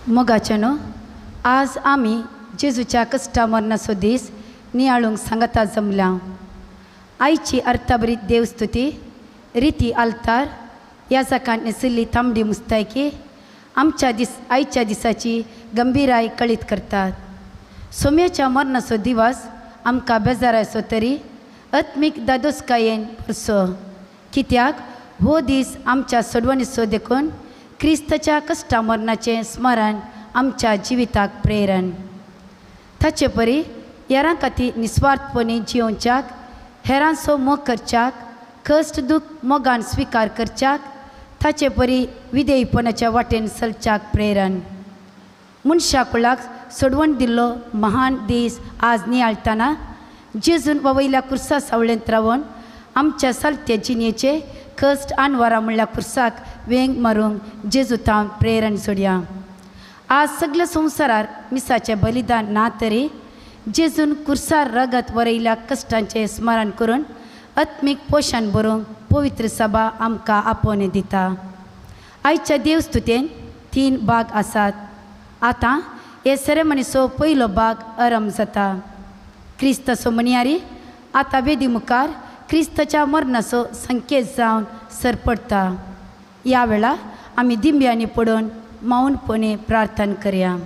मोगाचे न्हू आज आमी जेजूच्या कश्टा मरणाचो दीस नियाळूंक सांगता जमल्या. आयची अर्थाभरीत देवस्तुती रिती आल्तार ह्या जाकान नेसिल्ली तांबडी मुस्तायकी आमच्या दीस आयच्या दिसाची गंभीराय कळीत करतात. सोम्याच्या मरणाचो दिवस आमकां बेजाराचो तरी आत्मीक दादोसकायेन पुरसो, कित्याक हो दीस आमच्या सोडवणीचो देखून क्रिस्ताच्या कश्टा मरणाचें स्मरण आमच्या जिविताक प्रेरण. ताचे परी हेरां खातीर निस्वार्थपणी जियोवच्याक, हेरांचो मोग करच्याक, कश्ट दूख मोगान स्विकार करच्याक, ताचे परी विधेयपणाच्या वाटेन चलच्याक प्रेरण. मनशा कुळाक सोडवण दिल्लो महान दीस आज नियाळटना जेजून वयल्या कुर्सा सावळेंत रावन आमच्या सालत्या जिणेचे कश्ट आनवारा म्हणल्या कुर्साक वेंग मारूंक जेजू तावन प्रेरण सोडया. आज सगल्या संवसारार मिसाचें बलिदान ना तरी जेजून कुर्सार रगत वरयल्या कश्टांचें स्मरण करून आत्मीक पोशण बरोवंक पवित्र सभा आमकां आपोवणें दिता. आयच्या देवस्तुतेन 3 भाग आसात. आतां हे सेरेमनीचो पयलो भाग आरंभ जाता. क्रिस्ताचो म्हणयारी आतां वेदी मुखार क्रिस्ताच्या मरणाचो संकेत जावन सरपडटा. ह्या वेळार आमी दिंब्यांनी पडून मौनपणे प्रार्थना करया.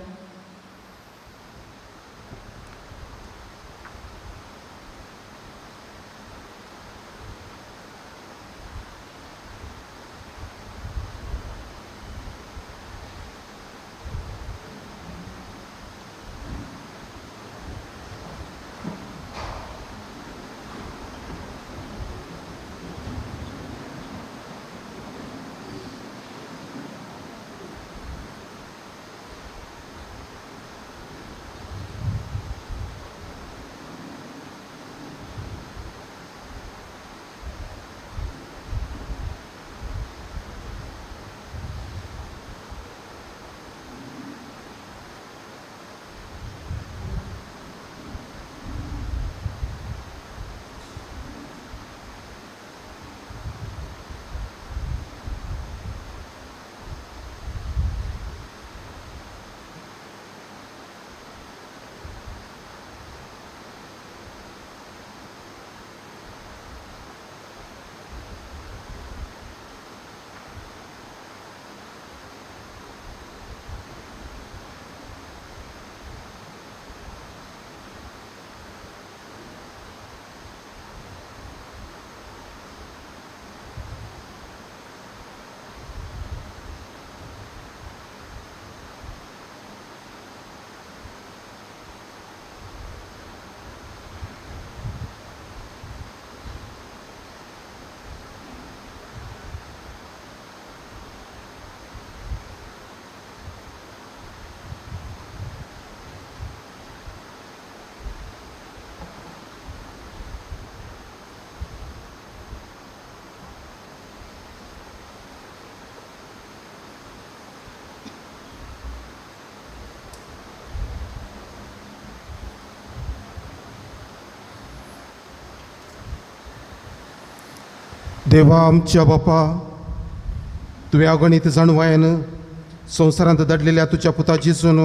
देवा आमच्या बापा, तुवें अगणीत जाणवायन संवसारांत धाडलेल्या तुज्या पुता जेजून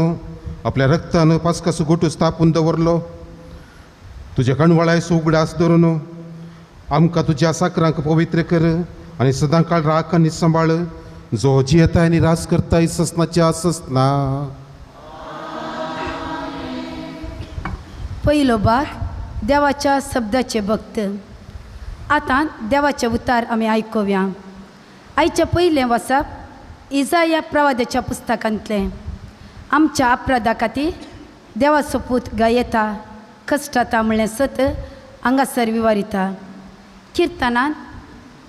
आपल्या रक्तान पास्काचो गोटू स्थापून दवरलो. तुज्या कणवळायचो उगडास धरून आमकां तुज्या साकरांक पवित्र कर आनी सदां काळ राख आनी सांबाळ, जो जियेता आनी राज करता ससनाच्या ससना. पयलो भाग देवाच्या शब्दाचे भक्त. आतां देवाचे उतार आमी आयकुया. आयचें पयलें वाचप इजाया प्रवादाच्या पुस्तकांतलें. आमच्या अपराधा खातीर देवाचो पूत गायता कश्टाता म्हणलें सत हांगासर विवारिता. किर्तनान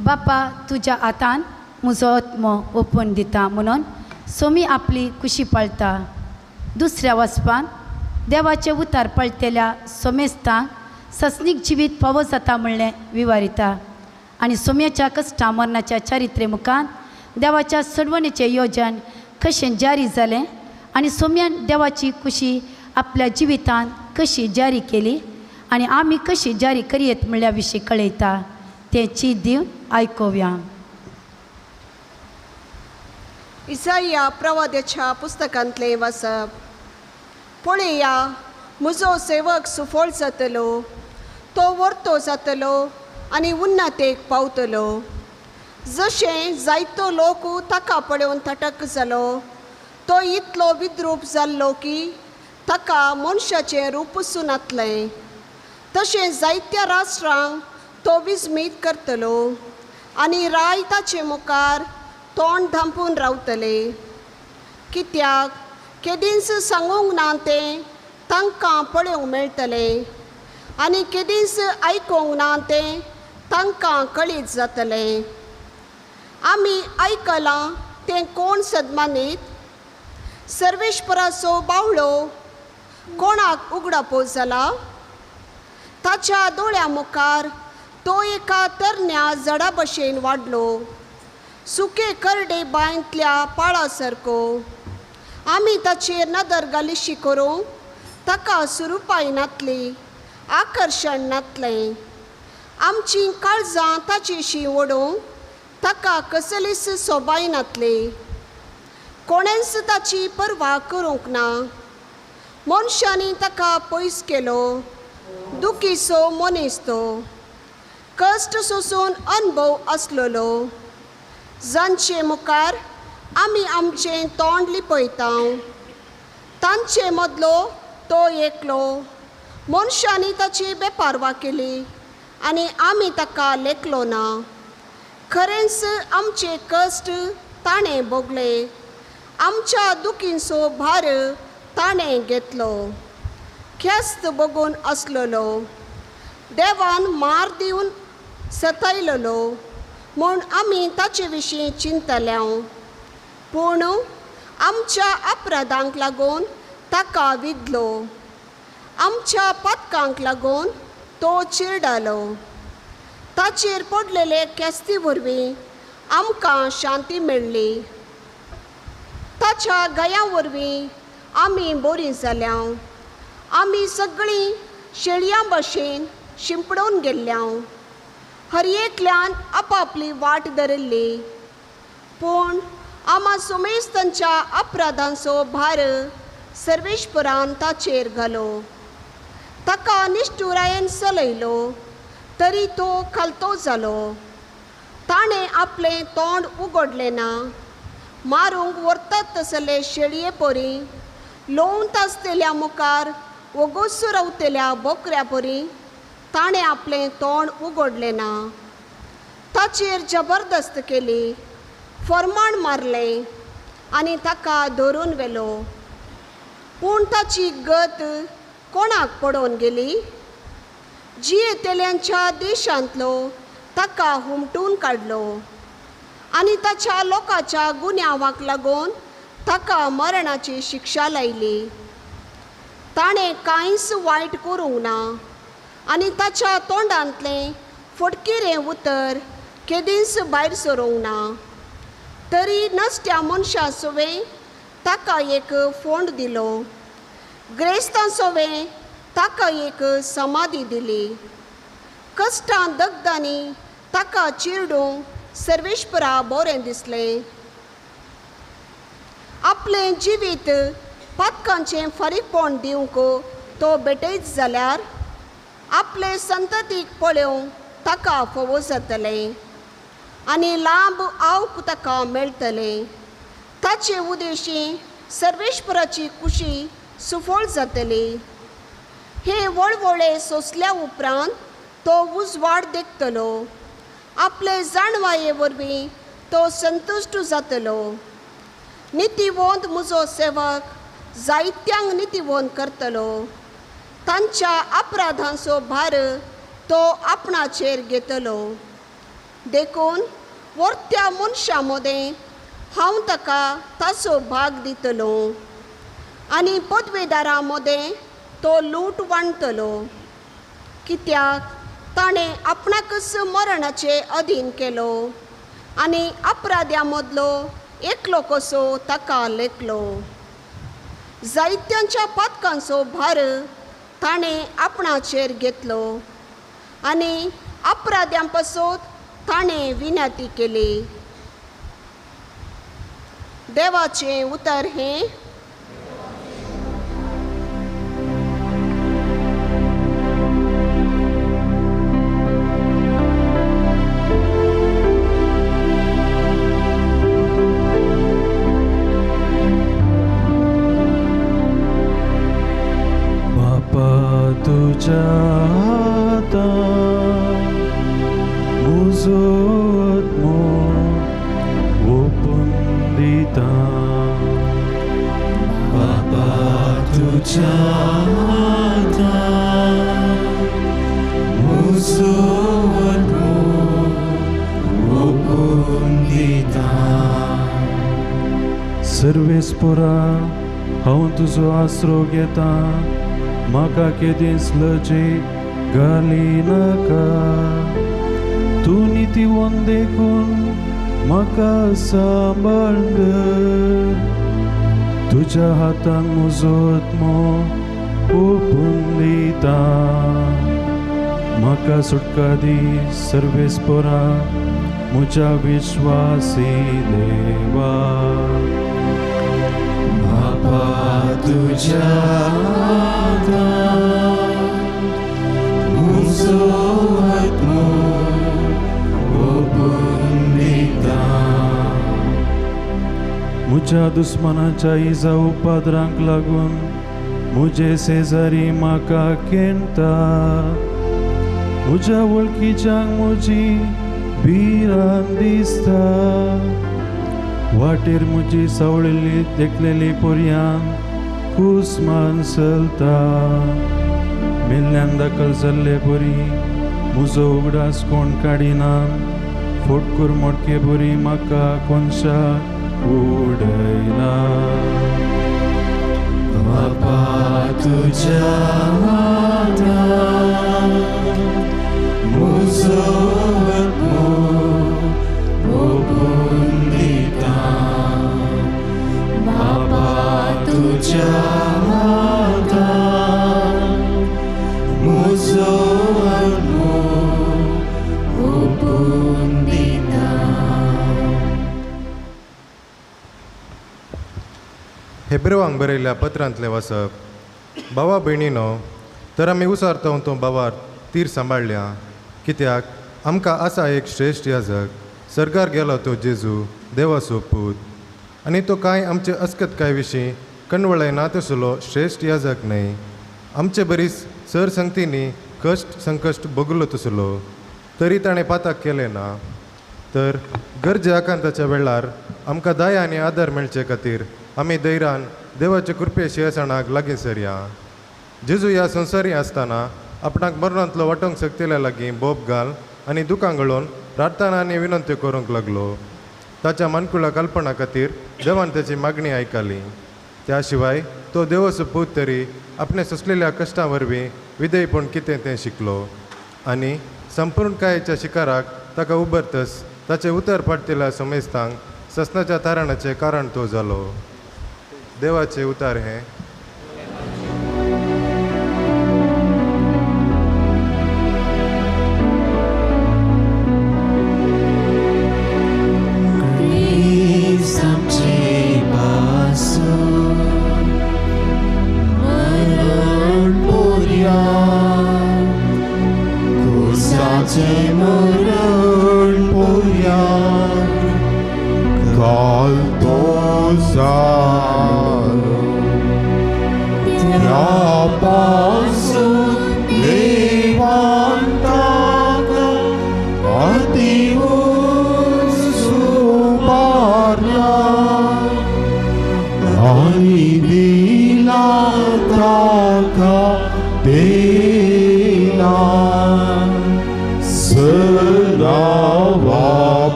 बापा तुज्या हातान म्हजो आत्मो ओपून दिता म्हणून सोमी आपली कुशी पाळटा. दुसऱ्या वाचपान देवाचें उतार पळटल्या सोमेस्तांक ससनीक जिवीत फावो जाता म्हणलें विवारिता आनी सोम्याच्या कश्टा मरणाच्या चारित्रे मुखान देवाच्या सोडवणेचें योजन कशें जारी जालें आनी सोम्यान देवाची कुशी आपल्या जिवितान कशी जारी केली आनी आमी कशी जारी करयेत म्हणल्या विशीं कळयता. तें चीत दिवन आयकुया. इसाया प्रवाद्याच्या पुस्तकांतलें वाचप. पळया, म्हजो सेवक सुफळ जातलो, तो वर्तो जातलो आनी उन्नतेक पावतलो. जशें जायतो लोक ताका पळोवन थटक जालो, तो इतलो विद्रूप जाल्लो की ताका मनशाचें रूपच नातलें. तशें जायत्या राष्ट्रांक तो विस्मीत करतलो आनी राय ताचे मुखार तोंड धांपून रावतले. कित्याक केदींच सांगूंक ना तें तांकां पळोवंक मेळटलें आनी केदींच आयकूंक ना तें तांकां कळीत जातलें. आमी आयकलां तें कोण सदमानीत? सर्वेश्वराचो बावळो कोणाक उगडापो जाला? ताच्या दोळ्या मुखार तो एका तरण्या झाडा भशेन वाडलो, सुके करडे बांयतल्या पाळा सारको. आमी ताचेर नदर घालिशी करूंक ताका सुरुपाय नातली, आकर्शण नातलें. आमचीं काळजां ताचेशी ओडूंक ताका कसलीच सोबाय नातली. कोणेंच ताची पर्वा करूंक ना. मनशांनी ताका पयस केलो, दुखीचो मनीस तो, कश्ट सोसून अनुभव आसलेलो. जांचे मुखार आमी आमचें तोंड लिपयता तांचे मदलो तो एकलो. मनशांनी ताची बेपारवा केली आनी आमी ताका लेखलो ना. खरेंच आमचे कश्ट ताणें भोगले, आमच्या दुखींचो भार ताणें घेतलो. ख्यास्त बगून आसलेलो, देवान मार दिवन सतायलेलो म्हूण आमी ताचे विशीं चिंतल्या. पूण आमच्या अपराधांक लागून ताका विदलो, आमच्या पातकांक लागून तो चिरडालो. ताचेर पडलेले ख्यास्ती वरवीं आमकां शांती मेळ्ळी. ताच्या गया वरवीं आमी बरीं जाल्या. आमी सगळीं शेळयां भशेन शिंपडून गेल्ल्या. हर एकल्यान आपापली वाट धरिल्ली, पूण आमा सुमेस्तांच्या अपराधांचो भार सर्वेश्वरान ताचेर घालो. ताका निश्ठुरायेन चलयलो तरी तो खालतो जालो. ताणें आपलें तोंड उगडलें ना. मारूंक व्हरतात तसले शेळये परी, लोवंत आसतल्या मुखार वोगोस रावतल्या बोकऱ्या परी ताणें आपलें तोंड उगडलें ना. ताचेर जबरदस्त केली, फरमाण मारलें आनी ताका धरून व्हेलो. पूण ताची गत कोणाक पडोवन गेली? जियेतल्यांच्या देशांतलो ताका हुमटून काडलो आनी ताच्या लोकांच्या गुन्यांवाक लागून ताका मरणाची शिक्षा लायली. ताणें कांयच वायट करूंक ना आनी ताच्या तोंडांतलें फटकिरें उतर केदींच भायर सरूंक ना. तरी नश्ट्या मनशां सवें ताका एक फोंड दिलो, ग्रेस्तां सवें ताका एक समाधी दिली. कश्टां दगदांनी ताका चिरडूंक सर्वेश्वरा बरें दिसलें. आपलें जिवीत पातकांचें फारीकपण दिवंक तो भेटयत जाल्यार आपले संततीक पळोवंक ताका फावो जातलें आनी लांब आवक ताका मेळटलें. ताचे उदेशी सर्वेश्वराची कुशी सुफळ जातली. हे वळवळे सोंसल्या उपरांत तो उजवाड देखतलो. आपले जाणवाये वरवीं तो संतुश्ट जातलो. नितीवंत म्हजो सेवक जायत्यांक नितीवंत करतलो. तांच्या अपराधांचो भार तो आपणाचेर घेतलो. देखून वर्त्या मनशां मदें हांव ताका ताचो भाग दितलो आनी पदवेदारां मदें तो लूट वांटतलो. कित्याक ताणें आपणाकच मरणाचे अधीन केलो आनी अपराध्यां मदलो एकलो कसो ताका लेखलो. जायत्यांच्या पातकांचो भार ताणें आपणाचेर घेतलो आनी अपराध्यां पासत ताणें विनंती केली. देवाचें उतर हें. बापा तुज्या हातान म्हजो आत्मो ओपून दिता. बापा तुज्या हातान म्हजो आत्मो ओपून दिता. सर्वेस्पोरा हांव तुजो आसरो घेता, म्हाका केदींच लजे घाली नाका. तूं नितीवंत देखून म्हाका सांबाळ धर, तुज्या हातान म्हजो आत्मो ओपून दिता. म्हाका सुटका दी सर्वेस्पोरा म्हज्या विश्वासी देवा. बापा तुज्या हातान म्हजो आत्मो ओपून दिता. म्हज्या दुस्मानाच्या इजा उपद्रांक लागून म्हजे शेजारी म्हाका केणटा. म्हज्या वळखीच्यांक म्हजी भिरांत दिसता. वाटेर म्हजी सावळिल्ली देखलेली पोरयान कुसमान चलता. मेल्ल्यान दाखल जाल्ले बरी म्हजो उगडास कोण काडिना. फोटकूर मोटके बरी म्हाका कोनशा उडयला. बापा तुज्या हातान म्हजो आत्मो ओपून दिता. बापा तुज्या हातान म्हजो आत्मो ओपून दिता. हेब्रेवांक बरयल्ल्या पत्रांतलें वाचप. भावा भयणीनो, तर आमी उसारता तो बाबार तीर सांबाळ्ळ्या, कित्याक आमकां आसा एक श्रेश्ठ याजक, सर्गार गेलो तो जेजू देवाचो पूत, आनी तो कांय आमचे अस्कतकाय विशीं कणवळाय ना तसलो श्रेश्ठ याजक न्हय. आमचे बरीच सर संगतींनी कश्ट संकश्ट भोगलो तसलो, तरी ताणें पाताक केलें ना. तर गरजे आकांताच्या वेळार आमकां दया आनी आदार मेळचे खातीर आमी धैर्यान देवाचे कृपे शिंयासणाक लागीं सरया. जेजू ह्या संवसारी आसतना आपणाक मरणांतलो वाटोवंक शकतल्या लागीं बोब घाल आनी दुकां गळोवन प्रार्थना आनी विनंत्यो करूंक लागलो. ताच्या मानकुळा कल्पना खातीर देवान ताची मागणी आयकली. त्या शिवाय तो देवाचो पूत तरी आपणे सोंसलेल्या कश्टां वरवीं विधेयपण कितें तें शिकलो आनी संपूर्णकायेच्या शिकाराक ताका उबरतस ताचें उतर पाडटेल्या समेस्तांक ससनाच्या तारणाचें कारण तो जालो. देवाचें उतार हें.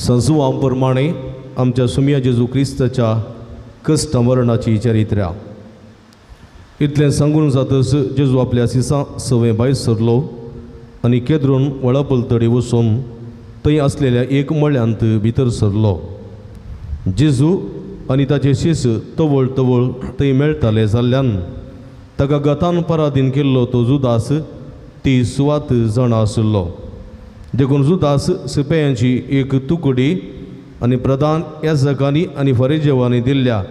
संजुवा प्रमाणे आमच्या सुमिया जेजू क्रिस्ताच्या कश्ट मरणाची चरित्र्या. इतलें सांगून जातच जेजू आपल्या सिसां सवय भायर सरलो आनी केद्रून वळा पलतडी वचून थंय आसलेल्या एक मळ्यांत भितर सरलो. जेजू आनी ताचे शीस तवळ तवळ थंय मेळटाले जाल्ल्यान ताका गतान पराधीन केल्लो तो जुदास ती सुवात जाणा आशिल्लो. देखून जुदास सिपेयांची एक तुकडी आनी प्रधान याजकांनी आनी फरिजेवांनी दिल्ल्या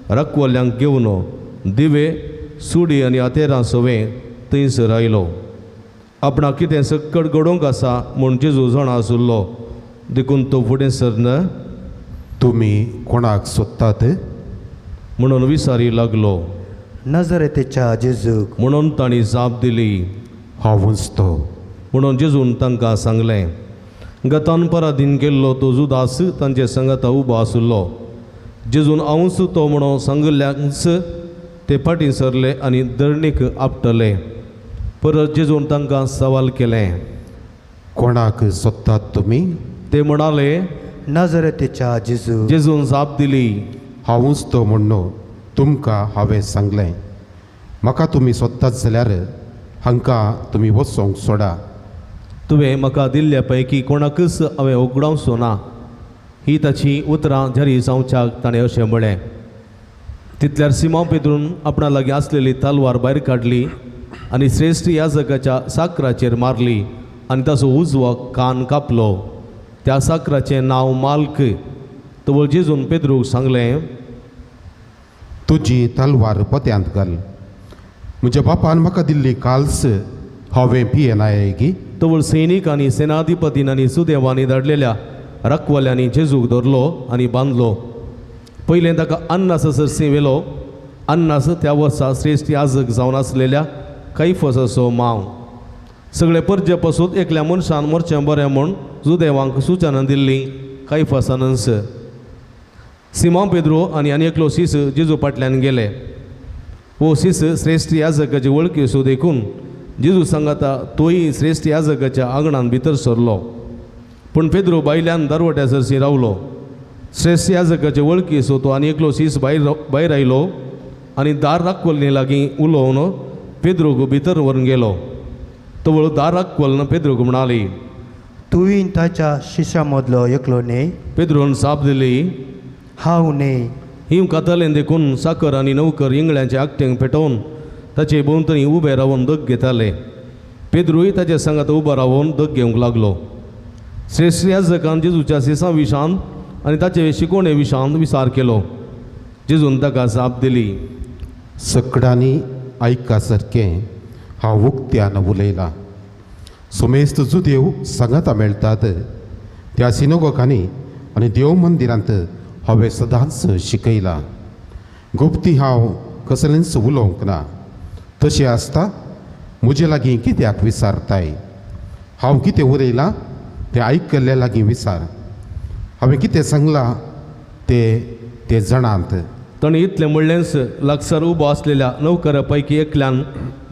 रकवल्यांक घेवन दिवे सुडी आनी हातेरां सवें थंयसर आयलो. आपणाक कितें सक्कड घडोवंक आसा म्हूण जेजू जाणा आशिल्लो, देखून तो फुडें सरन तुमी कोणाक सोदतात म्हणून विचारी लागलो. नजरेतेच्या जेजूक म्हणून तांणी जाप दिली, हांवूच तो. म्हणून जेजून तांकां सांगलें. गतान पराधीन केल्लो तो जुदास तांचे सांगाता उबो आशिल्लो. जेजून हांवूच तो म्हणून सांगिल्ल्यांच ते फाटीं सरले आनी धरणीक आपटले. परत जेजून तांकां सवाल केलें, कोणाक सोदतात तुमी? ते म्हणाले, नजरेतेच्या जेजू. जेजून जाप दिली, हांवूच तो म्हणून तुमकां हांवें सांगलें. म्हाका तुमी सोदतात जाल्यार हांकां तुमी वचोंक सोडा. तुवें म्हाका दिल्ल्या पैकी कोणाकच हांवें उगडावचो ना. ही ताची उतरां जारी जावच्याक ताणें अशें म्हळें. तितल्यार सिमांव पेद्रून आपणा लागीं आसलेली तलवार भायर काडली आनी श्रेश्ठ याजकाच्या साकराचेर मारली आनी ताचो उजवो कान कापलो. त्या साकराचें नांव माल्क. तवळ जेजून पेद्रूक सांगलें, तुजी तलवार पोत्यांत घाल. म्हज्या बापान म्हाका दिल्ली काल्स हांवें पियेनाय गी? तवळ सैनीक आनी सेनाधिपतीन आनी सुदेवांनी धाडलेल्या रकवाल्यांनी जेजूक धरलो आनी बांदलो. पयलें ताका अन्नास सरसी व्हेलो. अन्नास त्या वर्सा श्रेश्ठ याजक जावन आसलेल्या कैफसाचो मांव. सगळे परजे पासून एकल्या मनशान मरचें बरें म्हूण जुदेवांक सुचना दिल्ली कैफसानच. सिमांव पेद्रो आनी आनी एकलो सीस जेजू फाटल्यान गेले. हो सीस श्रेश्ठ याजकाची वळखी सो देखून जेजू सांगाता तोय श्रेश्ठ याजकाच्या आंगणान भितर सरलो. पूण पेद्रो भायल्यान दरवट्या सरशी रावलो. श्रेश्ठ याजकाचे वळखी सो तो आनी एकलो सीस भायर आयलो आनी दार राखवल्ली लागीं उलोवन पेद्रोक भितर व्हरून गेलो. तवळ दार राखवल्न पेद्रोक म्हणाली, तुवें ताच्या शिश्या मदलो एकलो न्हय? पेद्रोन जाप दिली, हांव न्हय. हिंव कातालें देखून साकर आनी नौकर इंगळ्यांचे आगटेंक पेटोवन ताचे भोंवतणी उबे रावन दग घेताले. पेद्रूय ताचे सांगात उबो रावन दग घेवंक लागलो. श्रेश्ठ याजकान जेजूच्या सिसां विशांत आनी ताचे शिकोवणे विशांत विचार केलो. जेजून ताका जाप दिली, सकडांनी आयका सारकें हांव उक्त्यान उलयलां. सोमेस्त जुदेव सांगाता मेळटात त्या सिनोगोकांनी आनी देव मंदिरांत हांवें सदांच शिकयलां. गुप्ती हांव कसलेंच उलोवंक ना. तशें आसता म्हजे लागीं कित्याक विचारताय? हांव कितें उलयलां तें आयकल्ल्या लागीं विचार. हांवें कितें सांगलां तें ते जाणांत. ताणें इतलें म्हणलेंच लागसार उबो आसलेल्या नौकरा पैकी एकल्यान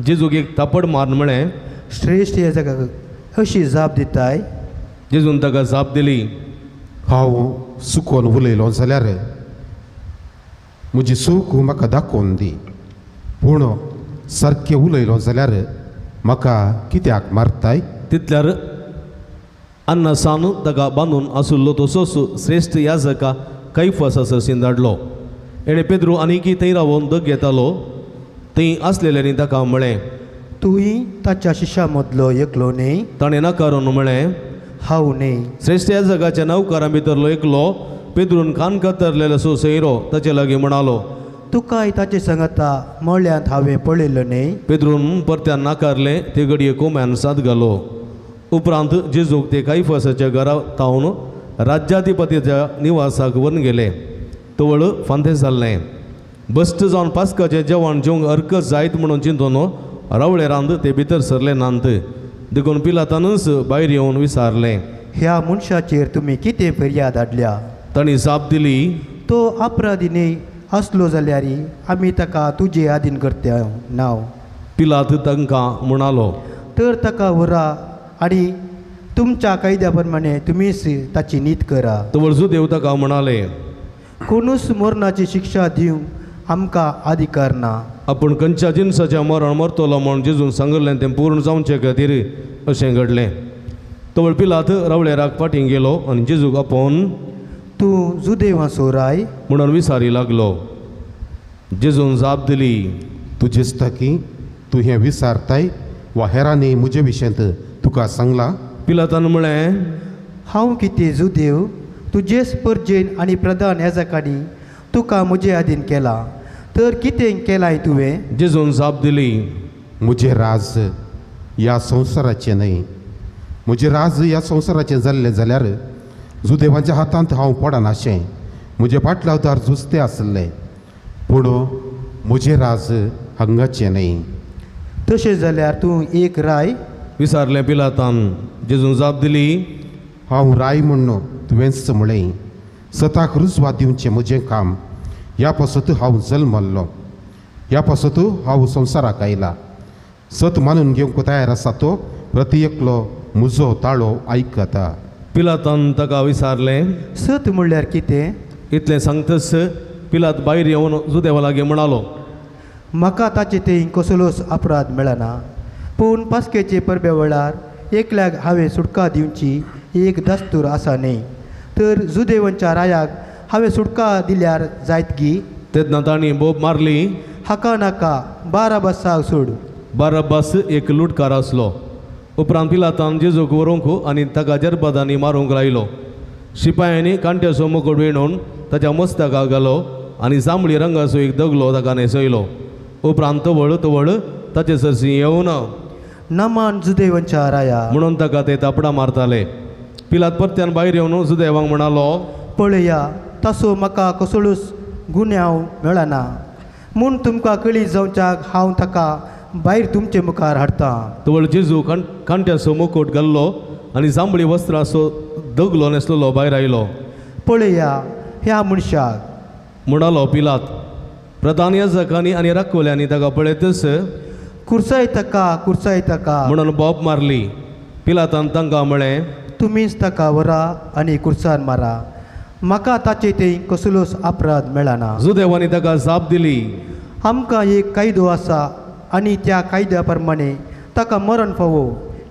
जेजूक एक थापड मारून म्हळें, श्रेश्ठ याजकाक अशी जाप दिताय? जेजून ताका जाप दिली, हांव सुकोन उलयलो जाल्यार म्हजी सूख म्हाका दाखोवन दी, पूण सारकें उलयलो जाल्यार म्हाका कित्याक मारताय? तितल्यार अन्नासान ताका बांदून आशिल्लो तसोच श्रेश्ठ याजका कैफासा सरशीं धाडलो. एणे पेद्रू आनीकी थंय रावन दग घेतालो. थंय आसलेल्यांनी ताका म्हळें, तुवें ताच्या शिश्या मदलो एकलो न्हय? ताणें नाकारून म्हळें, हांव न्हय. श्रेश्ठ याजकाच्या नौकरां भितरलो एकलो पेद्रून कान कातरलेलो सो सैरो ताचे लागीं म्हणालो, तुकाय ताचे सांगाता मळ्यांत हांवें पळयलो न्हय? पेद्रून परत्यान नाकारलें. ते घडये कोम्यान साद घालो. उपरांत जेजूक ते कायफासाच्या घरा तावन राज्याधिपतीच्या निवासाक व्हरून गेले. तवळ फांतें जाल्लें. बस्ट जावन पास्काचें जेवण जेवंक हरकत जायत म्हणून चिंतून रावळे रांद ते भितर सरले नात. देखून पिलातानच भायर येवन विचारलें, ह्या मनशाचेर तुमी कितें फिर्याद हाडल्या? तांणी जाप दिली, तो अपराधी न्हय आसलो जाल्यार आमी ताका तुजे आदीन करता नांव. पिलात तांकां म्हणालो, तर ताका व्हरा आनी तुमच्या कायद्या प्रमाणे तुमीच ताची नीत करा. तवळ जुदेव ताका म्हणाले, कोणूच मरणाची शिक्षा दिवंक आमकां अधिकार ना. आपूण खंयच्या जिनसाच्या मरण मरतलो म्हूण जेजून सांगिल्लें तें पूर्ण जावचे खातीर अशें घडलें. तवळ पिलात रावळेराक फाटीं गेलो आनी जेजूक आपोवन तूं जुदेवांचो राय म्हणून विचारी लागलो. जेजून जाप दिली, तूं दिसता की तूं हें विचारताय वा हेरांनी म्हजे विशयांत तुका सांगलां? पिलातान म्हळें, हांव कितें जुदेव? तुजेच परजेन आनी प्रधान याजकांनी तुका म्हजे आदीन केला, तर कितें केलाय तुवें? जेजून जाप दिली, म्हजें राज ह्या संवसाराचें न्हय. म्हजें राज ह्या संवसाराचें जाल्लें जाल्यार जुदेवांच्या हातांत हांव पडनाशें. म्हजे पाटलावदार झुजते आसले, पूण म्हजें राज हांगाचें न्हय. तशें जाल्यार तूं एक राय? विचारलें पिलातान. जेजून जाप दिली, हांव राय म्हण्ण तुवेंच म्हळें. सताक रुजवात दिवचें म्हजें काम. ह्या पासत हांव जल्मल्लो, ह्या पासत हांव संवसाराक आयला. सत मानून घेवंक तयार आसा तो प्रति एकलो म्हजो ताळो आयकता. पिलातान ताका विचारलें, सत म्हणल्यार कितें? इतलें सांगतच पिलात भायर येवन जुदेवा लागीं म्हणालो, म्हाका ताचे थंय कसलोच अपराध मेळना, पूण पास्केचे परबे वेळार एकल्याक हांवें सुटका दिवची एक दस्तूर आसा न्हय, तर जुदेवांच्या रायाक हांवें सुटका दिल्यार जायत गी? तेन्ना तांणी बोब मारली, हाका नाका, बाराबासाक सोड. बाराबास एक लुटकार आसलो. उपरांत पिलातान जेजूक व्हरूंक आनी ताका जरबादांनी मारूंक लायलो. शिपायांनी कांट्याचो मुकुट विणून ताच्या मस्तकाक घालो आनी जांबळी रंगाचो एक दगलो ताका न्हेसयलो. उपरांत तवळ तवळ ताचे सरशी येवन नमान जुदेवांच्या राया म्हणून ताका ते थापडां मारताले. पिलात परत्यान भायर येवन जुदेवांक म्हणालो, पळया, तसो म्हाका कसलोच गुन्यांव मेळना, म्हूण तुमकां कळी जावच्याक हांव ताका भायर तुमचे मुखार हाडटा. तवळ जेजू कांट्याचो मुकुट घाल्लो आनी जांबळी वस्त्राचो दगलो न्हेसलेलो भायर आयलो. पळया ह्या मनशाक, म्हणालो पिलात. प्रधान याजकांनी आनी राखोल्यांनी ताका पळयतच कुर्साय ताका, कुर्साय ताका म्हणून बोब मारली. पिलातान तांकां म्हळें, तुमीच ताका व्हरा आनी कुर्सान मारा, म्हाका ताचे थंय कसलोच अपराध मेळना. जुदेवांनी ताका जाप दिली, आमकां एक कायदो आसा आनी त्या कायद्या प्रमाणे ताका मरण फावो,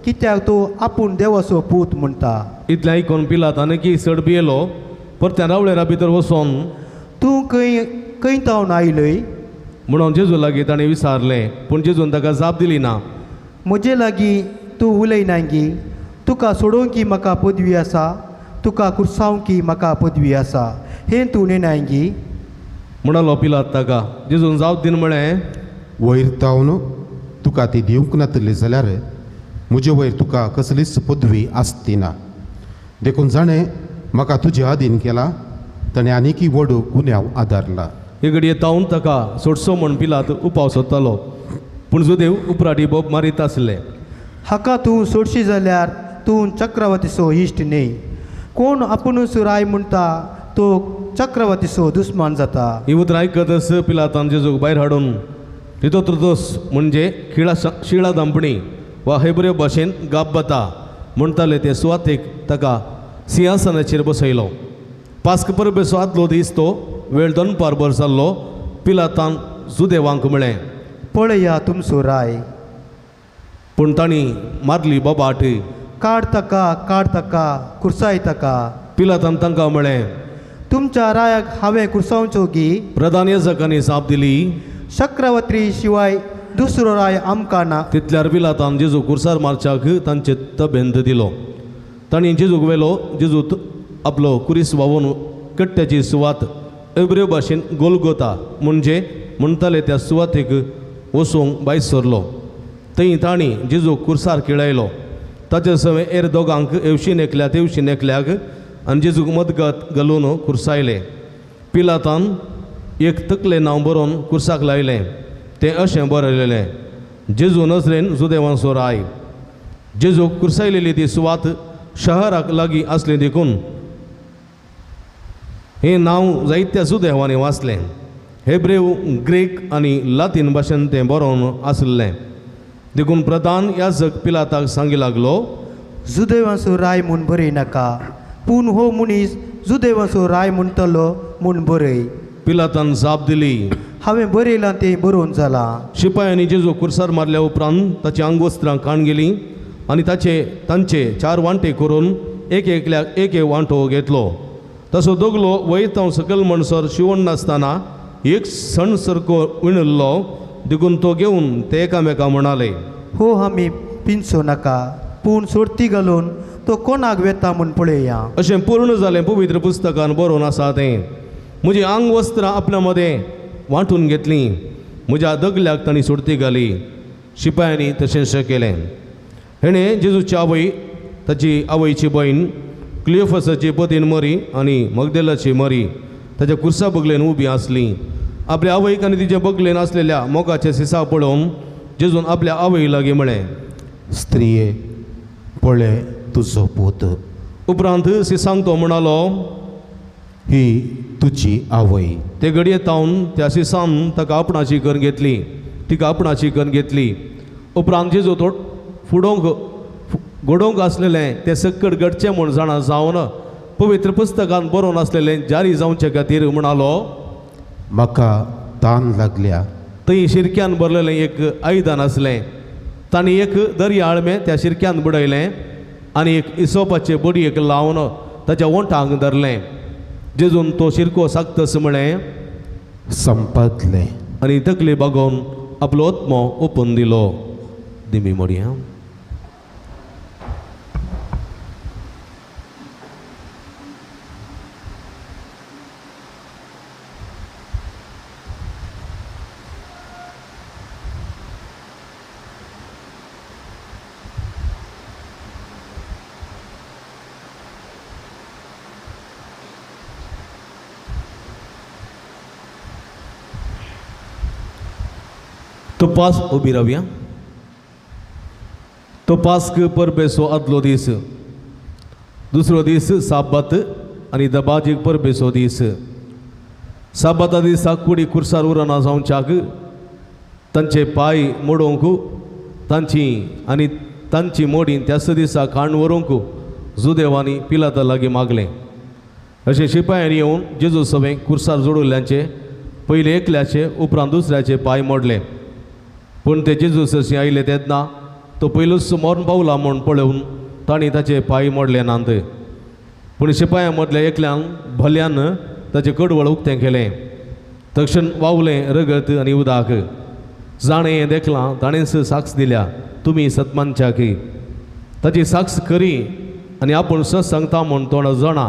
कित्याक तो आपूण देवाचो पूत म्हणटा. इतलें आयकून पिलात आनीक चड भियेलो. परत्यान रावळेरा भितर वचोन तूं खंय खंय तावन आयलय म्हणून जेजू लागीं ताणें विचारलें. पूण जेजून ताका जाप दिली ना. म्हजे लागीं तूं उलयना गी? तुका सोडोवंक म्हाका पदवी आसा, तुका कुर्सावंक म्हाका पदवी आसा, हें तूं नेणाय गी? म्हणालो पिलात ताका. जेजून जाप दिवन म्हळें, वयर तावन तुका ती दिवंक नातली जाल्यार म्हजे वयर तुका कसलीच पदवी आसती ना. देखून जाणें म्हाका तुजे अधीन केला ताणें आनीकय व्हड गुन्यांव आदारला. हे घडये तावन ताका सोडसो म्हूण पिलात उपाव सोदतालो, पूण जुदेव उपराटी बोब मारीत आसले. हाका तूं सोडशी जाल्यार तूं चक्रवर्तीचो इश्ट न्हय. कोण आपुणूच राय म्हणटा तो चक्रवर्तीचो दुस्मान जाता. ही उतरां आयकतच पिलातान जेजूक भायर हाडून तितोत्रतोस म्हणजे शिळा दांपणी वा हेब्रेव भाशेन गाब्बता म्हणटाले ते सुवातेक ताका सिंहासनाचेर बसयलो. पास्क परबेचो आदलो दीस तो वेळ दनपार भर जाल्लो. पिलातान जुदेवांक म्हळें, पळया तुमचो राय. पूण तांणी मारली बोबाट, काड ताका, काड ताका, कुर्साय ताका. पिलातान तांकां म्हळें, तुमच्या रायाक हांवें कुर्सावचो गी? प्रधान याजकांनी जाप दिली, चक्रवर्ती शिवाय दुसरो राय आमकां ना. तितल्यार पिलातान जेजू कुर्सार मारच्याक तांचे तबेंत दिलो. तांणी जेजूक व्हेलो. जेजू आपलो कुरीस व्हांवोवन कट्ट्याची सुवात एब्रेव भाशेन गोलगोता म्हणजे म्हणटाले त्या सुवातेक वचूंक भायर सरलो. थंय तांणी जेजूक कुर्सार खेळयलो. ताचे सवें हेर दोगांक हेवशीन एकल्या तेवशीन एकल्याक आनी जेजूक मदगत घालून कुर्सायले. पिलातान एक तकलें नांव बरोवन कुर्साक लायलें. तें अशें बरयलेलें, जेजू नजरेन जुदेवांचो राय. जेजूक कुर्सायलेली ती सुवात शहराक लागीं आसली देखून हें नांव जायत्या जुदेवांनी वाचलें. हेब्रेव, ग्रीक आनी लातीन भाशेन तें बरोवन आसलें. देखून प्रधान याजक पिलाताक सांगी लागलो, जुदेवांचो राय म्हूण बरय नाका, पूण हो मनीस जुदेवांचो राय म्हणटलो म्हूण बरय. पिलातान जाप दिली, हांवें बरयलां तें बरोवन जालां. शिपायांनी जेजू कुर्सार मारल्या उपरांत ताची आंगवस्त्रां काण गेलीं आनी तांचे चार वांटे करून एक एकल्याक एक एक वांटो घेतलो. तसो दगलो वयर हांव सकयल म्हणसर शिवण नासतना एक सण सारको विणिल्लो. देखून तो घेवन ते एकामेका म्हणाले, हो आमी पिंजचो नाका, पूण सोडती घालून तो कोणाक वेता म्हूण पळोवया. अशें पूर्ण जालें पवित्र पुस्तकान बरोवन आसा तें. म्हजी आंग वस्त्रां आपल्या मदें वांटून घेतलीं, म्हज्या दगल्याक तांणी सोडती घाली. शिपायांनी तशेंच केलें. हेणें जेजूची आवय, ताची आवयची भयण क्लियोफसाची पतीन मरी आनी मगदेलाची मरी ताच्या कुर्सा बगलेन उबी आसली. आपल्या आवयक आनी तिचे बगलेन आसलेल्या मोगाचे सिसा पळोवन जेजून आपल्या आवय लागीं म्हळें, स्त्रिये पळय तुजो पूत. उपरांत सिसांक तो म्हणालो, ही तुजी आवय. ते घडये तावन त्या सिसान ताका आपणाची करून घेतली, तिका आपणाची करून घेतली. उपरांत जेजू तो फुडोवंक घडोवंक आसलेलें तें सक्कड घडचें म्हूण जाणा जावन पवित्र पुस्तकान बरोवन आसलेलें जारी जावचे खातीर म्हणालो, म्हाका तान लागल्या. थंय शिरक्यान भरलेलें एक आयदन आसलें. तांणी एक दर्या आळमें त्या शिरक्यान बुडयलें आनी एक इसोपाचे बडयेक लावन ताच्या ओंठांक धरलें. जेजून तो शिरको सागतस म्हळें, संपतलें. आनी तकली बागोवन आपलो आत्मो ओपून दिलो. दिमी मोडया. तो पास उबी रावया. तो पास्क परबेचो आदलो दीस, दुसरो दीस साबात आनी दबाजीक परबेचो दीस. साबाता दिसा कुडी कुर्सार उरना जावच्याक तांचे पांय मोडोवंक तांची आनी तांची मोडी त्याच दिसा खाण व्हरूंक जुदेवांनी पिलाता लागीं मागलें. अशें शिपायांनी येवन जेजू सवें कुर्सार जोडिल्ल्यांचे पयले एकल्याचे उपरांत दुसऱ्याचे पांय मोडले. पूण ते जेजू सरशी आयले तेन्ना तो पयलोच मरण पावला म्हूण पळोवन तांणी ताचे पांय मोडले नात. पूण शिपायां मदल्या एकल्यान भल्यान ताचें कडवळ उक्तें केलें. तक्षण वावलें रगत आनी उदक. जाणें हें देखलां ताणेंच साक्ष दिल्या, तुमी सतमानच्याक. ताची साक्ष खरी आनी आपूण सत सांगता म्हूण तोंड जाणा.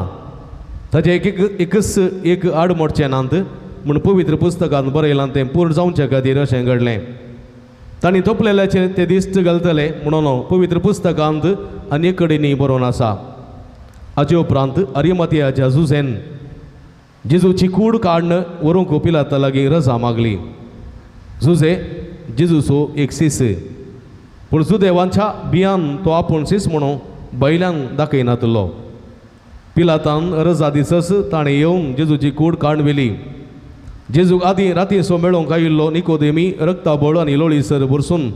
ताचें एक एकच एक आड मोडचें नात म्हूण पवित्र पुस्तकांत बरयलां तें पूर्ण जावचे खातीर अशें घडलें. तांणी तोपलेल्याचे ते दिश्ट घालतले म्हणून पवित्र पुस्तकांत आनी कडेन बरोवन आसा. हाचे उपरांत अरिमतियाच्या जुझेन जेजूची कूड काडून व्हरूंक पिलाता लागीं रजा मागली. जुझे जेजूचो एक सीस, पूण जुदेवांच्या भियान तो आपूण सीस म्हणून बैलांक दाखयनातलो. पिलातान रजा दिसस ताणें येवन जेजूची कूड काडून व्हेली. जेजूक आदीं रातींसो मेळोवंक आयिल्लो निकोदेमी रक्ताबळ आनी लोळीसर भरसून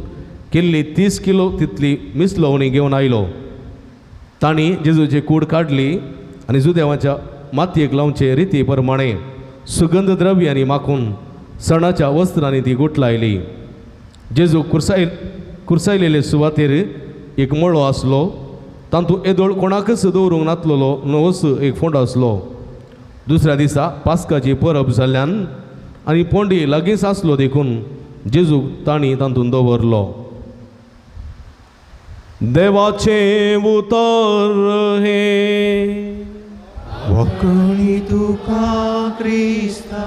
केल्ली 30 किलो तितली मिसलवणी घेवन आयलो. तांणी जेजूची कूड काडली आनी जुदेवाच्या मातयेक लावचे रिती प्रमाणे सुगंध द्रव्यांनी माखून सणाच्या वस्त्रांनी ती गुठलायली. जेजू कुर्सायलेले सुवातेर एक मळो आसलो. तातूंत येदोळ कोणाकच दवरूंक नातलेलो नवोच एक फोंड आसलो. दुसऱ्या दिसा पास्काची परब जाल्ल्यान आनी पोंडी लागींच आसलो देखून जेजूक तांणी तातूंत दवरलो. देवाचें उतर हें. वखणी तुका क्रिस्ता.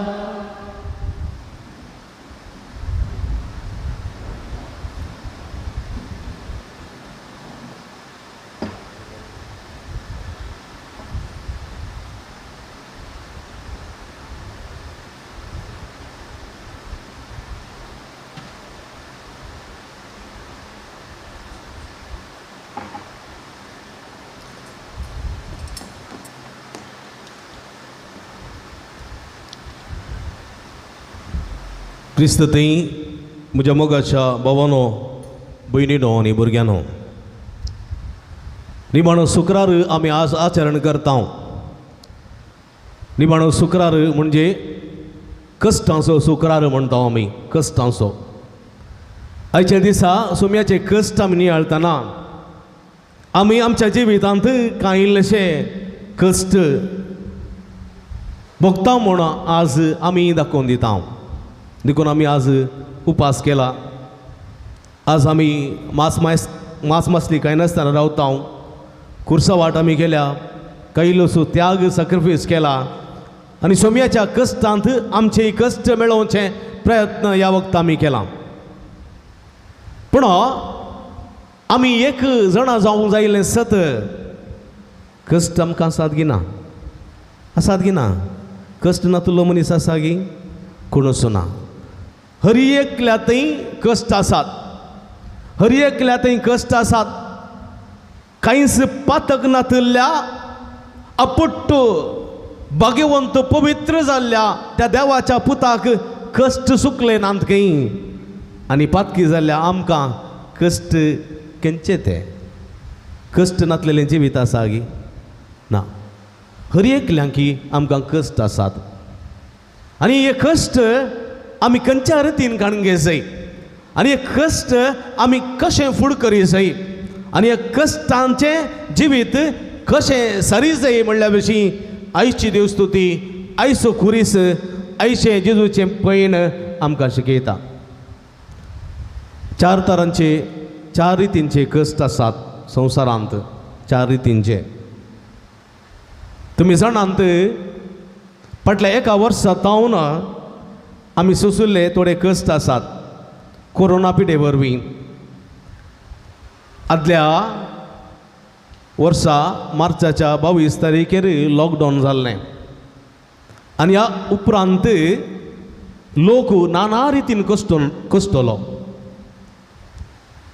क्रिस्त थंय म्हज्या मोगाच्या भावानो, भयणीनो आनी भुरग्यांनो, निमाणो शुक्रार आमी आज आचरण करता. निमाणो शुक्रार म्हणजे कश्टांचो शुक्रार म्हणटा आमी, कश्टांचो. आयच्या दिसा सुम्याचे कश्ट आमी नियाळतना आमी आमच्या जिवितांत कांय इल्लेशे कश्ट भोगता म्हूण आज आमी दाखोवन दिता. देखून आमी आज उपास केला. आज आमी मांस मासली कांय नासतना रावता. कुर्सा वाट आमी केल्या, कैलोसो त्याग सॅक्रिफायस केला आनी सोम्याच्या कश्टांत आमचे कश्ट मेळोवचे प्रयत्न ह्या वखता आमी केला. पूण आमी एक जाणा जावंक जायलें सत कश्ट आमकां आसात गी ना, आसात गी ना? कश्ट नातुल्लो मनीस आसा गी? कोणूच ना. हर एकल्या थंय कश्ट आसात, हर एकल्या थंय कश्ट आसात. कांयच पातक नातिल्ल्या अपुट्ट भाग्यवंत पवित्र जाल्ल्या त्या देवाच्या पुताक कश्ट सुकले नात खंय, आनी पातकी जाल्ल्या आमकां कश्ट खंयचे ते? कश्ट नातलेलें जिवीत आसा गी? ना. हर एकल्यांकी आमकां कश्ट आसात आनी हे कश्ट आमी खंयच्या रितीन काडून घे जाय आनी हे कश्ट आमी कशें फुड करी जाय आनी हे कश्टांचें जिवीत कशें सरी जाय म्हणल्या विशीं आयची देवस्तुती, आयचो खुरीस, आयचें जेजूचें पयण आमकां शिकयता. चार तरांचे, चार रितींचे कश्ट आसात संवसारांत, चार रितींचे. तुमी जाणात फाटल्या एका वर्सा तावन आमी सोंशिल्ले थोडे कश्ट आसात कोरोना पिडे वरवीं. आदल्या वर्सा मार्चाच्या 22 तारखेर लॉकडावन जाल्लें आनी ह्या उपरांत लोक नाना रितीन कश्टलो.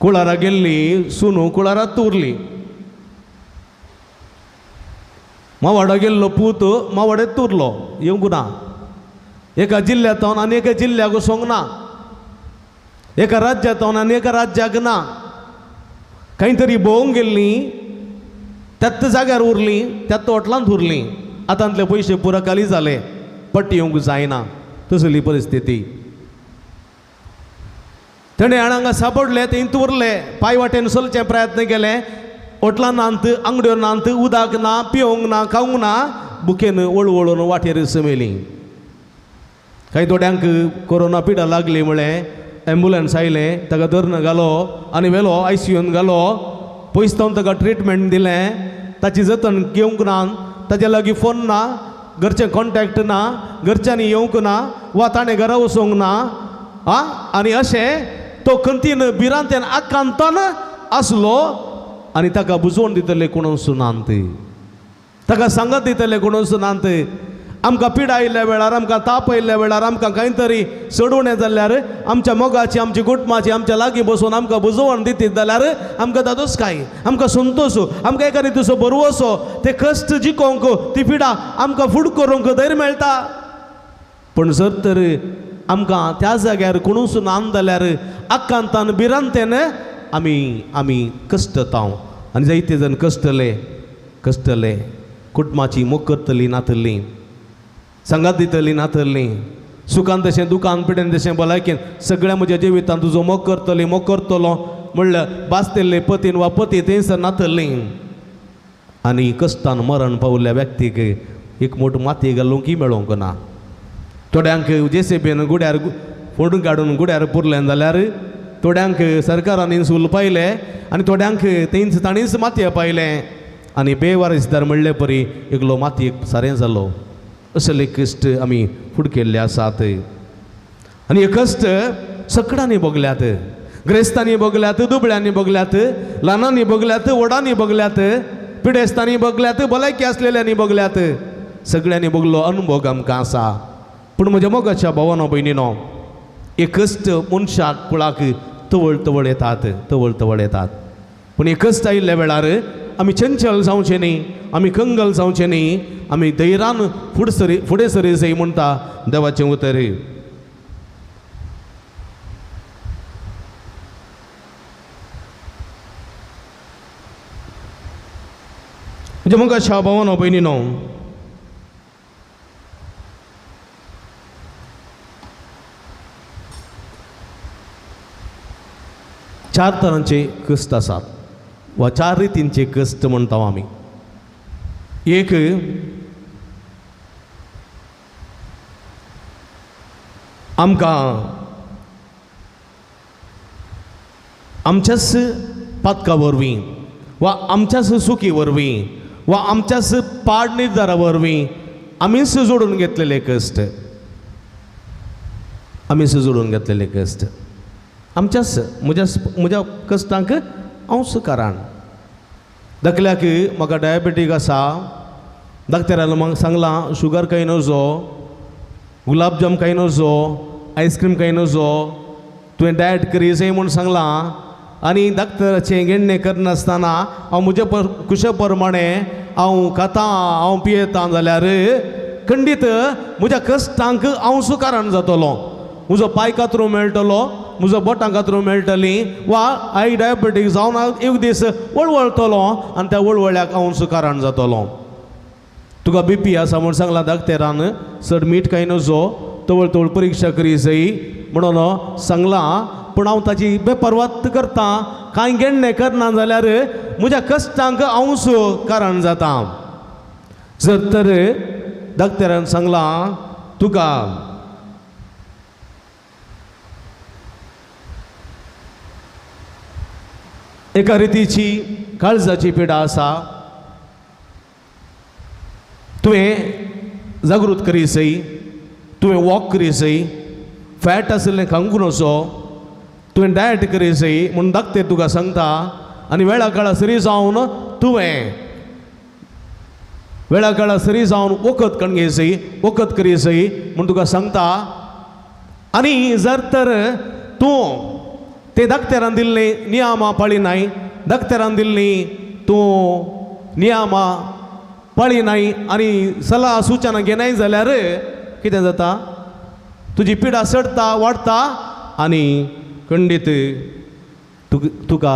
कुळारा गेल्ली सुनू कुळारात उरली, मावाडो गेल्लो पूत मावाड्यात उरलो, येवंक ना. एका जिल्ल्यांत आनी एका जिल्ल्याक वचोंक ना, एका राज्यांत आनी एका राज्याक ना. खंय तरी भोंवंक गेल्लीं त्याच जाग्यार उरलीं, त्याच हॉटलांत उरलीं. आतांतले पयशे पुरा खाली जाले, पट्टी येवंक जायना तसली परिस्थिती. तेणें हांगा सापडले थंय उरले, पांय वाटेन चलचे प्रयत्न केले, हॉटलां नात, आंगड्यो नात, उदक ना, पिवंक ना, खावंक ना, बुकेन वळवळून वाटेर समेली. कांय थोड्यांक कोरोना पिडा लागली म्हळें एम्बुलन्स आयलें, ताका धरून घालो आनी व्हेलो आयसीयून घालो, पयस तावन ताका ट्रिटमेंट दिलें, ताची जतन घेवंक ना, ताच्या लागीं फोन ना, घरचें कॉन्टॅक्ट ना, घरच्यांनी येवंक ना वा ताणें घरा वचूंक ना. आं, आनी अशें तो खंतीन भिरांतेन आकांतान आसलो आनी ताका बुजोवन दितले कोणूच नात, ताका सांगत दितले कोणूच नात. आमकां पिडा आयिल्ल्या वेळार, आमकां ताप आयिल्ल्या वेळार, आमकां कांय तरी चडवणें जाल्यार आमच्या मोगाची, आमची कुटुंबाची आमच्या लागीं बसून आमकां बुजोवण दितीत जाल्यार आमकां दादोस काय, आमकां संतोश, आमकां एका रितीचो बरवसो, ते कश्ट जिकोवंक, ती पिडा आमकां फुड करूंक धैर्य मेळटा. पूण जर तर आमकां त्या जाग्यार कोणूच ना जाल्यार आकांतान भिरांतेन आमी आमी कश्टता आनी जायते जाण कश्टले कश्टले, कुटुंबाची मोग करतली नातली, सांगात दितली नातली, सुखान तशें दुकान पिडेन तशें भलायकेन सगळ्या म्हज्या जिवितान तुजो मोग करतली मोग करतलो म्हणल्यार बासतेल्ले पतीन वा पती थंयसर नातली आनी कश्टान मरण पावल्ल्या व्यक्तीक एक मोठो माती घालूंकय मेळोंक ना. थोड्यांक जेसीबीन गुड्यार फोडून काडून गुड्यार पुरलें जाल्यार थोड्यांक सरकारान इन्सूल पायलें आनी थोड्यांक तेंच ताणीच मातये पायलें आनी बेवारिसदार म्हणले परी एकलो मातयेक सारें जालो. असले कश्ट आमी फुड केल्ले आसात आनी हे कश्ट सगळ्यांनी भोगल्यात, ग्रेस्तांनी भोगल्यात, दुबळ्यांनी भोगल्यात, ल्हानांनी भोगल्यात, व्हडांनी भोगल्यात, पिडेस्तांनी भोगल्यात, भलायकी आसलेल्यांनी भोगल्यात, सगळ्यांनी भोगलो अनुभव आमकां आसा. पूण म्हज्या मोगाच्या भावानो भयणीनो, हे कश्ट मनशाक कुळाक तवळ तवळ येतात, तवळ तवळ येतात. पूण हे कश्ट आयिल्ल्या वेळार आमी चंचल जावचें न्ही, आमी कंगल जावचें न्ही, आमी धैर्यान फुडें सरी जाय म्हणटा देवाचें उतर. म्हज्या मोगाच्या भावानो भयणीनो, चार तरांचे कश्ट आसात वा चार रितींचे कश्ट म्हणटा आमी. एक, आमकां आमच्याच पातका वरवीं, वा आमच्याच चुकी वरवीं वा आमच्याच पाड निर्धारा वरवीं आमीच जोडून घेतलेले कश्ट, आमीच जोडून घेतलेले कश्ट आमच्याच म्हज्या म्हज्या कश्टांक हांवच कारण. धाकल्याक म्हाका डायबेटीक आसा, डाक्टरान म्हाका सांगलां शुगर खाय नजो, गुलाबजाम खाय नजो, आयस्क्रीम खाय नजो, तुवें डायट करी जाय म्हूण सांगलां. आनी डाक्टराचें घेणें करनासतना हांव म्हजे कुशे प्रमाणें हांव खाता हांव पियेतां जाल्यार खंडीत म्हज्या कश्टांक हांव कारण जातलो, म्हजो पांय कातरूं मेळटलो, म्हजो बोटां कातरूं मेळटलीं वा हाय डायबेटीक जावन हांव एक दीस वळवळटलो आनी त्या वळवळ्याक हांव कारण जातलो. तुका बीपी आसा म्हूण सांगलां डाक्टरान, चड मीठ खाय नजो, तवळ तवळ परिक्षा करी जाय म्हणून सांगलां, पूण हांव ताची बेपरवात करतां, कांय घेणें करना जाल्यार म्हज्या कश्टांक हांवच कारण जाता. जर तर डाक्टरान सांगलां तुका एका रितीची काळजाची पिडा आसा, तुवें जागृत करी जाय, तुवें वॉक करी जाय, फॅट आशिल्लें खावंक नजो, तुवें डायट करी जाय म्हूण डाक्टर तुका सांगता. आनी वेळा काळा सरी जावन तुवें वेळा काळा सरी जावन वखद कण घे जाय, वखद करी जाय म्हूण तुका सांगता. आनी जर तर तूं ते डाक्टरान दिल्लीं नियमां पाळी नाय, डाक्टरान दिल्लीं तूं नियमां पाळी नाय आनी सलाह सुचना घेनाय जाल्यार कितें जाता, तुजी पिडा चडटा वाडटा आनी खंडीत तुका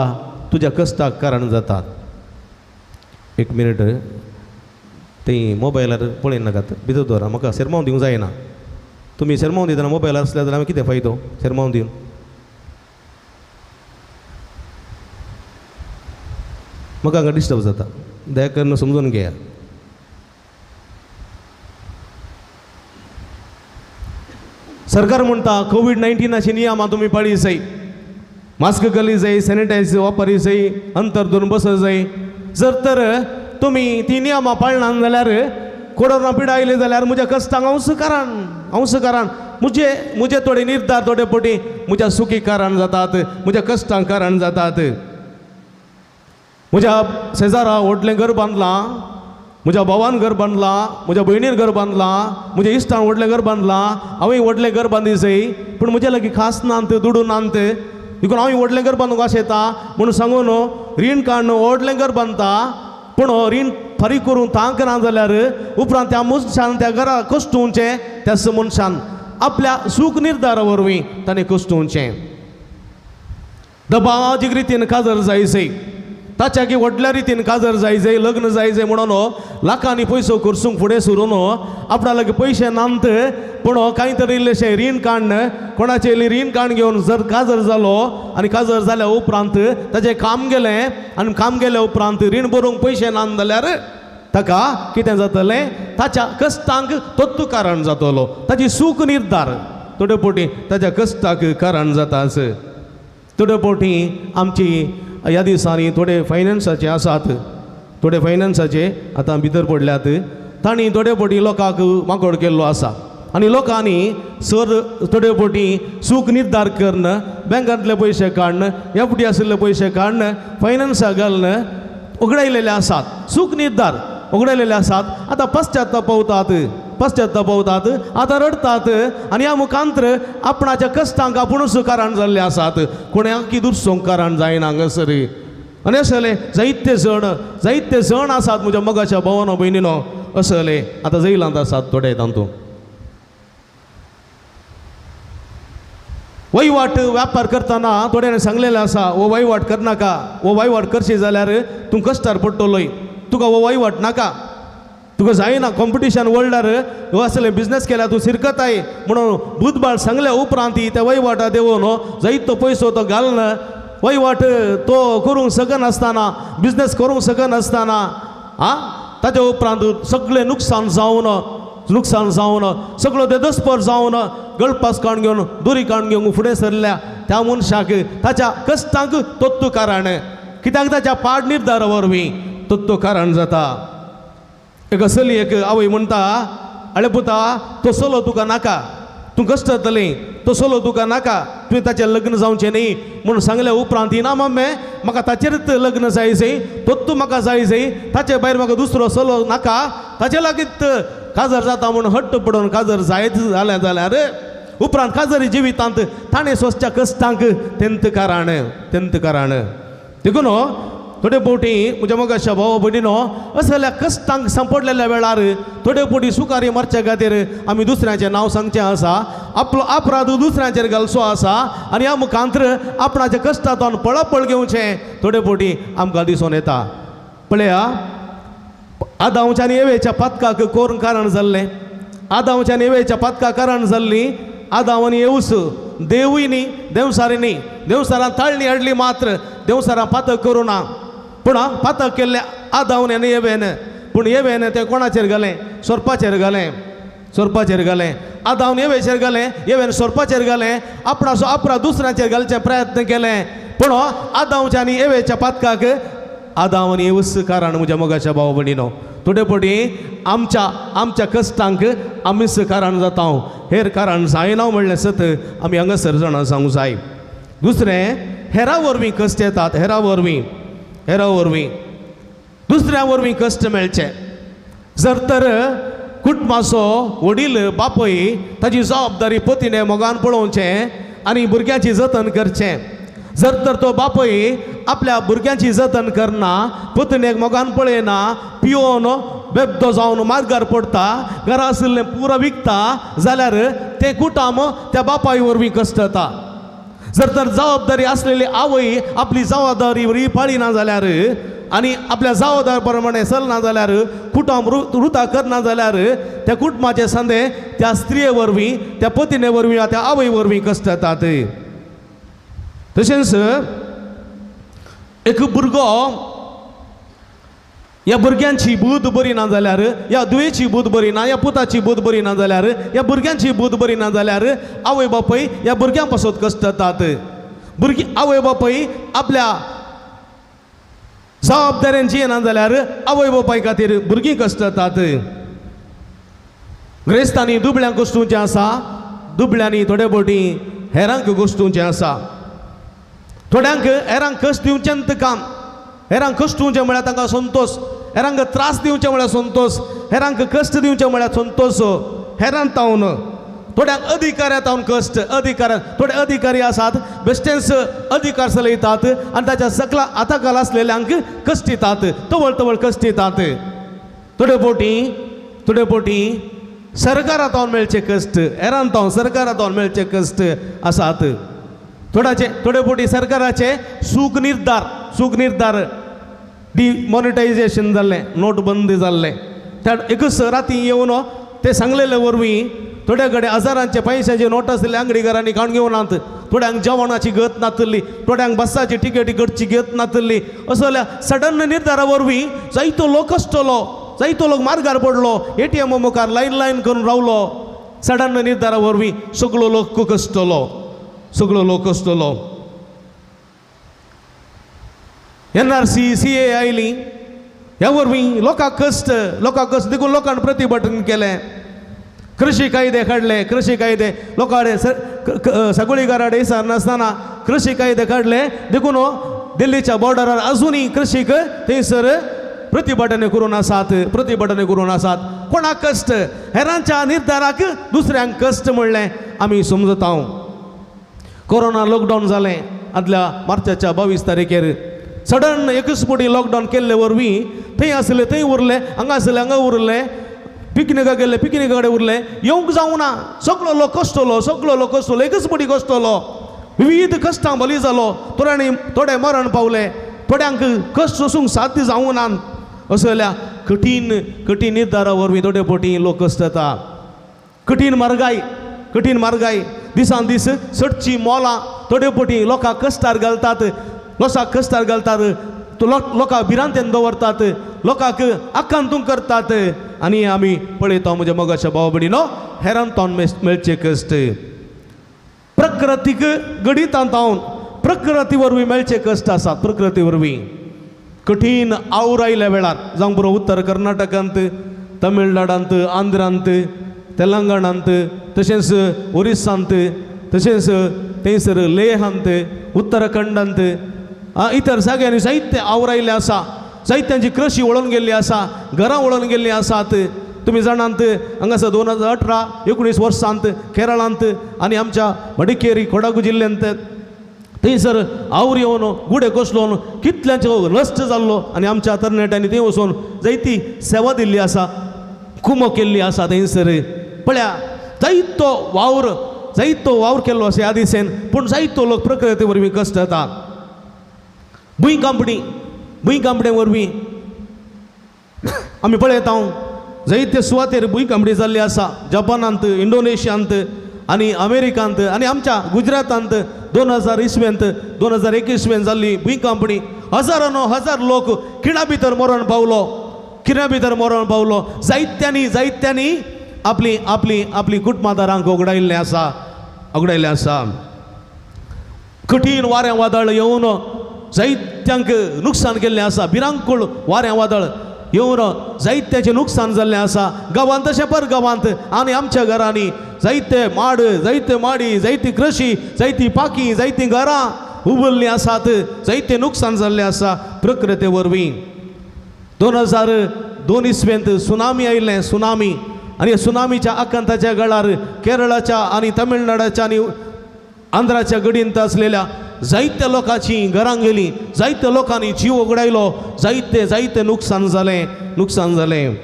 तुज्या कश्टाक कारण जातात. एक मिनीट ती मोबायलार पळय नाकात, भितर दवरा, म्हाका शेरमांव दिवंक जायना. तुमी शेरमांव दितना मोबायलार आसल्यार जाल्यार कितें फायदो शेरमांव दिवन? म्हाका हांगा डिस्टर्ब जाता, दया करून समजून घेया. सरकार म्हणटा कोवीड 19 नियमां तुमी पाळी जाय, मास्क घाली जाय, सॅनिटायझर वापरी जाय, अंतर धरून बस जाय. जर तर तुमी ती नियमां पाळना जाल्यार कोरोना पिडा आयली जाल्यार म्हज्या कश्टांक हांवच कारण, हांवच कारण, म्हजे म्हजे थोडे निर्धार थोडे पटी म्हज्या सुखी कारण जातात, म्हज्या कश्टांक कारण जातात. म्हज्या शेजारा व्हडलें घर बांदलां, म्हज्या भावान घर बांदलां, म्हज्या भयणीन घर बांदलां, म्हज्या इश्टान व्हडलें घर बांदलां, हांवें व्हडलें घर बांदी जाय, पूण म्हज्या लागीं खास नात, दुडू नात, देखून हांवें व्हडलें घर बांदूंक आशेता म्हणून सांगून रीण काडून व्हडलें घर बांदता, पूण रीण फारीक करूंक तांक ना जाल्यार उपरांत त्या मनशान त्या घरा कश्टुवचें, त्याच मनशान आपल्या सूख निर्धारा वरवीं ताणें कश्टुवचें. दबाजीक रितीन काजर जाय जाय, ताच्या की व्हडल्या रितीन काजर जाय जाय, लग्न जाय जाय म्हणून लाखांनी पयसो खर्चूंक फुडें सरून आपणा लागीं पयशे नात, पूण कांय तरी इल्लेशें रीण काडून कोणाचें इल्लें रीण काडून घेवन जर काजर जालो आनी काजर जाल्या उपरांत ताचें काम गेलें आनी काम गेल्या उपरांत रीण भरूंक पयशे नात जाल्यार ताका कितें जातलें, ताच्या कश्टांक तत्व कारण जातलो, ताची सूख निर्धार थोडे पोटी ताच्या कश्टाक कारण जाता. अशें थोडे पोटी आमची ह्या दिसांनी थोडे फायनान्साचे आसात, थोडे फायनान्साचे आतां भितर पडल्यात, तांणी थोडे पोटी लोकांक माकोड केल्लो आसा आनी लोकांनी सर थोडे पोटी सूख निर्धार करून बँकांतले पयशे काडून एफडी आशिल्ले पयशे काडून फायनान्साक घालून उगडायलेले आसात, सूख निर्धार उगडायलेले आसात. आतां पश्चाताप पावतात, पश्चाताप पावतात, आतां रडटात आनी ह्या मुखांतर आपणाच्या कश्टांक आपुणूच कारण जाल्ले आसात, कोणाकी दुसरोंक कारण जायना हांगासर. आनी असले जायते जण, जायते जण आसात म्हज्या मोगाच्या भावानो भयणीनो, असले आतां जैलांत आसात थोडे तांतूं. वहिवाट व्यापार करतना थोड्यांनी सांगलेलें आसा, हो वहिवाट करनाका, हो वहिवाट करशी जाल्यार तूं कश्टार पडटलोय, तुका हो वहिवाट नाका, तुका जायना, कॉम्पिटिशन वर्ल्डार हो असले बिजनेस केल्यार तूं सिरकताय म्हणून बुधबाळ सांगल्या उपरांत त्या वहिवाटा देवून जायतो पयसो तो घालून वहिवाट तो करूंक शकनासतना, बिजनेस करूंक शकनासतना आं ताच्या उपरांत सगळें नुकसान जावन, नुकसान जावन सगळो देदस्पर जावन गळपास काडून घेवन दुरी काडून घेवन फुडें सरल्या त्या मनशाक ताच्या कश्टांक तत्व कारण. कित्याक ताच्या पाड निर्धारा वरवीं तो कारण जाता. एक असली एक आवय म्हणटा, आळे पुता तो चलो तुका नाका, तूं कश्ट जातलें, तो चलो तुका नाका, तुवें ताचें लग्न जावचें न्ही म्हणून सांगल्या उपरांत ही ना मम्मे म्हाका ताचेरच लग्न जाय जाय, तोच तूं म्हाका जाय जाय, ताचे भायर म्हाका दुसरो चलो नाका, ताचे लागींच काजर जाता म्हणून हट्ट पडून काजर जायत जालें जाल्यार उपरांत काजरी जिवितांत ताणें सोंसच्या कश्टांक तेंत कारण तेंत कारण. देखून थोडे फावटी म्हज्या मोगाच्या भाव भयणीनो असल्या कश्टांक सांपडलेल्या वेळार थोडे फावटी सुकारी मारच्या खातीर आमी दुसऱ्याचें नांव सांगचें आसा, आपलो अपराध दुसऱ्यांचेर घालचो आसा आनी ह्या मुखांतर आपणाच्या कश्टांतून पळापळ घेवचें थोडे फावटी आमकां दिसून येता. पळया आदांवच्या आनी एवेच्या पातकाक कोरून कारण जाल्लें, आदांवच्या आनी एवेच्या पातकाक कारण जाल्लीं. आदांव आनी एवस देवूय न्ही देंवसारी न्ही, देंवसारान ताळणी हाडली मात्र देंवसारान पातक करूं ना, पूण पातक केल्लें आदावन आनी एवेन, पूण एवेन तें कोणाचेर घालें? सोरपाचेर घालें, सोरपाचेर घालें. आदावन एवेचेर घालें, एवेन सोरपाचेर घालें, आपणाचो अपराध दुसऱ्याचेर घालचे प्रयत्न केलें, पूण आदांवच्या आनी एवेच्या पातकाक आदांव आनी एवस कारण. म्हज्या मोगाच्या भाव भयणीनो थोडे फावटी आमच्या आमच्या कश्टांक आमीच कारण जाता, हेर कारण जायना म्हणलें सत आमी हांगासर जाणां सांगूं जाय. दुसरें हेरा वरवीं कश्ट येतात, हेरा वरवीं, हेरा वरवीं दुसऱ्या वरवीं कश्ट मेळचे. जर तर कुटुंबाचो वडील बापूय ताजी जबाबदारी पतीने मोगान पळोवचें आनी भुरग्यांची जतन करचें. जर तर तो बापूय आपल्या भुरग्यांची जतन करना, पत्नीक मोगान पळयना, पियोन बेबदो जावन मार्गार पडटा, घरा आशिल्लें पुरो विकता जाल्यार तें कुटुंब त्या बापाय वरवीं कश्ट जाता. जर तर जबाबदारी आसलेली आवय आपली जबाबदारी वरी पाळिना जाल्यार आनी आपल्या जबाबदार प्रमाणे चलना जाल्यार, कुटुंब रुता करना जाल्यार त्या कुटुंबाचे संदे त्या स्त्रिये वरवीं, त्या पतिने वरवीं, त्या आवय वरवीं कश्ट जातात. तशेंच एक भुरगो ह्या भुरग्यांची बूद बरी ना जाल्यार, ह्या दुयेची बूद बरी ना, ह्या पुताची बूद बरी ना जाल्यार, ह्या भुरग्यांची बूद बरी ना जाल्यार आवय बापूय ह्या भुरग्यां पासत कश्ट जातात. भुरगीं आवय बापूय आपल्या जबाबदारेन जियेना जाल्यार आवय बापाय खातीर भुरगीं कश्ट जातात. ग्रेस्तांनी दुबळ्यांक कश्टुचें आसा, दुबळ्यांनी थोडे फावटी हेरांक कश्टुचें आसा. थोड्यांक हेरांक कश्ट दिवचेंच काम, हेरांक कश्ट दिवचें म्हळ्यार तांकां संतोश, हेरांक त्रास दिवचें म्हळ्यार संतोश, हेरांक कश्ट दिवचें म्हळ्यार संतोश. हेरांत तावन थोड्यांक अधिकाऱ्या तावन कश्ट, अधिकार थोडे अधिकारी आसात बेश्टेंच अधिकार चलयतात आनी ताच्या सकला हाताखाल आसलेल्यांक कश्ट दितात, तवळ तवळ कश्ट दितात. थोडे फावटी सरकारा तावन मेळचे कश्ट, हेरांत तावन सरकारा तावन मेळचे कश्ट आसात. थोड्याचे थोडे फावटी सरकाराचे सूख निर्धार, सूख निर्धार डिमॉनिटायजेशन जाल्लें, नोटबंदी जाल्लें, त्या एकच राती येवन ते सांगलेले वरवीं थोड्या कडेन हजारांचे पयशांचे नोट आसले आंगडीकारांनी काडून घेवनात, थोड्यांक जेवणाची गत नातली, थोड्यांक बसाची टिकेटी गटची गत नातली. असल्या सडन निर्धारा वरवीं जायतो लोक कश्टलो, जायतो लोक मार्गार पडलो, एटीएम मुखार लायन लायन करून रावलो. सडन निर्धारा वरवीं सगळो लोक कश्टलो, सगळो लोक कश्टलो. एनआरसी सीए आयली ह्या वरवीं लोकांक कश्ट, लोकांक कश्ट देखून लोकांक प्रतिभटन केलें. कृषी कायदे काडले, कृषी कायदे लोकां सगळीकारा इसार नासतना कृषी कायदे काडले देखून दिल्लीच्या बॉर्डरार अजुनूय कृषीक थंयसर प्रतिभटन करून आसात, प्रतिभटन करून आसात. कोणाक कश्ट? हेरांच्या निर्धाराक दुसऱ्यांक कश्ट म्हणलें आमी समजता. कोरोना लॉकडावन जालें आदल्या मार्चाच्या 22 तारखेर सडन एकच फावटी लॉकडावन केल्ले वरवीं थंय आसले थंय उरले, हांगा आसले हांगा उरले, पिकनिकाक गेल्ले पिकनिका कडेन उरले, येवंक जावना ना. सगळो लोक कश्टलो, सगळो लोक कश्टलो, एकच फावटी कश्टलो, विविध कश्टां बली जालो. थोड्यांनी थोडे मरण पावले, थोड्यांक कश्ट सोसूंक साध्य जावंक ना. असल्या कठीण कठीण निर्धारा वरवीं थोडे फावटी लोक कश्ट जाता. कठीण म्हारगाय, कठीण म्हारगाय दिसान दीस सटची मोलां थोडे फावटी लोकांक कश्टार घालतात, लोकांक कश्टार घालतात, लोकांक भिरांतेन दवरतात, लोकांक आकांतूंक करतात. आनी आमी पळयता म्हज्या मोगाच्या भाव भयणीनो, हेरांतून मेळचे कश्ट प्रकृतीक गणितांत प्रकृती वरवीं मेळचे कश्ट आसात. प्रकृती वरवीं कठीण आवर आयल्या वेळार, जावं पुरो उत्तर कर्नाटकांत, तमिळनाडांत, आंध्रांत, तेलंगणांत, तशेंच ओरिसांत, तशेंच थंयसर लेहांत, उत्तराखंडांत, इतर जाग्यांनी जायते आवर आयिल्ले आसा. जायत्यांची कृशी वळोवन गेल्ली आसा, घरां वळोवन गेल्लीं आसात. तुमी जाणांत हांगासर 2018-19 वर्सांत केरळांत आनी आमच्या मडिकेरी कोडागू जिल्ल्यांत थंयसर आवर येवन गुडे कोसलोन कितल्यांचो नश्ट जाल्लो आनी आमच्या तरणाट्यांनी थंय वचून जायती सेवा दिल्ली आसा, कुमो केल्ली आसा. थंयसर पळया जायतो वावर, जायतो वावर केल्लो आसा ह्या दिसेन, पूण जायतो लोक प्रकृती वरवीं कश्ट येता. भूंयकांपणी, भूंयकांपणे वरवीं आमी पळयता जायते सुवातेर भूंयकांपणी जाल्ली आसा. जपानांत, इंडोनेशियांत आनी अमेरिकांत आनी आमच्या गुजरातांत 2000 इसवेंत 2021 जाल्ली भूंयकांपणी हजारानो हजार लोक खिणा भितर मरण पावलो, खिणा भितर मरण पावलो. जायत्यांनी जायत्यांनी आपली आपली आपली कुटुंबादारांक उगडायिल्लें आसा, उगडायिल्लें आसा. कठीण वारें वादळ येवन जायत्यांक नुकसान केल्लें आसा. भिरांकूळ वारें वादळ येवन जायत्याचें नुकसान जाल्लें आसा. गांवांत तशें पर गांवांत आनी आमच्या घरांनी जायते माड, जायते माडी, जायती कृशी, जायती पाकी, जायतीं घरां उबल्लीं आसात. जायतें नुकसान जाल्लें आसा प्रकृते वरवीं. 2002 इसवेंत सुनामी आयिल्लें, सुनामी, आनी सुनामीच्या आकांताच्या गळार केरळाच्या आनी तमिळनाडाच्या आनी आंध्राच्या गडींत आसलेल्या जायत्या लोकांची घरां गेलीं, जायत्या लोकांनी जीव उगडायलो, जायते जायते नुकसान जालें, नुकसान जालें.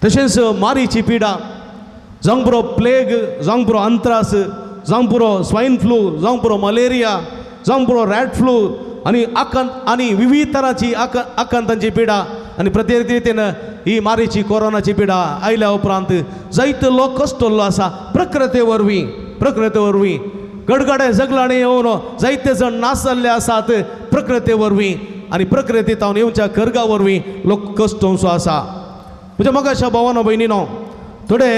तशेंच मारीची पिडा, जावं पुरो प्लेग, जावं पुरो अंत्रास, जावं पुरो स्वायन फ्लू, जावं पुरो मलेरिया, जावं पुरो रॅट फ्लू आनी आकांत आनी विविध तरांची आकांतांची पिडा आनी प्रत्येक रितीन ही मारीची कोरोनाची पिडा आयल्या उपरांत जायते लोक कश्टल्लो आसा प्रकृते वरवीं, प्रकृते वरवीं. गडगडे जगलाणे येवन जायते जण नाश जाल्ले आसात प्रकृते वरवीं आनी प्रकृती तावन येवच्या करगा वरवीं लोक कश्टोवचो आसा. म्हज्या मोगाच्या भावानो भयणीनो, थोडे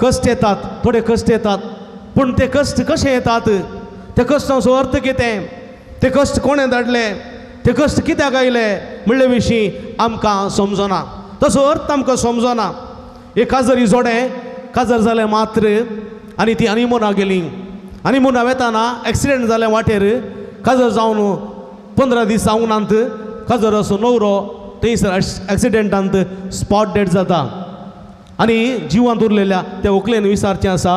कश्ट येतात, थोडे कश्ट येतात, पूण ते कश्ट कशे येतात, ते कश्टांचो अर्थ कितें, ते कश्ट कोणें धाडले, ते कश्ट कित्याक आयले म्हणले विशीं आमकां समजना, तसो अर्थ आमकां समजना. एक काजरी जोडें काजर जालें मात्र आनी ती हनीमुना गेली. हनीमुना वेताना एक्सिडेंट जालें वाटेर, काजर जावन 15 दीस जावनात काजर असो न्हवरो थंयसर एक्सिडेंटांत स्पॉट डेड जाता आनी जिवांत उरलेल्या त्या व्हंकलेन विचारचें आसा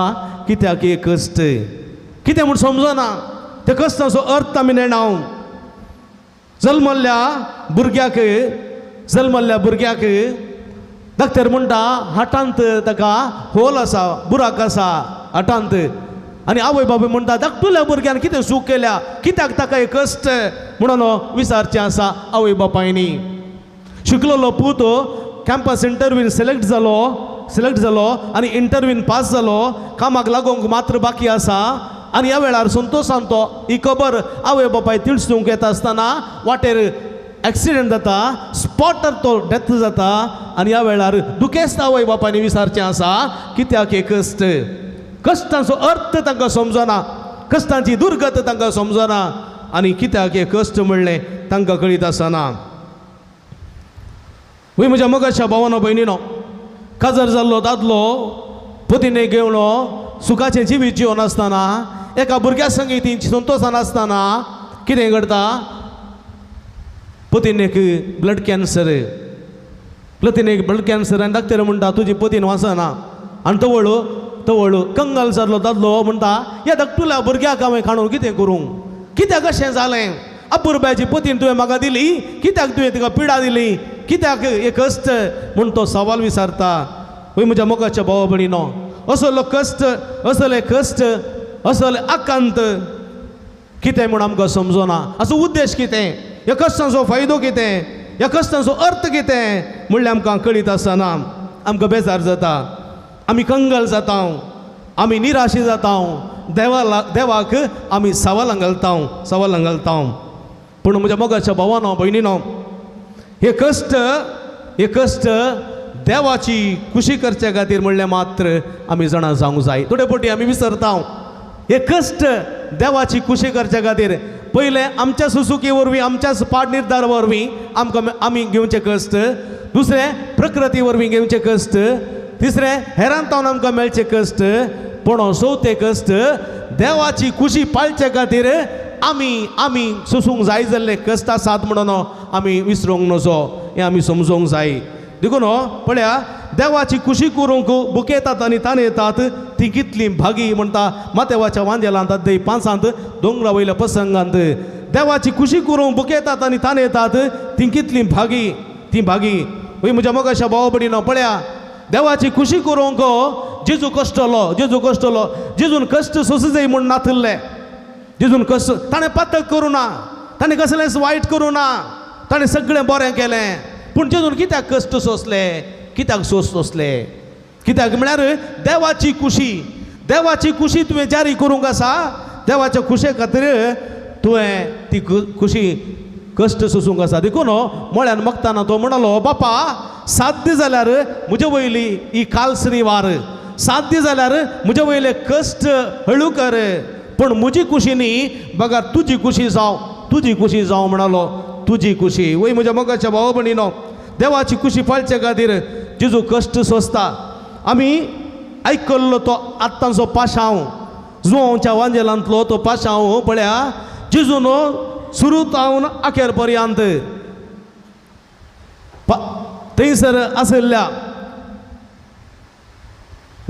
कित्याक हे कश्ट, कितें म्हूण समजना. त्या कश्टाचो अर्थ आमी नेणाव. जल्मल्ल्या भुरग्याक, जल्मल्ल्या भुरग्याक डॉक्टर म्हणटा हाटांत ताका होल आसा, बुराक आसा हाटांत, आनी आवय बापूय म्हणटा धाकटुल्या भुरग्यान कितें चूक केल्या, कित्याक ताका हे कश्ट म्हणून विचारचें आसा आवय बापायनी. शिकलेलो पूत कॅम्पस इंटरव्यून सिलेक्ट जालो, सिलेक्ट जालो आनी इंटरव्यून पास जालो, कामाक लागूंक मात्र बाकी आसा आनी ह्या वेळार संतोशान तो ही खबर आवय बापाय तिळसूंक येता आसतना वाटेर एक्सिडेंट जाता, स्पॉटार तो डेथ जाता आनी ह्या वेळार दुखेस्त आवय बापायनी विचारचें आसा कित्याक हे कश्ट. कश्टांचो अर्थ तांकां समजना, कश्टांची दुर्गत तांकां समजना आनी कित्याक हे कश्ट म्हणलें तांकां कळीत आसना. वय म्हज्या मोगाच्या भावानो भयणीनो, काजर जाल्लो दादलो पतीने घेवन सुखाचें जिवीत जिवन आसतना एका भुरग्या संगी ती संतोशान आसतना कितें घडटा, पतीनेक ब्लड कॅन्सर, पतीनेक ब्लड कॅन्सर आनी डॉक्टर म्हणटा तुजी पतीन वाचना आनी तवळ तवळ कंगाल जाल्लो दादलो म्हणटा ह्या धाकटुल्या भुरग्याक हांवें खाणून कितें करूं, कित्याक अशें जालें, अपुरबायची पतीन तुवें म्हाका दिली, कित्याक तुवें तिका पिडा दिली, कित्याक हे कश्ट म्हूण तो सवाल विचारता. वय म्हज्या मोगाच्या भावा भयणीनो, असलो कश्ट, असले कश्ट, असले आकांत कितें म्हूण आमकां समजना. असो उद्देश कितें, ह्या कश्टांचो फायदो कितें, ह्या कश्टांचो अर्थ कितें म्हणल्यार आमकां कळीत आसना. आमकां बेजार जाता, आमी कंगाल जाता, आमी निराशी जाता, देवाक आमी सवालां घालता, सवालां घालता. पूण म्हज्या मोगाच्या भावानो भयणीनो, हे कश्ट, हे कश्ट देवाची खुशी करचे खातीर म्हणल्यार मात्र आमी जाणा जावंक जाय. थोडे फावटी आमी विसरता, हे कश्ट देवाची खुशी करच्या खातीर पयलें आमच्या सुसुकी वरवीं आमच्याच पाड निर्धार वरवीं आमकां आमी घेवचे कश्ट, दुसरें प्रकृती वरवीं घेवचे कश्ट, तिसरें हेरान तावन आमकां मेळचे कश्ट, पूण चवथें कश्ट देवाची खुशी पाळचे खातीर आमी आमी सोसूंक जाय जाल्ले कश्ट आसात म्हणून आमी विसरूंक नजो, हें आमी समजूंक जाय. देखून पळया देवाची खुशी करूंक बुकेतात आनी ताणेतात ती कितली भागी म्हणटा मातेवाच्या वांजेलांत अध्याय 5 दोंगरा वयल्या प्रसंगांत देवाची खुशी करूंक बुकेतात आनी ताणेतात ती कितली भागी, ती भागी. वय म्हज्या मोगाच्या भाव भयणीनो पळया देवाची खुशी करूंक जेजू कश्टलो, जेजू कश्टलो, जेजून कश्ट सोंसू जाय म्हूण नातिल्लें. जेजून कश्ट ताणें पातक करूं ना, ताणें कसलेंच वायट करूं ना, ताणें सगळें बरें केलें. पूण जेजून कित्याक कश्ट सोंसले, कित्याक सोंसले? कित्याक म्हळ्यार देवाची खुशी, देवाची खुशी तुवें जारी करूंक आसा. देवाच्या खुशे खातीर तुवें ती खुशी कश्ट सोसूंक आसा. देखून मळ्यान मगताना तो म्हणलो, बापा साध्य जाल्यार म्हजे वयली ही कालसरी वार, साध्य जाल्यार म्हजे वयले कश्ट हळू कर, पूण म्हजी खुशी न्ही बघा तुजी खुशी जावं, तुजी खुशी जावं म्हणालो, तुजी खुशी. वय म्हज्या मोगाच्या भाव भयणीनो देवाची खुशी पाळचे खातीर जेजू कश्ट सोंसता. आमी आयकल्लो तो आत्तांचो पाशांव, जुवांच्या वांजेलांतलो तो पाशांव पळया जेजून सुरू जावन अखेर पर्यंत थंयसर आशिल्ल्या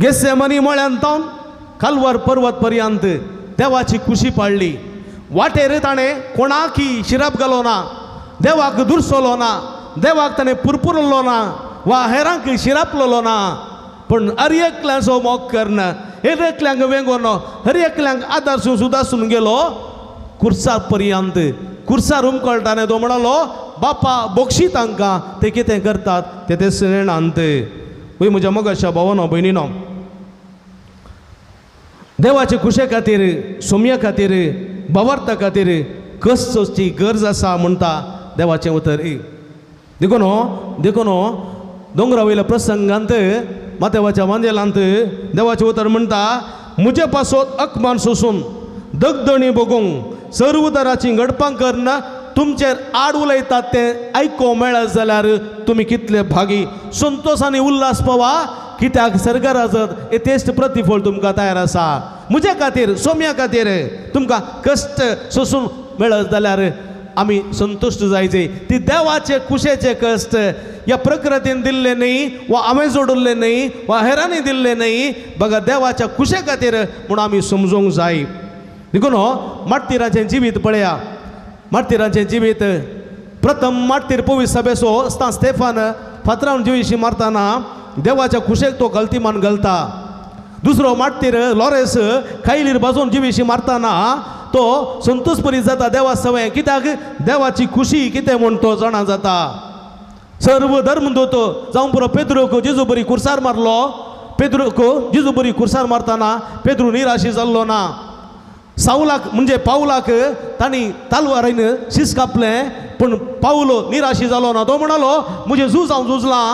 गेसेमनी मळ्यान तावन कालवार पर्वत पर्यंत देवाची खुशी पाळ्ळी. वाटेर ताणें कोणाकी शिराप घालो ना, देवाक दुरसलो ना, देवाक ताणें पुरपुरलो ना वा हेरांक शिरापलो ना, पूण हर एकल्याचो मोग करन, हर एकल्यांक वेंगोन, हर एकल्यांक आदार सुदासून गेलो कुर्सा पर्यंत. कुर्सार उमकळटाने तो म्हणालो, बापा बोक्षी तांकां ते कितें करतात ते ते नेणांत. वय म्हज्या मोगाच्या भावानो भयणीनो देवाचे खुशे खातीर, सोम्या खातीर, भावार्था खातीर कश्ट सोंसची गरज आसा म्हणटा देवाचें उतर. देखून देखून दोंगरा वयल्या प्रसंगांत मातेवाच्या वांजेलांत देवाचें उतर म्हणटा, म्हजे पासत अकमान सोसून दगदणी भोगूंक सर्व तराचीं घडपां करन तुमचेर आड उलयतात तें आयको मेळत जाल्यार तुमी कितले भागी. संतोश आनी उल्हास पवा, कित्याक सरकाराचो येतेश्ट प्रतिफळ तुमकां तयार आसा. म्हजे खातीर, सोम्या खातीर तुमकां कश्ट सोसून मेळत जाल्यार आमी संतुश्ट जायचे. ती देवाचे खुशेचे कश्ट ह्या प्रकृतीन दिल्ले न्ही वा हांवें जोडिल्ले न्ही वा हेरांनी दिल्ले न्ही, बघा देवाच्या खुशे खातीर म्हूण आमी समजूंक जाय. देखून मार्तिराचें जिवीत पळया, मार्तिराचें जिवीत प्रथम मार्तीर पवित्र सभेचो स्ता स्टेफान फातरावन जिवीशी मारतना देवाच्या खुशेक तो गलतीमान घालता. दुसरो मार्तीर लॉरेस कायलीर बाजून जिवीशी मारतना तो संतोषपरी जाता देवा सवय, कित्याक देवाची खुशी कितें म्हूण तो जाणा जाता. सर्व धर्मदूत जावं पुरो पेद्रूक जेजू बरी कुर्सार मारलो, पेद्रूक जेजू बरी कुर्सार मारतना पेद्रू निराशी जाल्लो ना. सावलाक म्हणजे पावलाक तांणी तालवारीन शीस कापलें, पूण पावलो निराशी जालो ना. तो म्हणालो, म्हजें झूज हांव झुजलां,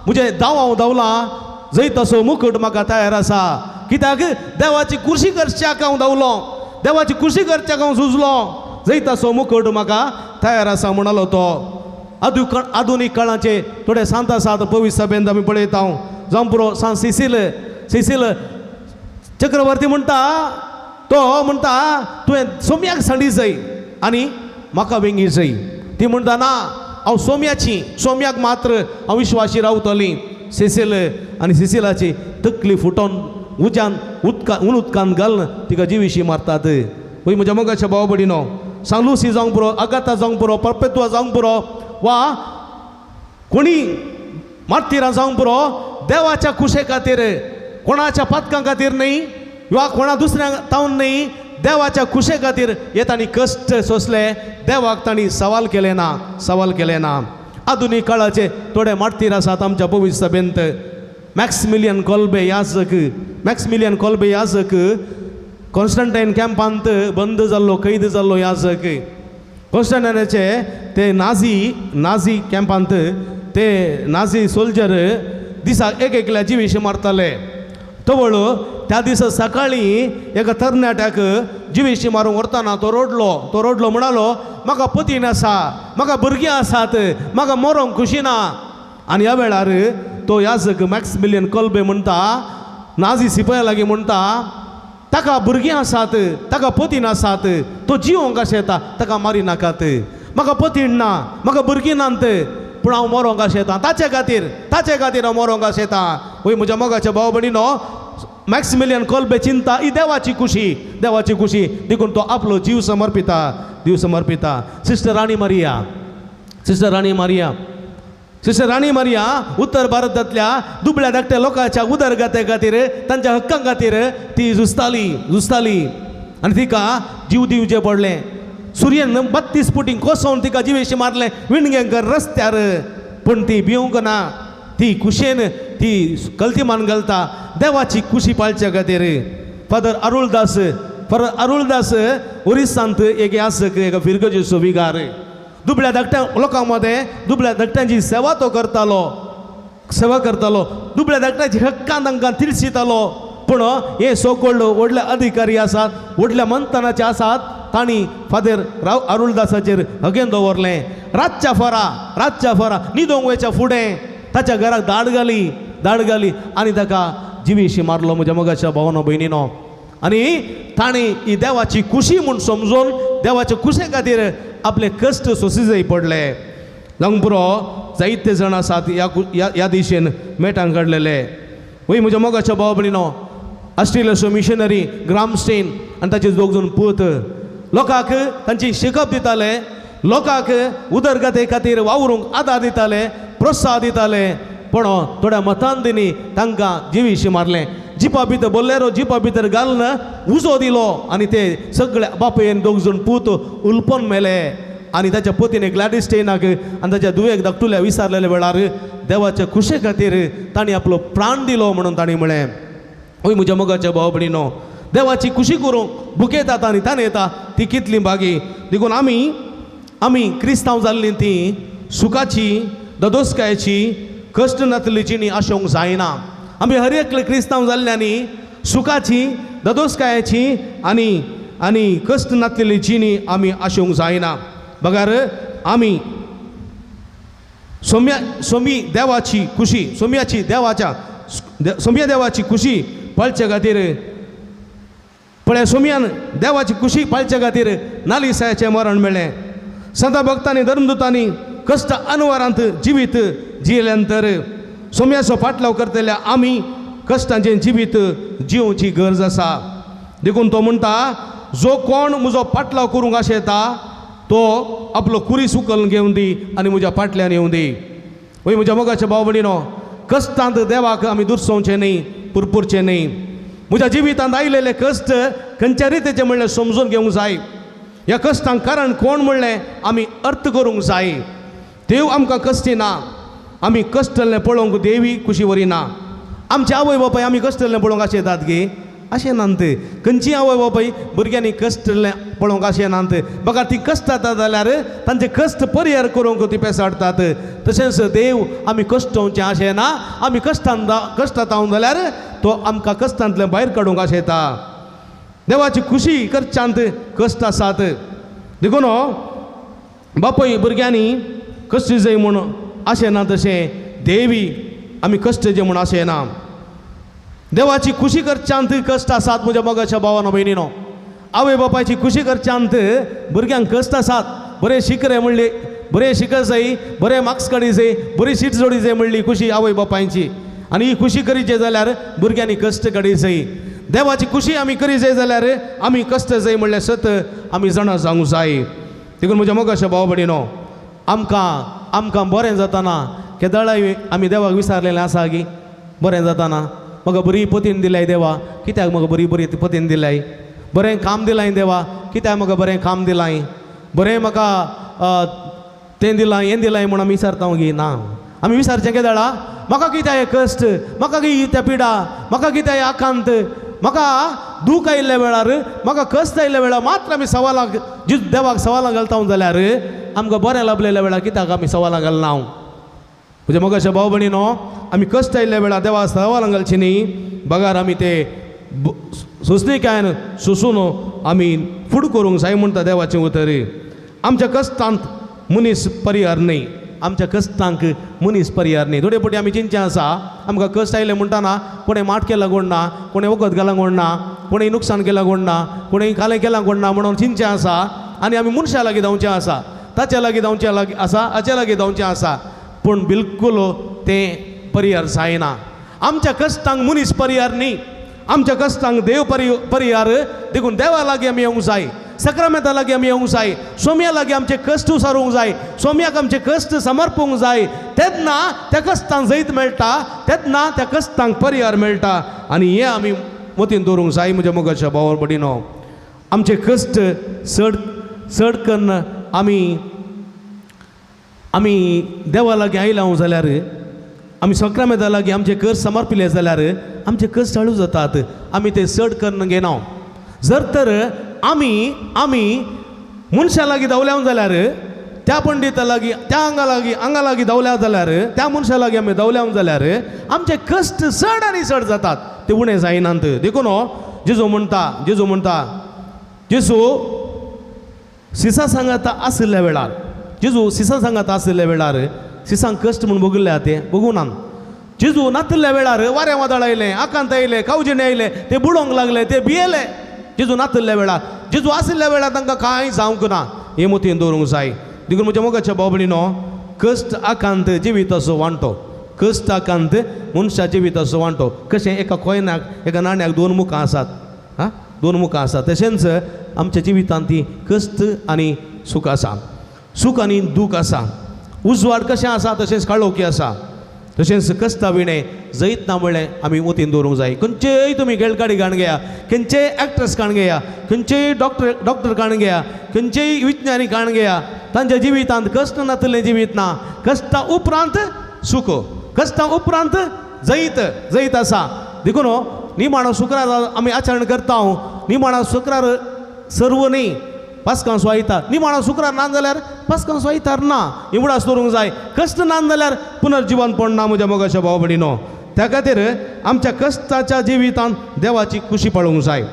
म्हजें धांव हांव धांवलां, जैताचो मुकूट म्हाका तयार आसा. कित्याक देवाची खुशी करच्याक हांव धांवलो, देवाची खुशी करच्याक हांव झुजलो, जैताचो मुकूट म्हाका तयार आसा म्हणालो तो. आधुनीक काळाचे थोडे सांत आसात पवित्र सभेंत आमी पळयता, जावं पुरो सांत सिसील, सिसील चक्रवर्ती म्हणटा, तो म्हणटा तुवें सोम्याक सांडी जाय आनी म्हाका वेंगी जाय. ती म्हणटा ना, हांव सोम्याची, सोम्याक मात्र हांव विश्वाशी रावतली. सिसील आनी सिसिलाची तकली फुटोन उज्यान उदका उदकान घालून तिका जिविशी मारतात. वय म्हज्या मोगाच्या भाव भयणीनो सांग लुसी जावंक पुरो, आगाता जावंक पुरो, परपेतुआ जावंक पुरो वा कोणी मार्तिरां जावंक पुरो, देवाच्या खुशे खातीर, कोणाच्या पातकां खातीर न्ही वा कोणा दुसऱ्या तावन न्ही, देवाच्या खुशे खातीर हे तांणी कश्ट सोंसले, देवाक तांणी सवाल केलें ना, सवाल केलें ना. आधुनीक काळाचे थोडे मार्तीर आसात आमच्या पवित्र सभेंत. मॅक्समिलियन कोल्बे याजक, मॅक्समिलियन कोल्बे याजक कॉन्स्टंटायन कॅम्पांत बंद जाल्लो, कैद जाल्लो याजक. कॉन्स्टंटायनाचे ते नाझी, नाझी कॅम्पांत ते नाझी सोल्जर दिसाक एक एकल्या जिवीशी मारताले. तवळ त्या दिसा सकाळीं एका तरणाट्याक जिवेशी मारूंक व्हरतना तो रडलो म्हणालो म्हाका पतीन आसा, म्हाका भुरगीं आसात, म्हाका मरोंक खुशी ना. आनी ह्या वेळार तो याजक मॅक्सिमिलियन कोल्बे म्हणटा, नाझी सिपाया लागीं म्हणटा, ताका भुरगीं आसात, ताका पतीन आसात, तो जिवोंक अशें येता, ताका मारी नाकात. म्हाका पतीण ना, म्हाका भुरगीं नात, पूण हांव मरोंक अशें येता, ताचे खातीर हांव मरोंक अशें येता. वय म्हज्या मोगाच्या भाव भयणीनो, मॅक्सिमिलियन कोल्बे चिंता ही देवाची खुशी, देवाची खुशी देखून तो आपलो जीव समर्पिता, जीव समर्पिता. सिस्टर राणी मारिया, सिस्टर राणी मारिया, सिस्टर राणी मारिया उत्तर भारतांतल्या दुबळ्या धाकट्या लोकांच्या उदरगते खातीर, तांच्या हक्कां खातीर ती झुजताली, झुजताली आनी तिका जीव दिवचें पडलें. सुर्यन 32 फुटीं कोसोवन तिका जिवेशी मारलें विणगेंकर रस्त्यार, पूण ती भिवंक ना, ती खुशेन ती कल्तीमान घालता देवाची खुशी पाळच्या खातीर. फादर अरुलदास, फादर अरुलदास ओरिसांत एक यासक, एक फिरगजेचो विगार, दुबळ्या धाकट्या लोकां मदें दुबळ्या धाकट्यांची सेवा तो करतालो, सेवा करतालो, दुबळ्या धाकट्याची हक्कां तांकां तिळसितालो. पूण हे सोकोल्ड व्हडले अधिकारी आसात, व्हडल्या मंथनाचे आसात, तांणी फादर राव अरुलदासाचेर हगेन दवरलें. रातच्या फरा, रातच्या फरा न्हिदोंक वयच्या फुडें ताच्या घराक धाड घाली, धाड घाली आनी ताका जिवीशी मारलो म्हज्या मोगाच्या भावनो भयणीनो. आनी ताणें ही देवाची खुशी म्हूण समजून देवाचे खुशे खातीर आपले कश्ट सोंसी पडले. जावंक पुरो जायते जाण आसात ह्या ह्या दिशेन मेटां काडलेले. वय म्हज्या मोगाच्या भाव भयणीनो, ऑस्ट्रेलियाचो मिशनरी ग्रामस्टेन आनी ताचे दोग जाण पूत लोकांक तांची शिकप दिताले, लोकांक उदरगते खातीर वावरूंक आदार दिताले, प्रोत्साह दिताले. पूण थोड्या मतांनी तांकां जिवीशी मारलें. जिपा भितर बोल्लेरो जिपा भितर घालून उजो दिलो आनी ते सगळे बापायन दोग जाण पूत उलपन मेले. आनी ताच्या पतीन ग्लॅडिस्टेनाक आनी ताच्या धुवेक धाकटुल्या विसारलेल्या वेळार देवाच्या खुशे खातीर तांणी आपलो प्राण दिलो म्हणून तांणी म्हळें. वय म्हज्या मोगाच्या भाव भयणीनो, देवाची खुशी करूंक भुकेतात आनी ताणें येता ती कितली बागी. देखून आमी आमी क्रिस्तांव जाल्लीं ती सुखाची, ददोसकायेची, कश्ट नातली जिणी आशोवंक जायना. आमी हर एकले क्रिस्तांव जाल्ल्यांनी सुखाची, ददोसकायेची आनी आनी कश्ट नातलेली जिणी आमी आशोवंक जायना. बगर आमी सोम्या सोमी देवाची खुशी, सोम्याची देवाच्या सोम्या देवाची खुशी पाळचे खातीर, पळय सोम्यान देवाची खुशी पाळचे खातीर नालिसायाचें मरण मेळ्ळें. संता भक्तांनी धर्मदूतांनी कश्ट अनवरांत जिवीत जियेल्यान तर सोम्याचो फाटलाव करतल्या आमी कश्टांचें जिवीत जिवची गरज आसा. देखून तो म्हणटा, जो कोण म्हजो पाटलाव करूंक आशेता तो आपलो कुरीस उखलून घेवन दी आनी म्हज्या फाटल्यान येवन दी. वय म्हज्या मोगाच्या भाव भयणीनो, कश्टांत देवाक आमी दुरसोवचें न्ही, पुरपुरचें न्ही. म्हज्या जिवितांत आयलेले कश्ट खंयच्या रितीचें म्हणलें समजून घेवंक जाय. ह्या कश्टांक कारण कोण म्हणलें आमी अर्थ करूंक जाय. देव आमकां कश्टी ना, आमी कश्टल्लें पळोवंक देवी खुशी वरी ना. आमचे आवय बापाय आमी कश्टल्लें पळोवंक अशें येतात गे, अशें नात. खंयची आवय बापाय भुरग्यांनी कश्टल्लें पळोवंक अशें नात. बघा ती कश्ट जाता जाल्यार तांचे कश्ट परिहार करूंक ती पेसाडटात. तशेंच देव आमी कश्टोवचें अशें ना. आमी कश्टान कश्टांत जाल्यार तो आमकां कश्टांतल्यान भायर काडूंक अशें येता. देवाची खुशी करच्यांत कश्ट आसात. देखून बापूय भुरग्यांनी कश्ट जाय म्हूण अशें ना, तशें देवी आमी कश्ट जे म्हूण अशें ना. देवाची खुशी करच्यांत कश्ट आसात म्हज्या मोगाच्या भावानो भयणीनो. आवय बापायची खुशी करच्यांत भुरग्यांक कश्ट आसात. बरें शिकरे म्हणली, बरें शिक जाय, बरें मार्क्स काडी जाय, बरी सीट जोडी जाय म्हणली खुशी आवय बापायची. आनी ही खुशी करीचे जाल्यार भुरग्यांनी कश्ट काडी जाय. देवाची खुशी आमी करी जाय जाल्यार आमी कश्ट जाय म्हणलें सत आमी जाणा जावंक जाय. देखून म्हज्या मोगाच्या भाव भयणीनो, आमकां आमकां बरें जाताना केदळाय आमी देवाक विसारलेलें आसा गी. बरें जाताना म्हाका बरी पतीन दिल्याय देवा, कित्याक म्हाका बरी बरी पतीन दिल्याय? बरें काम दिलाय देवा, कित्याक म्हाका बरें काम दिलाय? बरें म्हाका तें दिलां हें दिलां म्हूण आमी विसारता गी ना. आमी विसारचें केदळा म्हाका कित्याक हें कश्ट, म्हाका कित्या पिडा, म्हाका कित्याक हें आकांत, म्हाका दूख आयिल्ल्या वेळार, म्हाका कश्ट आयिल्ल्या वेळार मात्र आमी सवालां देवाक सवालां घालता जाल्यार आमकां बरें लाभलेल्या वेळार कित्याक आमी सवालां घालना? म्हज्या मोगाच्या भाव भयणीनो, आमी कश्ट आयिल्ल्या वेळार देवा सवालां घालची न्ही, बगार आमी ते सोंसणीकायेन सोंसून आमी फुड करूंक जाय म्हणटा देवाचें उतर. आमच्या कश्टांत मनीस परिहार न्ही, आमच्या कश्टांक मनीस परिहार न्ही. थोडे फावटी आमी चिंतचें आसा, आमकां कश्ट आयले म्हणटाना कोणें माट केला कोण ना, कोणें वखद घालां कोण ना, कोणें नुकसान केलां कोण ना, कोणें कालें केलां कोण ना म्हणून चिंतचें आसा आनी आमी मनशा लागीं धांवचें आसा, ताच्या लागीं धांवचें लागीं आसा, हाच्या लागीं धांवचें आसा, पूण बिलकूल तें परिहार जायना. आमच्या कश्टांक मनीस परिहार न्ही, आमच्या कश्टांक देव परिहार. देखून देवा लागीं आमी येवंक जाय, सक्रामेंता लागीं आमी येवंक जाय, सोम्या लागीं आमचे कश्ट सारूंक जाय, सोम्याक आमचे कश्ट समर्पूंक जाय. तेन्ना त्या कश्टांक जैत मेळटा, तेन्ना त्या कश्टांक परिहार मेळटा. आनी हें आमी मतीन दवरूंक जाय म्हज्या मोगाच्या भाव भयणीनो. आमचे कश्ट चड चड कन्न आमी आमी देवा लागीं आयला जाल्यार, आमी सक्रामेंता लागीं आमचे कश्ट समर्पिले जाल्यार आमचे कश्ट चालू जातात, आमी ते चड कन्न घेना. जर तर आमी आमी मनशा लागीं धांवल्या जाल्यार, त्या पंडिता लागीं, त्या आंगा लागीं आंगा लागीं धांवल्या जाल्यार, त्या मनशा लागीं आमी धांवल्या जाल्यार आमचे कश्ट चड आनी चड जातात, ते उणें जायनात. देखून जेजू म्हणटा, जेजू म्हणटा, जेजू सिसा सांगाता आशिल्ल्या वेळार, जेजू सिसा सांगाता आशिल्ल्या वेळार सिसांक कश्ट म्हूण भोगल्या ते भोगूनात. जेजू नातिल्ल्या वेळार वारें वादळ आयलें, आकांत आयलें, कावजेणे आयलें, ते बुडोवंक लागले, ते भियेले. जेजू नातिल्ल्या वेळार, जेजू आशिल्ल्या वेळार तांकां कांय जावंक ना, हें मतीन दवरूंक जाय. देखून म्हज्या मोगाच्या भाव भयणीनो, कश्ट आकांत जिविताचो वांटो, कश्ट आकांत मनशा जिविताचो वांटो. कशें एका कोयनाक, एका नाण्याक दोन मुखां आसात, आं दोन मुखां आसात, तशेंच आमच्या जिवितांत ती कश्ट आनी सूख आसा, सूख आनी दूख आसा. उजवाड कशें आसा तशेंच काळोखी आसा, तशेंच कश्टा विणें जैत ना म्हणलें आमी मतीन दवरूंक जाय. खंयचेय तुमी खेळगाडी काण घेया, खंयचेय एक्ट्रेस काण घेया, खंयचेय डॉक्टर काण घेया, खंयचेय विज्ञानी काण घेया, तांच्या जिवितांत कश्ट नातिल्लें जिवीत ना. कश्टा उपरांत सूख, कश्टा उपरांत जैत, जैत आसा. देखून निमाणो शुक्रार आमी आचरण करता, निमाणो शुक्रार सर्व न्ही पास्कां स्वायता, निमाणो शुक्रार ना जाल्यार पास्कां स्वायतार ना, इवडास दवरूंक जाय. कश्ट ना जाल्यार पुनर्जिवन पडना म्हज्या मोगाच्या भाव भयणीनो. त्या खातीर आमच्या कश्टाच्या जिवितांत देवाची खुशी पाळोवंक जाय.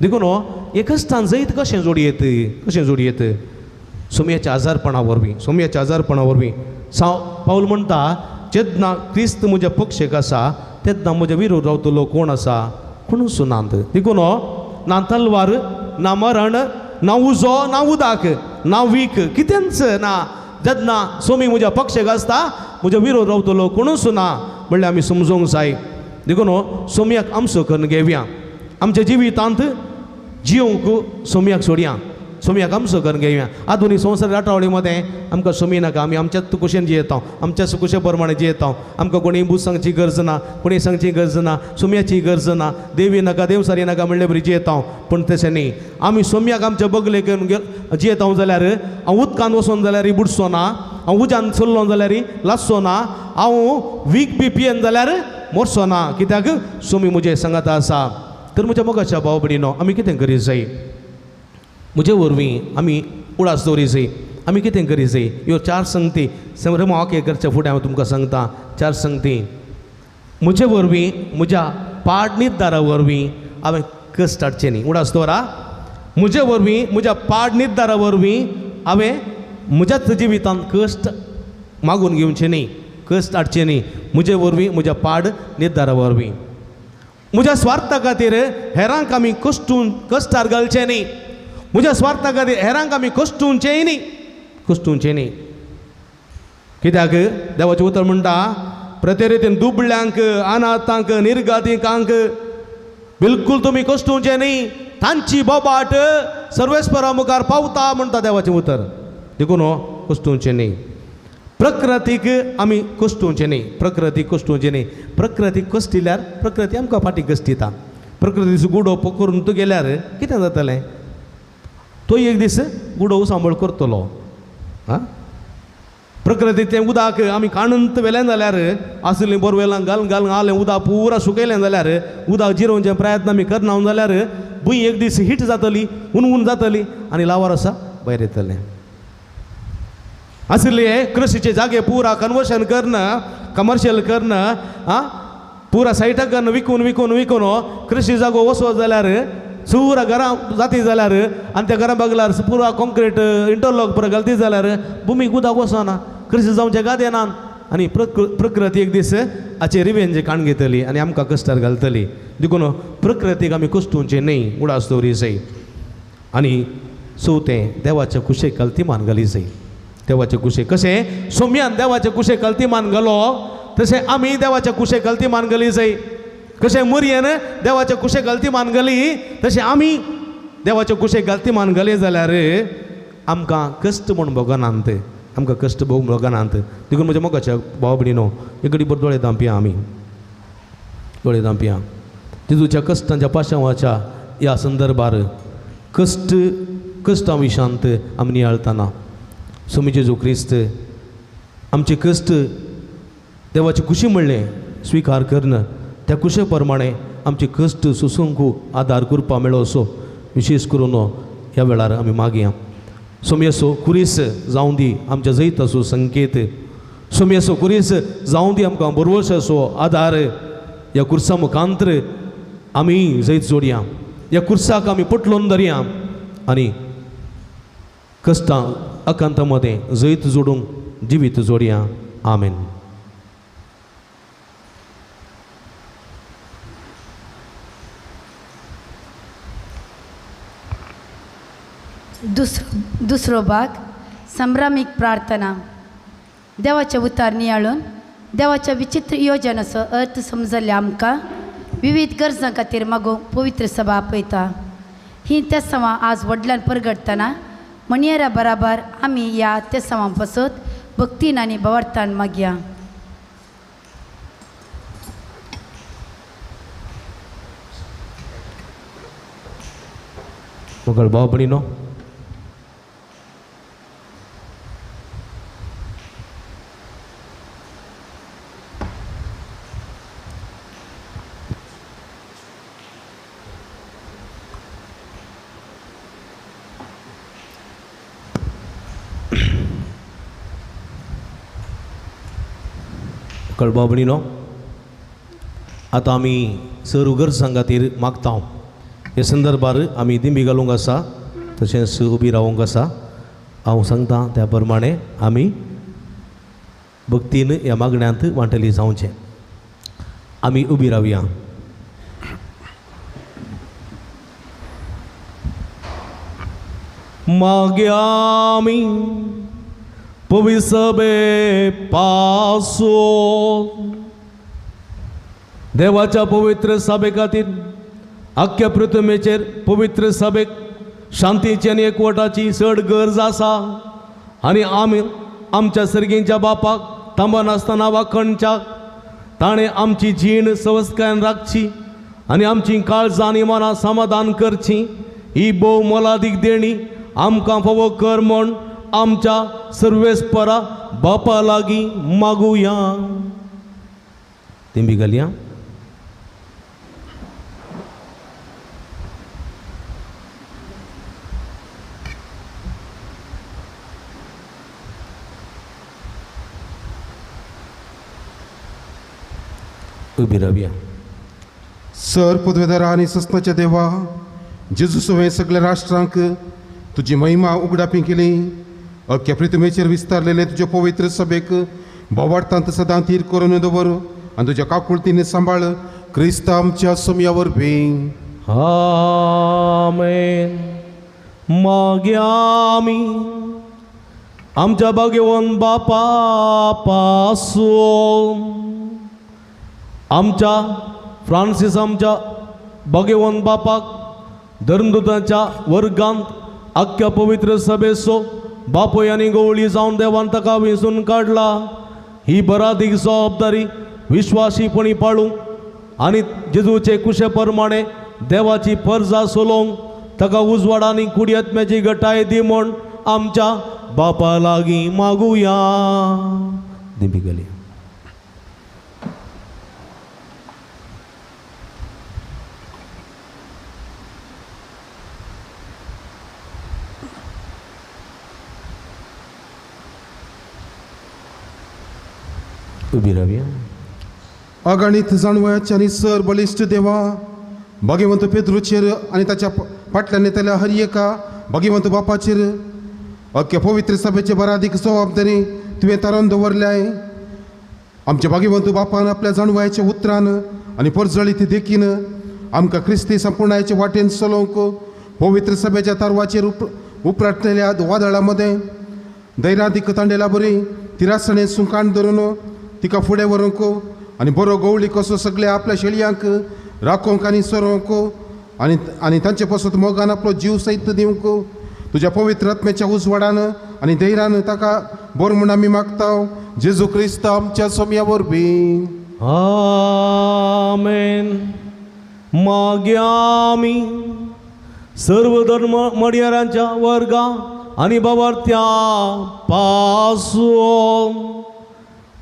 देखून हे कश्टान जैत कशें जोडयेत, कशें जोडयेत? सोमयाच्या आजारपणा वरवीं, सोमयाच्या आजारपणा वरवीं. साव पावल म्हणटा, जेन्ना क्रिस्त म्हज्या पक्षेक आसा तेन्ना म्हज्या विरोध रावतलो कोण आसा? कोणूच नात. देखून ना तलवार, ना मरण, ना उजो, ना उदक, ना वीख, कितेंच ना. जेन्ना सोमी म्हज्या पक्षेक आसता म्हज्या विरोध रावतलो कोणूच ना म्हणल्यार आमी समजूंक जाय. देखून सोमयाक आमचो करून घेवया, आमच्या जिवितांत जिवंक सोमयाक सोडया, सोमयाक आमचो करून घेवया. आधुनीक संवसार राटावळी मदें आमकां सोमी नाका, आमी आमच्याच कुशेन जियेता, आमच्याच कुशे प्रमाणे जियेता. आमकां कोणी बूज सांगची गरज ना, कोणी सांगची गरज ना, सोमयाची गरज ना, देवी नाका, देवसारी नाका म्हणले बरी जियेता. पूण तशें न्ही, आमी सोमयाक आमच्या बगले घेवन जियेता जाल्यार हांव उदकान वचोन जाल्यार बुडचो ना, हांव उज्यान चल्लो जाल्यार लासचो ना, हांव वीक बी पियेन जाल्यार मरचो ना, कित्याक सोमी म्हजें सांगाता आसा. तर म्हज्या मोगाच्या भाव भयणीनो, आमी कितें करीत जाय? म्हजे वरवीं आमी उडास दवरी जाय. आमी कितें करी जाय? ह्यो चार संगती वाक्य करच्या फुडें हांव तुमकां सांगता. चार संगती म्हजे वरवीं, म्हज्या पाड निर्धारा वरवीं हांवें कश्ट हाडचें न्ही. उडास दवरा, म्हजे वरवीं, म्हज्या पाड निर्धारा वरवीं हांवें म्हज्याच जिवितांत कश्ट मागून घेवचें न्ही, कश्ट हाडचें न्ही. म्हजे वरवीं, म्हज्या पाड निर्धारा वरवीं, म्हज्या स्वार्था खातीर हेरांक आमी कश्टून कश्टार घालचें न्ही. म्हज्या स्वार्था खातीर हेरांक आमी कश्टुवचेंय न्ही, कश्टुवचें न्ही. कित्याक देवाचें उतर म्हणटा, प्रत्येक दुबळ्यांक, अनाथांक, निर्गातिकांक बिलकूल तुमी कश्टुवचें न्ही, तांची बोबाट सर्वेस्परा मुखार पावता म्हणटा देवाचें उतर. देखून कश्टुवचें न्ही. प्रकृतीक आमी कश्टुवचें न्ही, प्रकृतीक कश्टुवचें न्ही. प्रकृतीक कश्टिल्यार प्रकृती आमकां फाटीं कश्टिता. प्रकृतीचो गुडो करून तूं गेल्यार कितें जातलें? तो एक दीस गुडो सांबाळ करतलो. आं, प्रकृतीचें उदक आमी काणून व्हेलें जाल्यार आसलें बोरवेलां घालून घालून आलें उदक पुरा सुकयलें जाल्यार, उदक जिरोवचें प्रयत्न आमी करना जाल्यार भूंय एक दीस हीट जातली, उन उन जातली आनी लावार आसा भायर येतलें. आशिल्ले कृषीचे जागे पुरा कन्वर्शन करून कमर्शियल करून आं पुरा सायटाक करून विकून विकून विकून कृषी जागो वचत जाल्यार सुरा घरां जाती जाल्यार आनी त्या घरां बगल्यार पुरा कॉन्क्रीट इंटरलॉक पुरा घालती जाल्यार भुमीक उदक वचना, कृषी जावचे गादे ना आनी प्रकृती एक दीस हाचे रिवेंज काण घेतली आनी आमकां कश्टार घालतली. देखून प्रकृतीक आमी कश्टुवचें न्हय, उडास दवरी जाय. आनी चवथें, देवाच्या कुशेक घालती मान घाली जाय. देवाचे कुशेक कशें सोम्यान देवाचे कुशेक घालती मान घालो तशें आमी देवाच्या कुशेक घालती मान घाली जाय. कशें मुरयेन देवाच्या कुशेक घालती मान घाली तशें आमी देवाच्या कुशेक घालती मान घाली जाल्यार आमकां कश्ट म्हूण भोगनात, आमकां कश्ट भोग भोगनात. देखून म्हज्या मोगाच्या भाव भयणीनो, एक घडी बरो दोळे धांपया, आमी दोळे धांपया. जेजूच्या कश्टांच्या पाशांवाच्या ह्या संदर्भार कश्ट कश्टां विशांत आमी नियाळतना स्वामी जेजू क्रिस्त आमचे कश्ट देवाची खुशी म्हणलें स्विकार करून त्या कुशे प्रमाणे आमचे कश्ट सोसूंक आदार करपा मेळो असो विशेष करून ह्या वेळार आमी मागया. सोमयेसो कुरीस जावं दी आमच्या जैताचो संकेत, सोमयेसो कुरीस जावं दी आमकां बरवशाचो आदार. ह्या कुर्सा मुखांतर आमी जैत जोडया, ह्या कुर्साक आमी पटलोवन धरया आनी कश्टां अकांता मदें जैत जोडूंक जिवीत जोडया. आमेन. दुसरो भाग, संभ्रामीक प्रार्थना. देवाचे उतार नियाळून देवाच्या विचित्र योजनाचो अर्थ समजल्ल्या आमकां विविध गरजां खातीर मागूंक पवित्र सभा आपयता. ही तेसांवां आज व्हडल्यान परगटतना म्हणयेरा बराबर आमी ह्या तेसांवां पासत भक्तीन आनी भावार्थान मागया. मोगल भाव भयणीनो, भाव भयणीनो, आतां आमी सर्व गरजां खातीर मागता. हे संदर्भार आमी दिंबी घालूंक आसा, तशेंच उबी रावूंक आसा. हांव सांगता त्या प्रमाणे आमी भक्तीन ह्या मागण्यांत वांटली जावचें. आमी उबी रावया. मागया आमी पविसबे पासो देवाच्या पवित्र सभे खातीर आख्या पृथ्वीचेर पवित्र सभेक शांतीची आनी एकवटाची चड गरज आसा आनी आमी आमच्या सर्गींच्या बापाक थांबनासतना वाखणच्या ताणें आमची जीण सवस्कायन राखची आनी आमची काळजां आनी मनां समाधान करची. ही भोव मोलादीक देणी आमकां फावो कर म्हूण आमच्या सर्वेस्परा बापा लागीं मागुया. तेंबी घालया. उबी रावया. सर पदवेदारा आनी सस्नाच्या देवा जेजू सुवें सगळ्या राष्ट्रांक तुजी महिमा उगडापी केली. अख्ख्या पृथ्वीचेर विस्तारलेले तुजे पवित्र सभेक बोवार्थांत सदां थीर करून दवर आनी तुज्या काकुळतीन सांबाळ क्रिस्त आमच्या सोमया वरवीं. आमेन. मागया आमी आमच्या भाग्यवंत बापा पासून आमच्या फ्रांसीस आमच्या भाग्यवंत बापाक धर्मदूतांच्या वर्गांत आख्ख्या पवित्र सभेचो बापूय आनी गवळी जावन देवान ताका वेंचून काडला. ही बरादीक जबाबदारी विश्वासीपणी पाळूंक आनी जेजूचे कुशे प्रमाणे देवाची परजा सोलोवंक ताका उजवाड आनी कुडयत्म्याची गटाय दी म्हूण आमच्या बापा लागीं मागुया. दिंबी गेली. उबी रावया. अगणीत जाणवयाचे आनी सर बळिश्ट देवा, भाग्यवंत पेद्रूचेर आनी ताच्या फाटल्यान येतल्या हर एका भाग्यवंत बापाचेर अख्ख्या पवित्र सभेचे बरादीक जबाबदारी तुवें तारोवन दवरल्याय. आमच्या भाग्यवंत बापान आपल्या जाणवयाच्या उतरान आनी परजळीत देखीन आमकां क्रिस्ती संपूर्णायचे वाटेन चलोवंक पवित्र सभेच्या तारवाचेर उपराटलेल्या वादळा मदें दैरादीक तांडेला बरी तिरासणें सुंकाण धरून तिका फुडें व्हरूंक आनी बरो गवळी कसो सगळ्या आपल्या शेळयांक राखोवंक आनी सरोवंक आनी आनी तांचे पासत मोगान आपलो जीव सयत दिवंक तुज्या पवित्र आत्म्याच्या उजवाडान आनी धैर्यान ताका बरो म्हूण आमी मागता जेजू क्रिस्त आमच्या सोम्या वरवीं. आमेन. मागीर आमी सर्व धर्म मडयारांच्या वर्गा आनी बाबार्थ्या पासून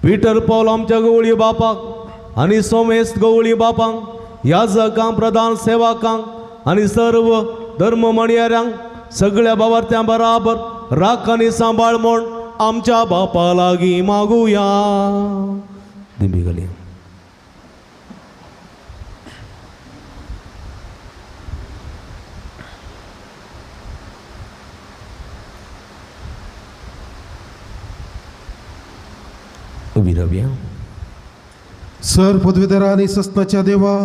पिटर पावल आमच्या गवळी बापाक आनी सोमेस्त गवळी बापांक याजकांक प्रधान सेवकांक आनी सर्व धर्म मडयारांक सगळ्या बाबार्थ्यां बराबर राख आनी सांबाळ म्हूण आमच्या बापा लागीं मागुया. दिंबी घाली. उबी रावया. सर पदवीधरा आनी सस्नाच्या देवा,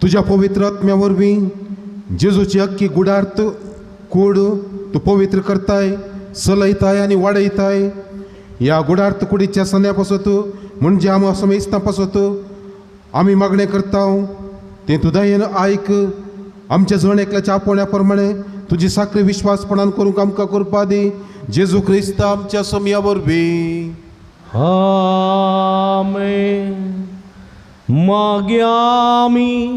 तुज्या पवित्र आत्म्या वरवीं जेजूची अख्खी गुडार्थ कूड तूं पवित्र करताय, सलयताय आनी वाडयताय. ह्या गुडार्थ कुडीच्या सन्या पासत म्हणजे आम समेस्तां पासत आमी मागणें करता तें तूं दयेन आयक. आमच्या जण एकल्याच्या आपोवण्या प्रमाणे तुजी साखरी विश्वासपणान करूंक आमकां करपा दी जेजू क्रिस्त आमच्या सोम्या वरवीं. आमेन. मागीर आमी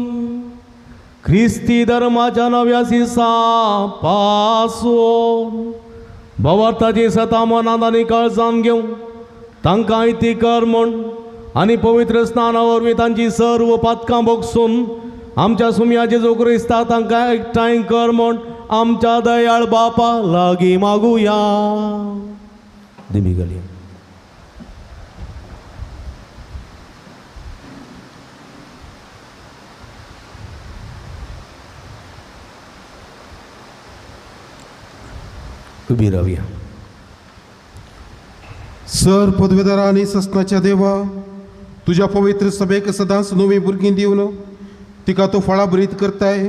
क्रिस्ती धर्माच्या नव्या सिसा पासून भावार्थाची सता मनांत आनी काळजान घेवन तांकां आयती कर म्हूण आनी पवित्र स्नाना वरवीं तांची सर्व पातकां भोगसून आमच्या सुमया जेजू क्रिस्ता तांकां एकठांय कर म्हूण आमच्या दयाळ बापा लागीं मागुया. दिमी घाली. उबी रावया. सर पदवेदारा आनी सस्नाच्या देवा, तुज्या पवित्र सभेक सदांच नवीं भुरगीं दिवन तिका तूं फळां भरीत करताय.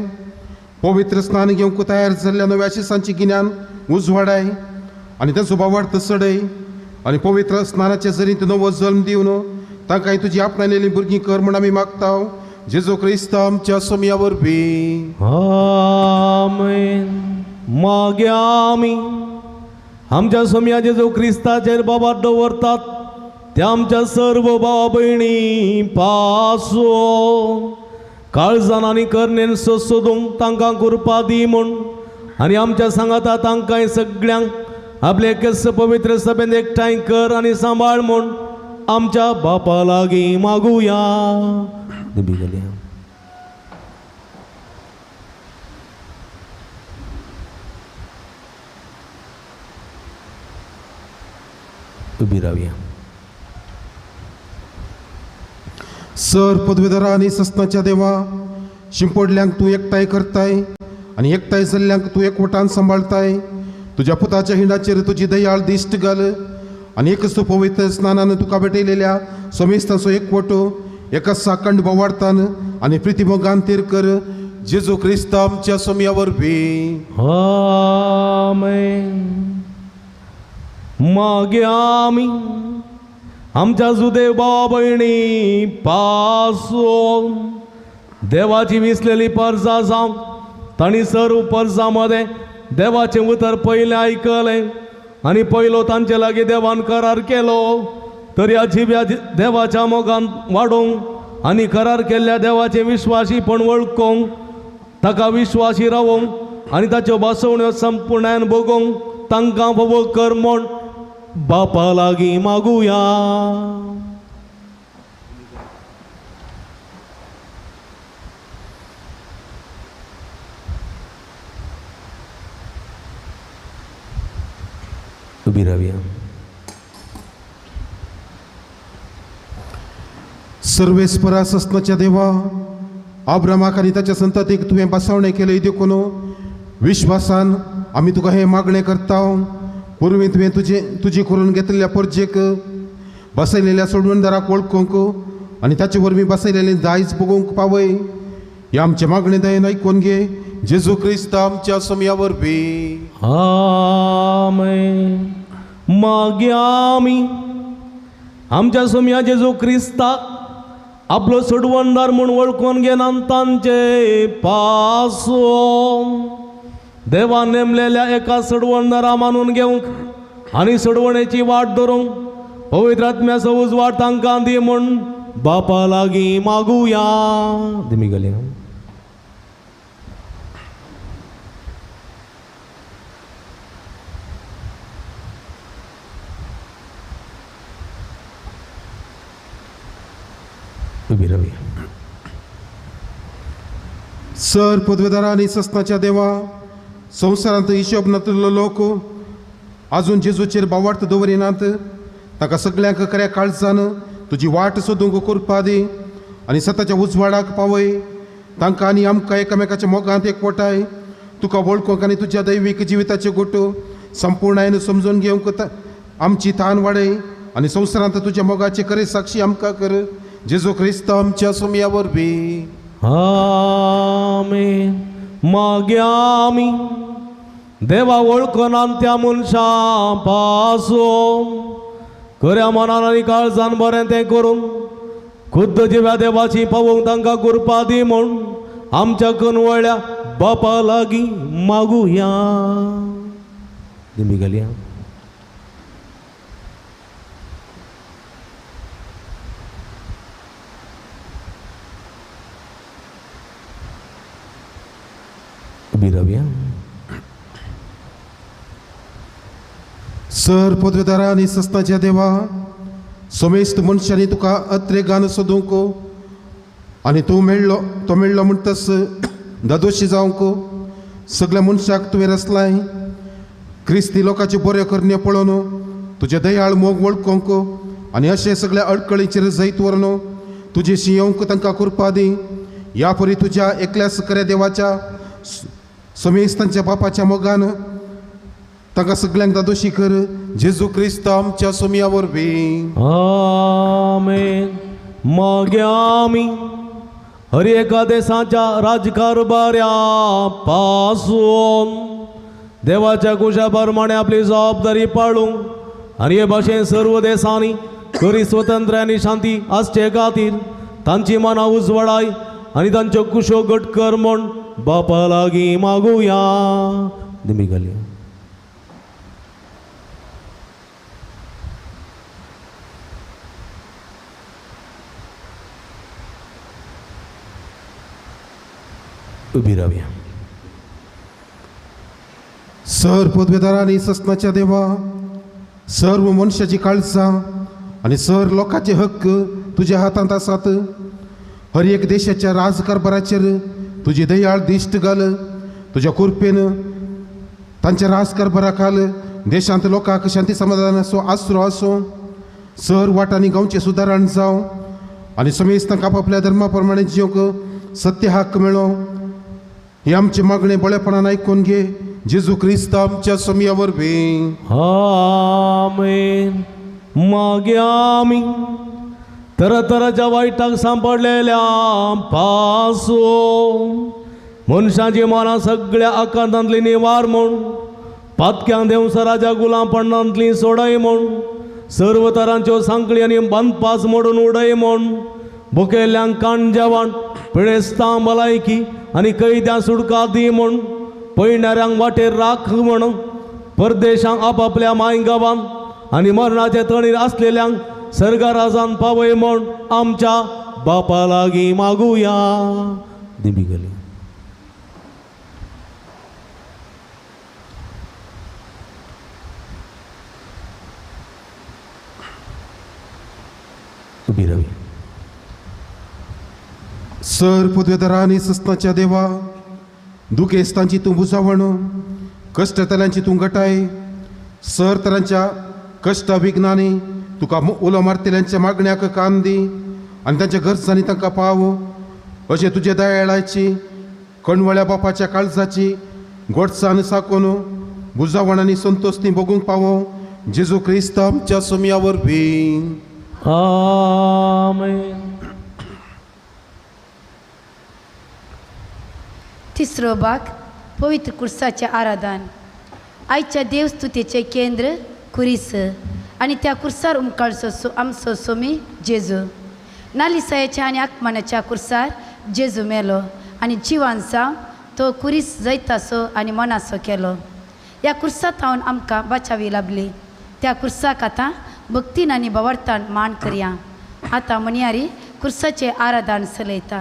पवित्र स्नान घेवंक तयार जाल्ल्या नव्या शिसांची गिन्यान उजवाडाय आनी तांचो भावार्थ चडय आनी पवित्र स्नानाच्या जरींत नवो जल्म दिवन तांकां तुजी आपणायलेलीं भुरगीं कर म्हूण आमी मागता जेजू क्रिस्त आमच्या सोम्या वरवीं. आमेन. मागीर आमी आमच्या सोम्या जेजू क्रिस्ताचेर बाबा दवरतात त्या आमच्या सर्व भावा भयणी पासून काळजान आनी करणेन सोदूंक तांकां कृपा दी म्हूण आनी आमच्या सांगाता तांकां सगळ्यांक आपले केस पवित्र सभेंत एकठांय कर आनी सांबाळ म्हूण आमच्या बापा लागीं मागुया. दिमी घालया. उबी रावया. सर पदवीधरा आनी सस्नाच्या देवा, शिंपडल्यांक तूं एकठांय करताय आनी एकठांय जाल्ल्यांक तूं एकवटान सांबाळताय. तुज्या पुताच्या हिंडाचेर तुजी दयाळ दिश्ट घाल आनी एकच तूं पवित्र स्नानान तुका भेटयलेल्या समेस्तांचो एकवट एका साखंड बोवाडतान आनी प्रितीमोगान तेर कर जेजू क्रिस्त आमच्या सोम्या वरवीं. आमेन. मागीर आमी आमच्या जुदेव भावा भयणी पासून देवाची विसलेली परजा जावं तांणी सर्व परजा मदें देवाचें उतर पयलें आयकलें आनी पयलो तांचे लागीं देवान करार केलो तर ह्या जिव्या देवाच्या मोगान वाडोवंक आनी करार केल्ल्या देवाचें विश्वासीपण वळखूंक ताका विश्वासी रावोवंक आनी ताच्यो भासवण्यो संपूर्णान भोगोवंक तांकां फावो कर म्हूण बापा लागीं मागुया. उबी रावया. सर्वेस्परा सस्नाच्या देवा, आब्रामाक आनी ताच्या संततीक तुवें बसवणें केलें देखून विश्वासान आमी तुका हें मागणें करता. पूर्वी तुवें तुजी करून घेतलेल्या परजेक बसयलेल्या सोडवणदाराक वळखूंक आनी ताचे वरवीं बसयलेलें दायज बगोवंक पावय. हे आमचें मागणें दयेन आयकून घे, जेजू क्रिस्त आमच्या सोमया वरवीं. आमेन. मागीर आमी आमच्या सोमया जेजू क्रिस्ताक आपलो सोडवणदार म्हूण वळखून घेना तांचे पासो देवान नेमलेल्या एका सोडवणदारा मानून घेवंक आनी सोडवणेची वाट धरूंक पवित्र आत्म्याचो उजवाड तांकां दी म्हूण बापा लागीं मागुया. दिमी गेली. उबी रावया. सर पदवेदारा आनी सस्नाच्या देवा, संवसारांत हिशोब नातिल्लो लोक आजून जेजूचेर बावार्थ दवरिनात, ताका सगल्यांक खऱ्या काळजान तुजी वाट सोदूंक करपा दी आनी सताच्या उजवाडाक पावय. तांकां आनी आमकां एकामेकाच्या मोगांत एकवटाय. तुका वळखूंक आनी तुज्या दैवीक जिविताचे गोट संपूर्णायेन समजून घेवंक आमची तान वाडय आनी संवसारांत तुज्या मोगाचे खरे साक्षी आमकां कर. जेजू क्रिस्त आमच्या सोमया वरवीं. आमेन. मागीर आमी देवा वळखनान त्या मनशां पासून खऱ्या मनान आनी काळजान बरें तें करून खुद्द जिव्या देवाची पावोवंक तांकां कृपा दी म्हूण आमच्या कनवळ्या बापा लागीं मागुया. दिमी घालया. उबी रावया. सर पदवेदारा आनी सस्नाच्या देवा, समेस्त मनशांनी तुका अत्रेगान सोदूंक आनी तूं मेळ्ळो तो मेळ्ळो म्हणटच दादोशी जावंक सगल्या मनशाक तुवें रचलाय. क्रिस्ती लोकांच्यो बऱ्यो करण्यो पळोवन तुजें दयाळ मोग वळखूंक आनी अशें सगल्या अडकळीचेर जैत व्हरून तुजें शिंयोवंक तांकां कृपा दी. ह्या परी तुज्या एकल्याच खऱ्या देवाच्या समेस्तांच्या बापाच्या मोगान तांकां सगल्यांक दादोशी कर. जेजू क्रिस्त आमच्या सोमया वरवीं. आमेन. मागीर आमी हर एका देशाच्या राजकारभाऱ्या पासून देवाच्या कुशा प्रमाणे आपली जबाबदारी पाळूंक आनी हे भाशेन सर्व देशांनी खरी स्वतंत्र आनी शांती आसचे खातीर तांची मनां उजवाडाय आनी तांच्यो कुशो घट कर म्हूण बापा लागीं मागुया. दिमी घालया. उबी रावया. सर पदवेदारा आनी सस्नाच्या देवा, सर्व मनशाची काळजां आनी सर लोकांचे हक्क तुज्या हातांत आसात. हर एक देशाच्या राजकारभाराचेर तुजी दयाळ दिश्ट घाल. तुज्या कृपेन तांच्या राजकारभारा खाल देशांत लोकांक शांती समाधानाचो आसरो आसूं. सर वाटांनी गांवचें सुदारण जावं आनी समेस्तांक आपापल्या धर्मा प्रमाणे जिवंक सत्य हक्क मेळो. हे आमचे मागणे बळेपणान आयकून घे. जेजू क्रिस्त आमच्या सोमया वरवीं. आमेन. मागीर आमी तरातराच्या वायटाक सांपडलेल्या पासून मनशाची मनां सगळ्या आकांतांतली निवार म्हूण पातक्यां देंवसराच्या गुलामपणांतली सोडय म्हूण सर्व तरांच्यो सांकळी आनी बांदपास मोडून उडय म्हूण भुकेल्ल्यांक काण जेवण पिडेस्तां भलायकी आनी कैद्यां सुटका दी म्हूण पयणाऱ्यांक वाटेर राख म्हूण परदेशांक आपापल्या माय गांवांत आनी मरणाचे तणीर आसलेल्यांक सर्गाराजान पावय म्हूण आमच्या बापा लागीं मागुया. दिमी गेली. उबी रावया. सर पदवेदारा आनी सस्नाच्या देवा, दुखेस्तांची तूं बुजावण, कश्टतल्यांची तूं गटाय, सर तरांच्या कश्ट विघ्नांनी तुका उलो मारतल्यांच्या मागण्याक कान दी आनी तांच्या गरजांनी तांकां पाव अशें तुजे दयाळाची कणवळ्या बापाच्या काळजाची गोडसान साकून बुजावण आनी संतोष ती भोगूंक पावो जेजू क्रिस्त आमच्या सोमया वरवीं. आमेन. तिसरो भाग पवित्र कुर्साचें आराधन. आयच्या देवस्तुतीचें केंद्र कुरीस आनी त्या कुर्सार उमकाळचो आमचो सोमी जेजू. नालिसायेच्या आनी आकमानाच्या कुर्सार जेजू मेलो आनी जिवान जावन तो कुरीस जैतासो आनी मनासो केलो. ह्या कुर्सा थावन आमकां बाचावी लाबली. त्या कुर्साक आतां भक्तीन आनी बवडतान मान करया. आतां म्हणयारी कुर्साचें आराधन चलयता.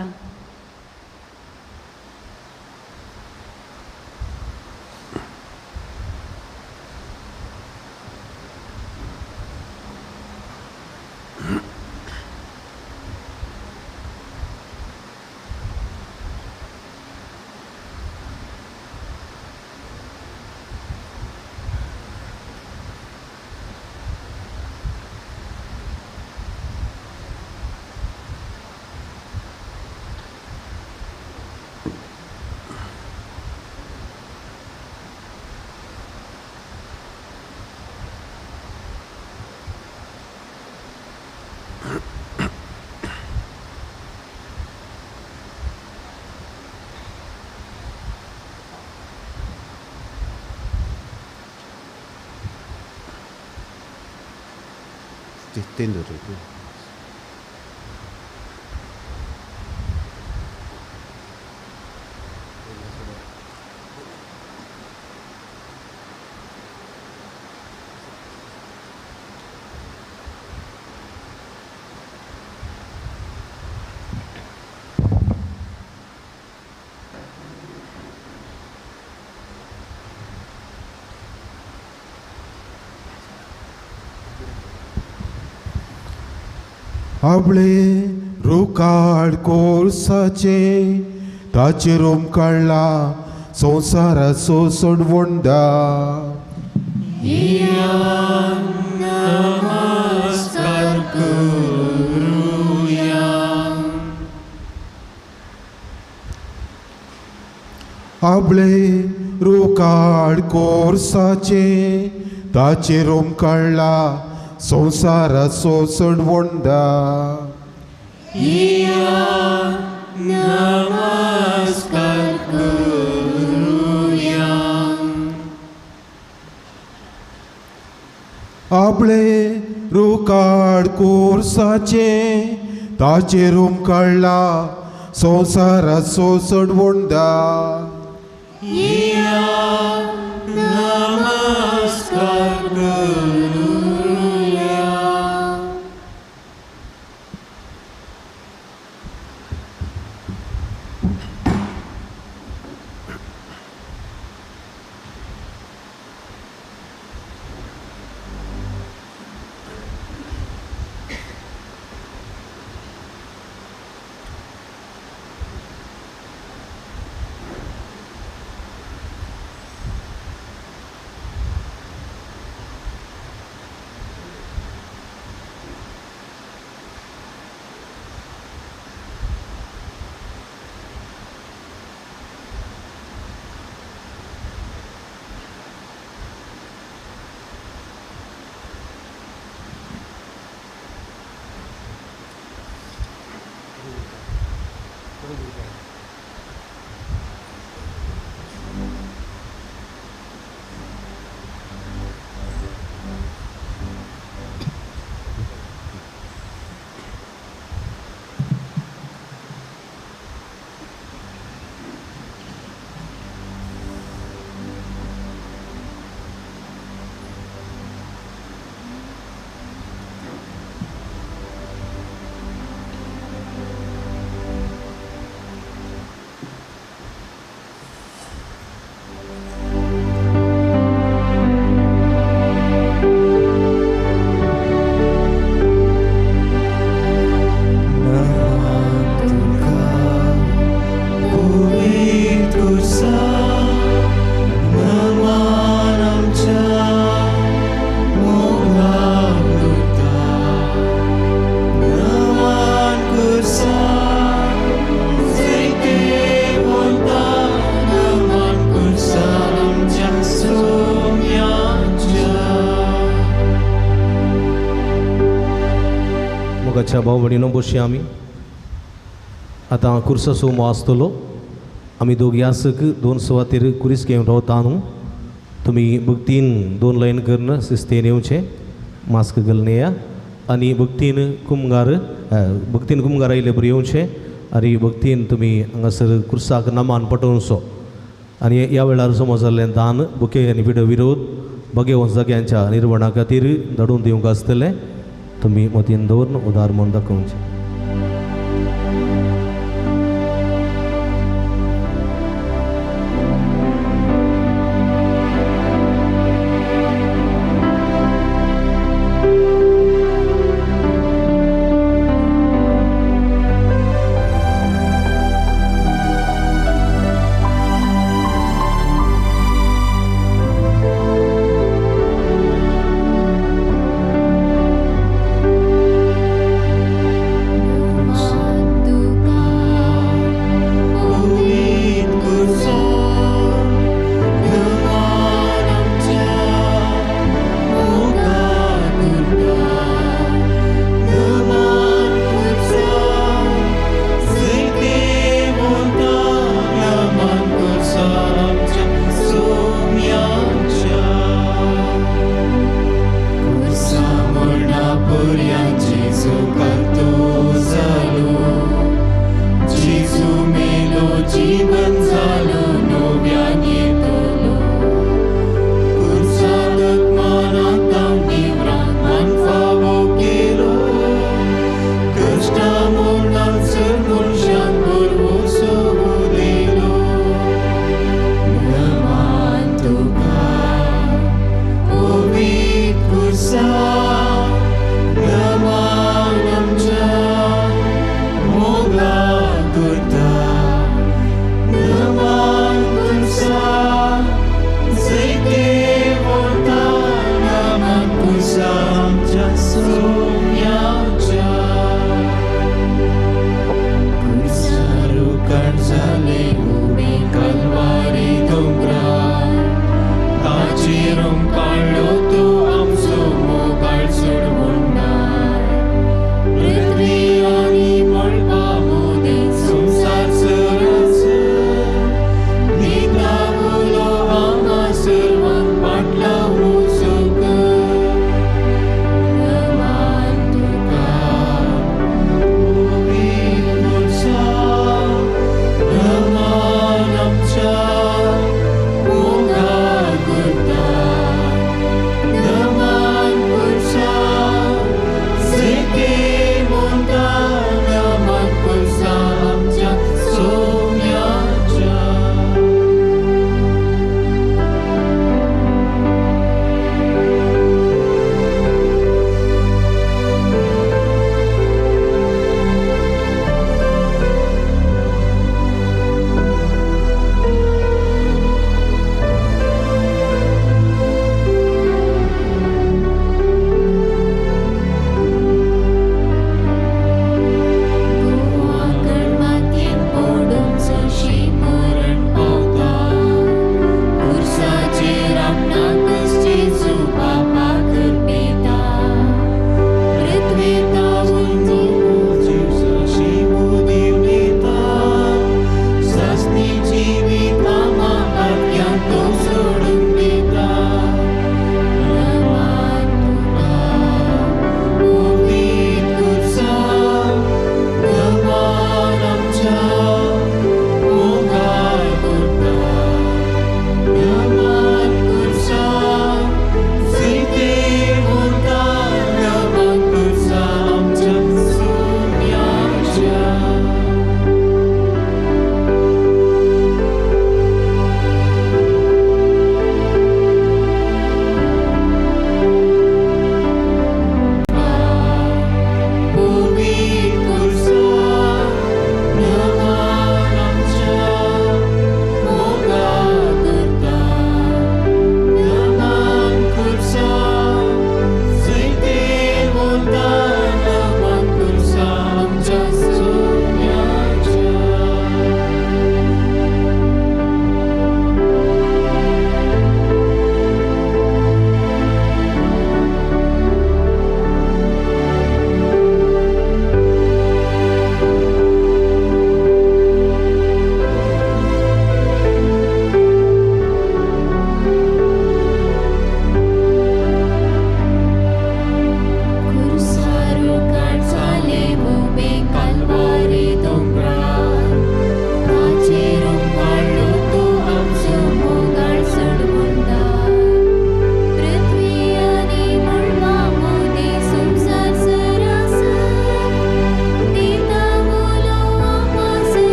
आपले रुखाड कोर्साचे ताचेर काडला संवसाराचो सोडवंडा. नमस्कार करुया. आपले रुखाड कोर्साचे ताचेर काडला संवसाराचो सोडवंडा. नमस्कार करुया. आपले रुखाड कोर्साचे ताचेर काडला संवसाराचो सोडवंडा. नमस्कार करुया. मोगाच्या भाव भयणीनो, बशी आमी आतां कुर्साचो आसतलो. आमी दोगी आसक दोन सुवातेर कुरीस घेवन रावता न्हू. तुमी भक्तीन दोन लायन करून शिस्तेन येवचें, मास्क घालून येया आनी भक्तीन कुमगार भक्तीन कुमगार आयले बरें येवचें आनी भक्तीन तुमी हांगासर कुर्साक नमान पटोवचो. आनी ह्या वेळार समज जाल्लें दान बुके आनी विडो विरोध बगेवन जाग्यांच्या निर्वणा खातीर धाडून दिवंक आसतलें. तुमी मतीन दवरून उदार म्हूण दाखोवचें. Come on.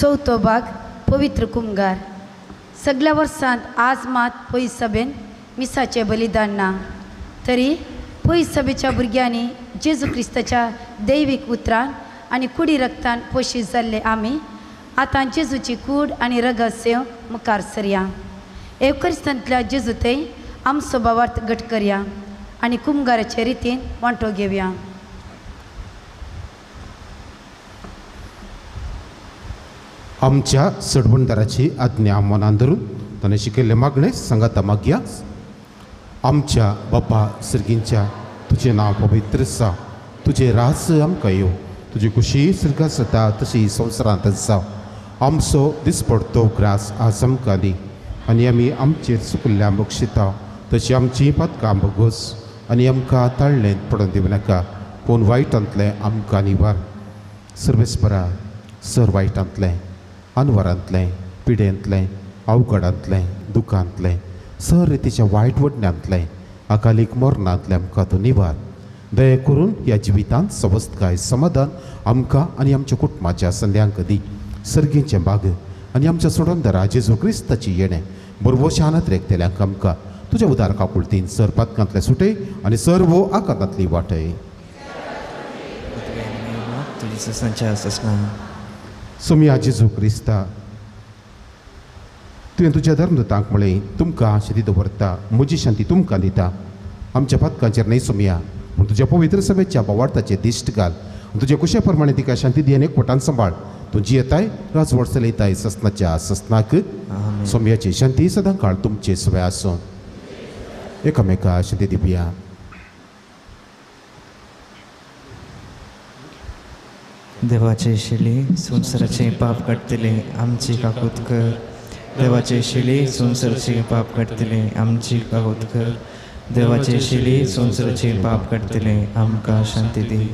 चवथो भाग पवित्र कुमगार. सगळ्या वर्सांत आज मात पयस सभेन मिसाचें बलिदान ना, तरी पयस सभेच्या भुरग्यांनी जेजू क्रिस्ताच्या दैवीक उतरान आनी कुडी रक्तान पोशीत जाल्ले आमी आतां जेजूची कूड आनी रगत सेव मुखार सरया. एवकरिस्तांतल्या जेजू थंय आमचो भावार्थ घट करया आनी कुमगाराचे रितीन वांटो घेवया. आमच्या सडवणदाराची आज्ञा मनान धरून ताणें शिकयल्लें मागणें सांगाता मागया. आमच्या बापा सर्गींच्या, तुजें नांव पवित्र जावं, तुजें राज आमकां येवं, तुजी खुशी सर्गांत जाता तशी संवसारांत जावं. आमचो दिसपडतो ग्रास आज आमकां दी आनी आमी आमचेर चुकल्ल्या बक्षिता तशी आमची पातकां भोगोस आनी आमकां ताळ्ळेंत पडोवन दिवं नाका, पूण वायटांतलें आमकां निवार. सर्वेस्परा, सर वायटांतलें, अनवरांतलें, पिडेंतलें, अवघडांतलें, दुखांतलें, सर रितीच्या वायट वडण्यांतलें, अकालीक मरणांतलें आमकां तूं निवार. दया करून ह्या जिवितांत सवस्तकाय समाधान आमकां आनी आमच्या कुटुंबाच्या संद्यांक दी. सर्गीचें बाग आनी आमच्या सोडणदारा जेजू क्रिस्ताची येणें बरवशानत रेखतल्यांक आमकां तुज्या उदार काकुळतीन सर पातकांतले सुटय आनी सर्व आकांतांतली वाटय. सोमया जेजू क्रिस्ता, तुवें तुज्या धर्मदूतांक म्हळें, तुमकां शांती दवरता, म्हजी शांती तुमकां दिता. आमच्या पातकांचेर न्हय सोमया, पूण तुज्या पवित्र सभेच्या भावार्थाचेर दिश्ट घाल. तुज्या कुशे प्रमाणे तिका शांती दी आनी एकवटान सांबाळ. तूं जियेताय, राजवट चलयताय ससनाच्या ससनाक. सोमयाची शांती सदां काळ तुमचे सवे आसूं. एकामेका शांती दिवया. देवाचे शिली संवसाराचे पाप काडटले आमची काकूत कर. देवाचे शिली संवसाराचे पाप काडटले आमची काकूत कर. देवाचे शिली संवसाराचे पाप काडटले आमकां शांती दी.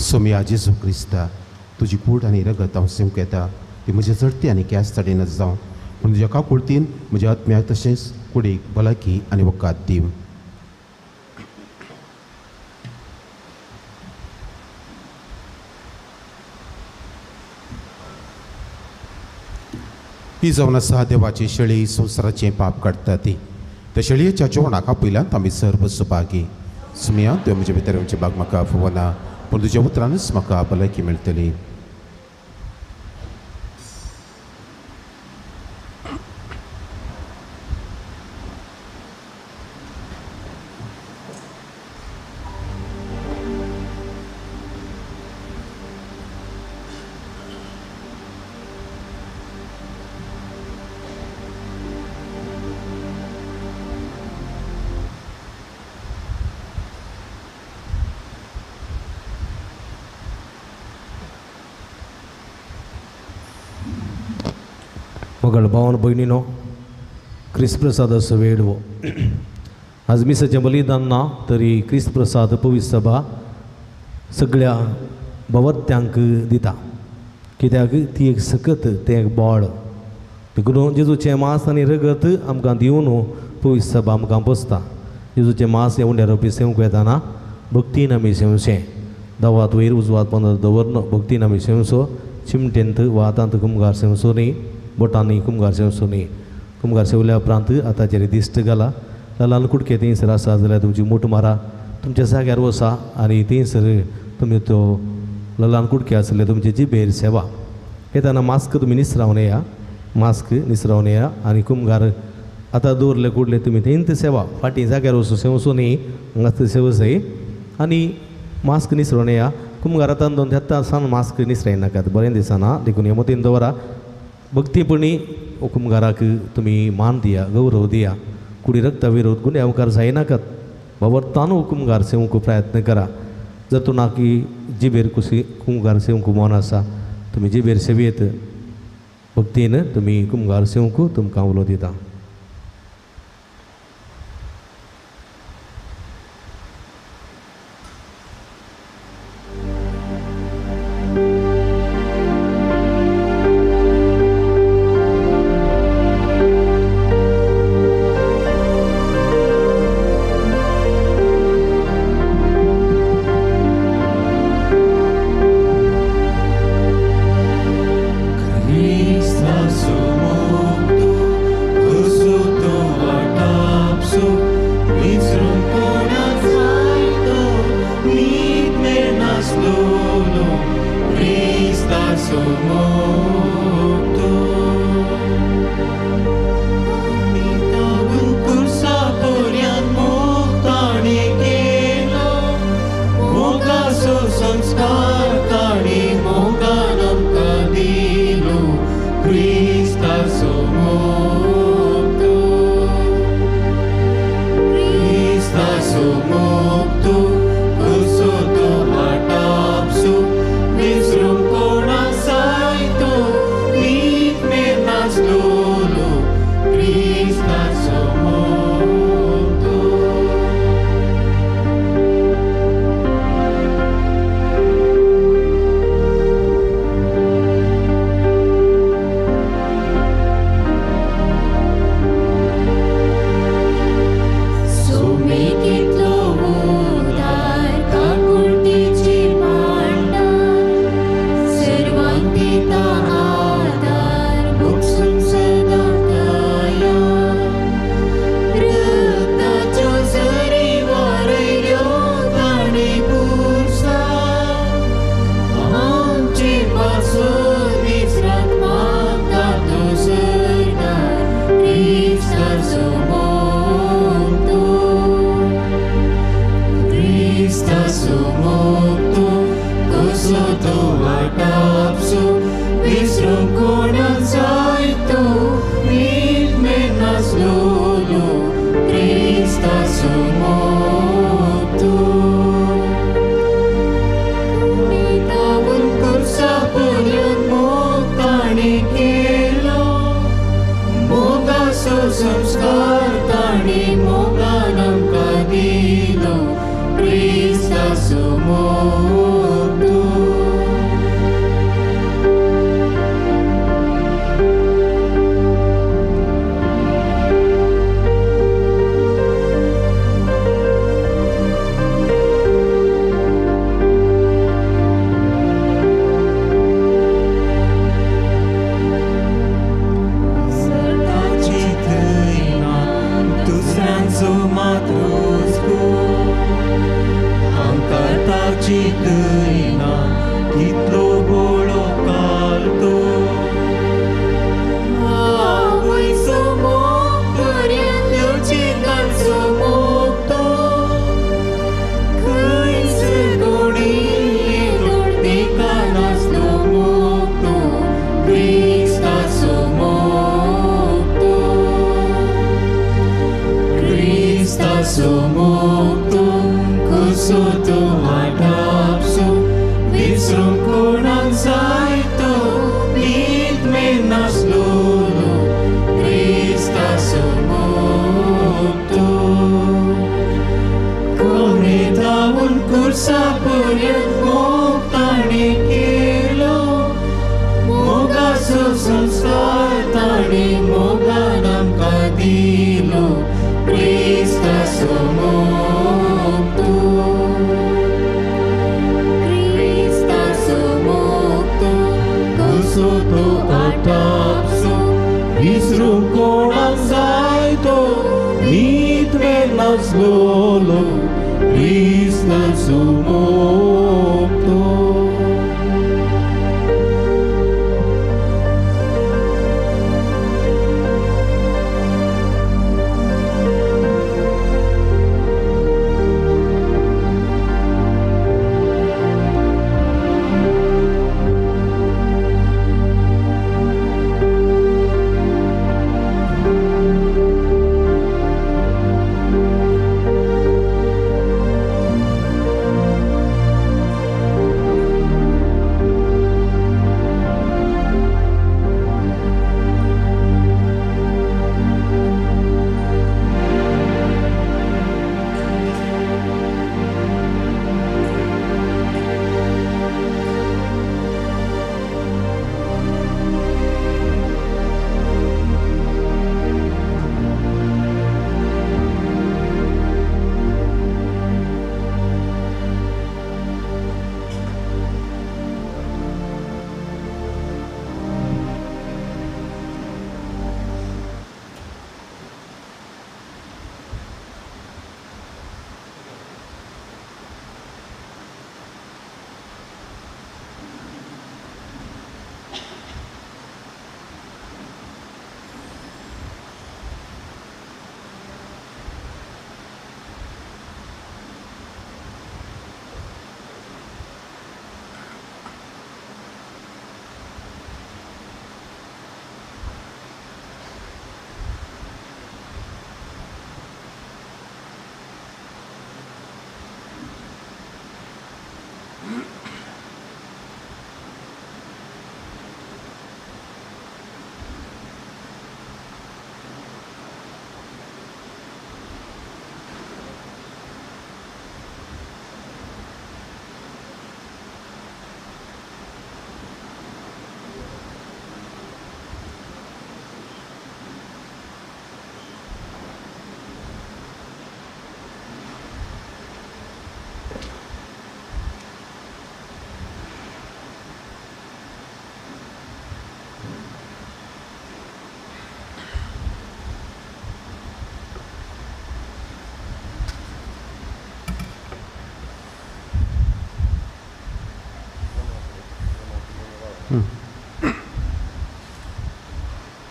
सोमया जेजू क्रिस्ता, तुजी कूड आनी रगत हांव सेवंक येता, ती म्हज्या चडती आनी कॅस चडयना जावं, पूण तुज्या काकुळतीन म्हज्या आत्म्याक तशेंच कुडीक भलायकी आनी वकात दिवं. ही जावन आसा देवाची शेळी, संवसाराचें पाप काडटा ती. त्या शेळयेच्या जेवणाक आपयल्यात आमी सर्व सुभागी. सुमया, तुवें म्हज्या भितर येवचें भाग म्हाका फुवना, पूण तुज्या उतरानूच म्हाका भलायकी मेळटली. मगळ भावन भयणीनो, क्रिस्त प्रसादाचो वेळ हो. आज मिसाचें बलिदान ना तरी क्रिस्त प्रसाद पवित्र सभा सगळ्या भवत्यांक दिता, कित्याक ती एक सकत, तें एक बळ. देखून जेजूचें मांस आनी रगत आमकां दिवन पवित्र सभा आमकां पोसता. जेजूचें मांस हें उंड्या रोपी सेवंक वेताना भक्तीन आमी सेवचें. दावात वयर उजवात पंदर दवरन भक्तीन आमी सेवचो. चिमटेंत वा हातांत कुमगार सेवचो न्ही, बोटांनी कुमगार सेवचो न्ही. कुमगार सेवल्या उपरांत आतांचेर दिश्ट घाला. ल्हान कुडके थंयसर आसा जाल्यार तुमची मूठ मारा, तुमच्या जाग्यार वसा आनी थंयसर तुमी तो ल्हान कुडके आसले तुमचे जिबेर सेवा. येताना मास्क तुमी निसरावन येया, मास्क निसरावन येया आनी कुमगार आतां दवरले कुडले तुमी थंयच सेवा फाटीं जाग्यार वचून सेवचो न्ही हांगासर सेवा जाय आनी मास्क निसरोन या कुमगार आतां दोन तेत्ता सान मास्क निसरायनाकात बरें दिसना देखून हे मतीन दवरा भक्तीपणी कुमगाराक तुमी मान दिया गौरव दिया कुडी रक्ता विरोध गुन्यांवकार जायनाकात बाबरतान कुमगार सेवंक प्रयत्न करा जर तूं नाकी जिबेर कुशी कुमगार सेवंक मन आसा तुमी जिबेर सेवेत भक्तीन तुमी कुमगार सेवंक तुमकां उलो दिता.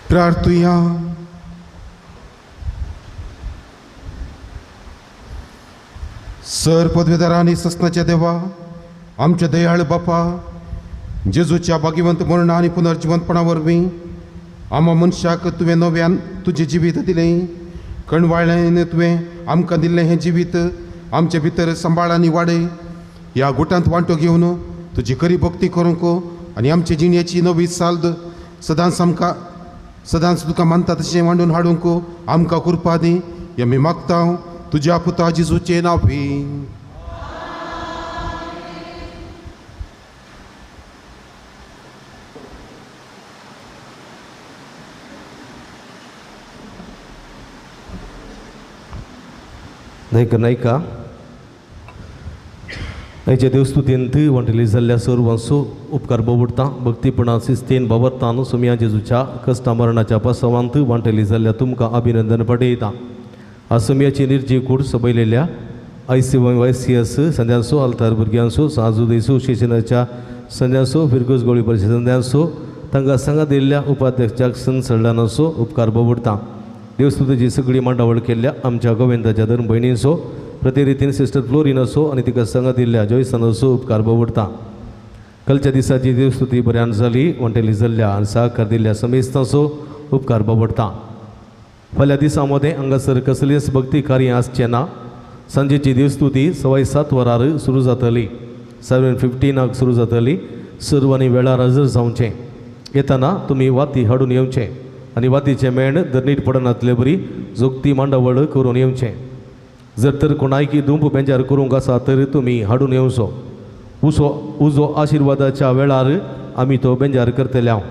प्रार्थुया. सर पदवेदारा आनी ससनाच्या देवा, आमच्या दयाळ बापा, जेजूच्या भाग्यवंत मरण आनी पुनर्जिवंतपणा वरवीं आमा मनशाक तुवें नव्यान तुजें जिवीत दिलें. कणवाळ्यान तुवें आमकां दिल्लें हें जिवीत आमचे भितर सांबाळ आनी वाडय. ह्या गुटांत वांटो घेवन तुजी खरी भक्ती करूंक आनी आमचे जिणेची नवी साल्द सदांच आमकां सदांच तुका मानता तशें मांडून हाडूंक आमकां कृपा दी. हें आमी मागता तुज्या पुता जेजूचें नांव. नायक नायका आयच्या देवस्तुतींत वांटेली जाल्ल्या सर्वांचो उपकार बोबडता. भक्तीपणा शिस्तीन बाबरतान सुमया जेजूच्या कश्टा मरणाच्या पासवांत वांटेली जाल्ल्या तुमकां अभिनंदन पटयता. आसुमयाची निर्जीव कूड सबयलेल्या I C Y C S संद्यांचो, आल्तार भुरग्यांचो, साजू एसोसिएशनाच्या संद्यांचो, फिरगोज गोळी परिशद संद्यांचो, तांकां सांगा दिल्ल्या उपाध्यक्ष जॅक्सन सल्डानाचो उपकार बोबडता. देवस्तुतीची सगळी मांडावळ केल्ल्या आमच्या गोविंदाच्या धर्म भयणींचो, प्रतिरितीन सिस्टर फ्लोरिनाचो आनी तिका सांगा दिल्ल्या जॉयसनाचो उपकार बोबडता. कालच्या दिसाची देवस्तुती बऱ्यान जाली वांटेली जाल्ल्या आनी सहकार दिल्ल्या समेस्तांचो उपकार बोबडता. फाल्यां दिसा मदें हांगासर कसलीच भक्ती कार्य आसचें ना. सांजेची देवस्तुती 7:15 वरार सुरू जातली, 7:15 सुरू जातली. सर्वांनी वेळार हजर जावचें. येताना तुमी वाती हाडून येवचें आनी वातीचें मेण धरणीर पडनातले बरी जोगती मांडावळ करून येवचें. जर तर कोणायकी दुंप बेंजार करूंक आसा तर तुमी हाडून येवचो. उजो आशिर्वादाच्या वेळार आमी तो बेंजार करतले. हांव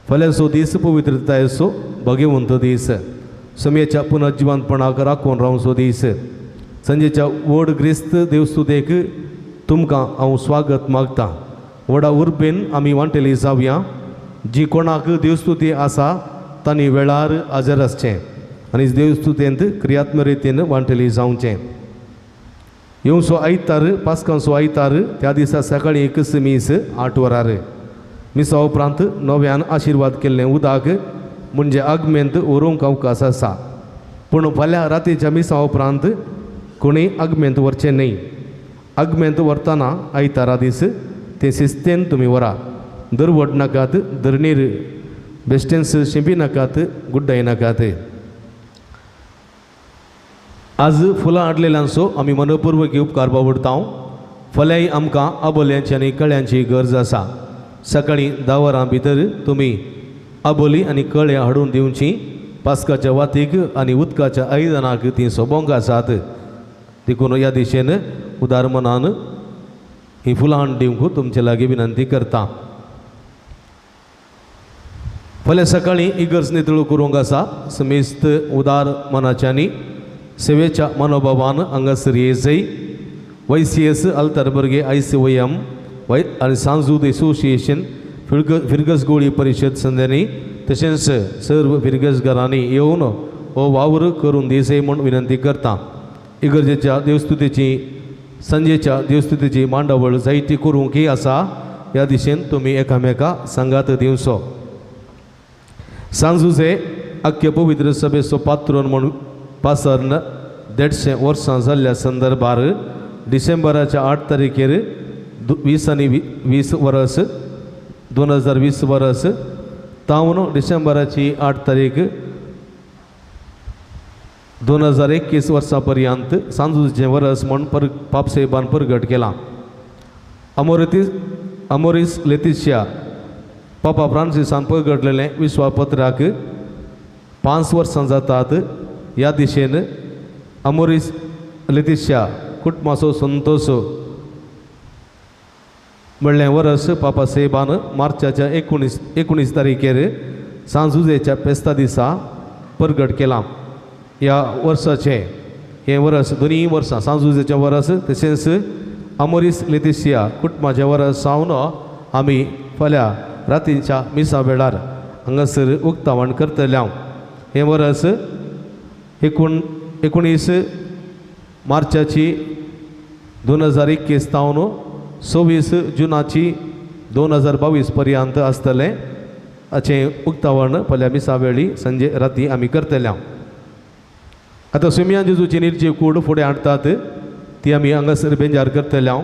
फाल्यांचो दीस पवित्रतायेचो भाग्यवंत दीस, समयाच्या पुनर्जिवंतपणाक राखून रावचो दीस. सांजेच्या व्हड ग्रेस्त देवस्तुतेक तुमकां हांव स्वागत मागतां. व्हडा उर्बेन आमी वांटेली जावया. जी कोणाक देवस्तुती आसा तांणी वेळार हजर आसचें आनी देवस्तुतेंत क्रियात्म रितीन वांटेली जावचें. येवचो आयतार पास्कांचो आयतार त्या दिसा सकाळीं 1 मीस 8 वरार. मिसा उपरांत नव्यान आशिर्वाद केल्लें उदक म्हणजे आगमेंत व्हरूंक अवकाश आसा, पूण फाल्यां रातीच्या मिसा उपरांत कोणीय आगमेंत व्हरचें न्हय. आगमेंत व्हरतना आयतारा दीस तें शिस्तेन तुमी व्हरा. दरवड नाकात, धरणीर बेश्टेंस शिंपी नाकात, गुड्डाय नाकात. आज फुलां हाडलेल्यांचो आमी मनपूर्वक उपकार बावडता. फाल्यांय आमकां आबोल्यांची आनी कळ्यांची गरज आसा. सकाळीं 10 वरां भितर तुमी आबोली आनी कळे हाडून दिवची. पास्काच्या वातीक आनी उदकाच्या आयदनाक तीं सोबोंक आसात. देखून ह्या दिशेन उदार मनान हीं फुलां हाडून दिवंक तुमचे लागीं विनंती करता. फाल्यां सकाळीं इगर्ज नितळ करूंक आसा. समेस्त उदार मनाच्यांनी सेवेच्या मनोभावान हांगासर येजय. वाय सी एस आल्तारबर्गे I C Y M Y आनी सांजूद एसोसिएशन फिरगस गोळी परिशद संद्यांनी तशेंच सर्व फिरगसघरांनी येवन हो वावर करून दिसय म्हूण विनंती करता. इगर्जेच्या देवस्तुतीची सांजेच्या देवस्तुतीची मांडावळ जायती करूंकय आसा. ह्या दिशेन तुमी एकामेका सांगात दिवचो. सांजुजे आख्खे पवित्र सभेचो पात्रोन म्हूण पासर्न 150 वर्सां जाल्ल्या संदर्भार डिसेंबराच्या 8 तारखेर 20 आनी 20 वर्स 2020 वर्स तावन डिसेंबराची 8 तारीख 2021 वर्सां पर्यंत सांजुजेचें वर्स म्हूण पापसाहेबान परगट केलां. अमोरिस लेतिशिया पापा फ्रांसिसान परगटलेलें विश्वापत्राक 5 वर्सां जातात. ह्या दिशेन अमोरिस लेतिशिया कुटुंबाचो संतोष म्हणलें वर्स पापा साहेबान मार्चाच्या 19 तारखेर सांजुजेच्या फेस्ता दिसा परगट केलां. ह्या वर्साचें हें वर्स दोनूय वर्सां सांजुजेचें वर्स तशेंच अमोरिस लेतिशिया कुटुंबाचें वर्स सावन आमी फाल्यां रातीच्या मिसा वेळार हांगासर उक्तावण करतले. हांव हें वर्स 19 मार्चाची 2021 तावन 26 जुनाची 2022 पर्यंत आसतलें हाचें उक्तावण फाल्यां मिसा वेळी संजे राती आमी करतले. आतां सुमयान जेजूची निर्जीव कूड फुडें हाडटात ती आमी हांगासर बेंजार करतले.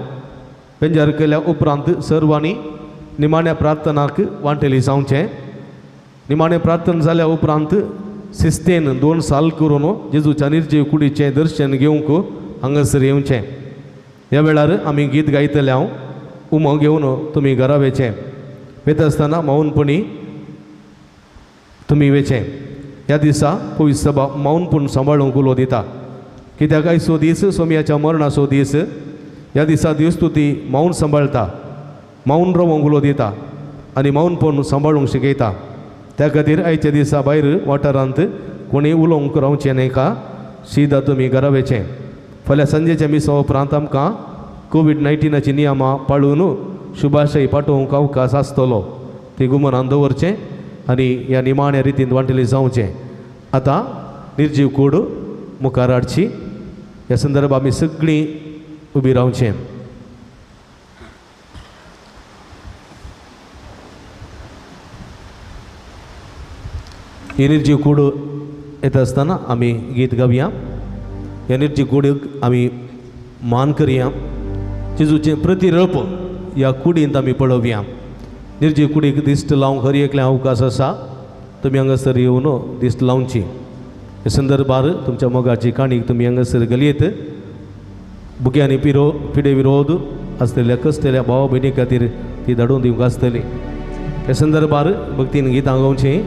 बेंजार केल्या उपरांत सर्वांनी निमाण्या प्रार्थनाक वांटेली जावचें. निमाणें प्रार्थना जाल्या उपरांत शिस्तेन 2 साल करून जेजूच्या निर्जीव कुडीचें दर्शन घेवंक हांगासर येवचें. ह्या वेळार आमी गीत गायतले. हांव उमो घेवन तुमी घरा वेचें. वेता आसतना मौनपणी तुमी वेचें. ह्या दिसा पवित्र सभा मौनपण सांबाळूंक उलो दिता कित्याक आयचो दीस सोमयाच्या मरणाचो दीस. ह्या दिसा देवस्तुती मौन सांबाळटा, मौन रावंक उलो दिता आनी मौनपण सांबाळूंक शिकयता. त्या खातीर आयच्या दिसा भायर वाठारांत कोणी उलोवंक रावचें न्हय का सीधा तुमी घरा वेचें. फाल्यां सांजेच्या मिसा उपरांत आमकां कोवीड-19 नियमां पाळून शुभाशय पाठोवंक अवकाश आसतलो. ती गुमनान दवरचें आनी ह्या निमाण्या रितीन वांटेली जावचें. आतां निर्जीव कूड मुखार हाडची. ह्या संदर्भात आमी सगळीं उबी रावचें. ही निर्जीव कूड येता आसतना आमी गीत गावया. ह्या निर्जीव कुडीक आमी मान करया. जेजूचें प्रतिरूप ह्या कुडींत आमी पळोवया. निर्जीव कुडीक दिश्ट लावंक हर एकल्या अवकाश आसा. तुमी हांगासर येवन दिश्ट लावची. ह्या संदर्भार तुमच्या मोगाची काणीक तुमी हांगासर घालयेत. भुग्यांनी पिडे विरोध आसलेल्या कसलेल्या भाव भयणी खातीर ती धाडून दिवंक आसतली. ह्या संदर्भार भक्तीन गितां गावचीं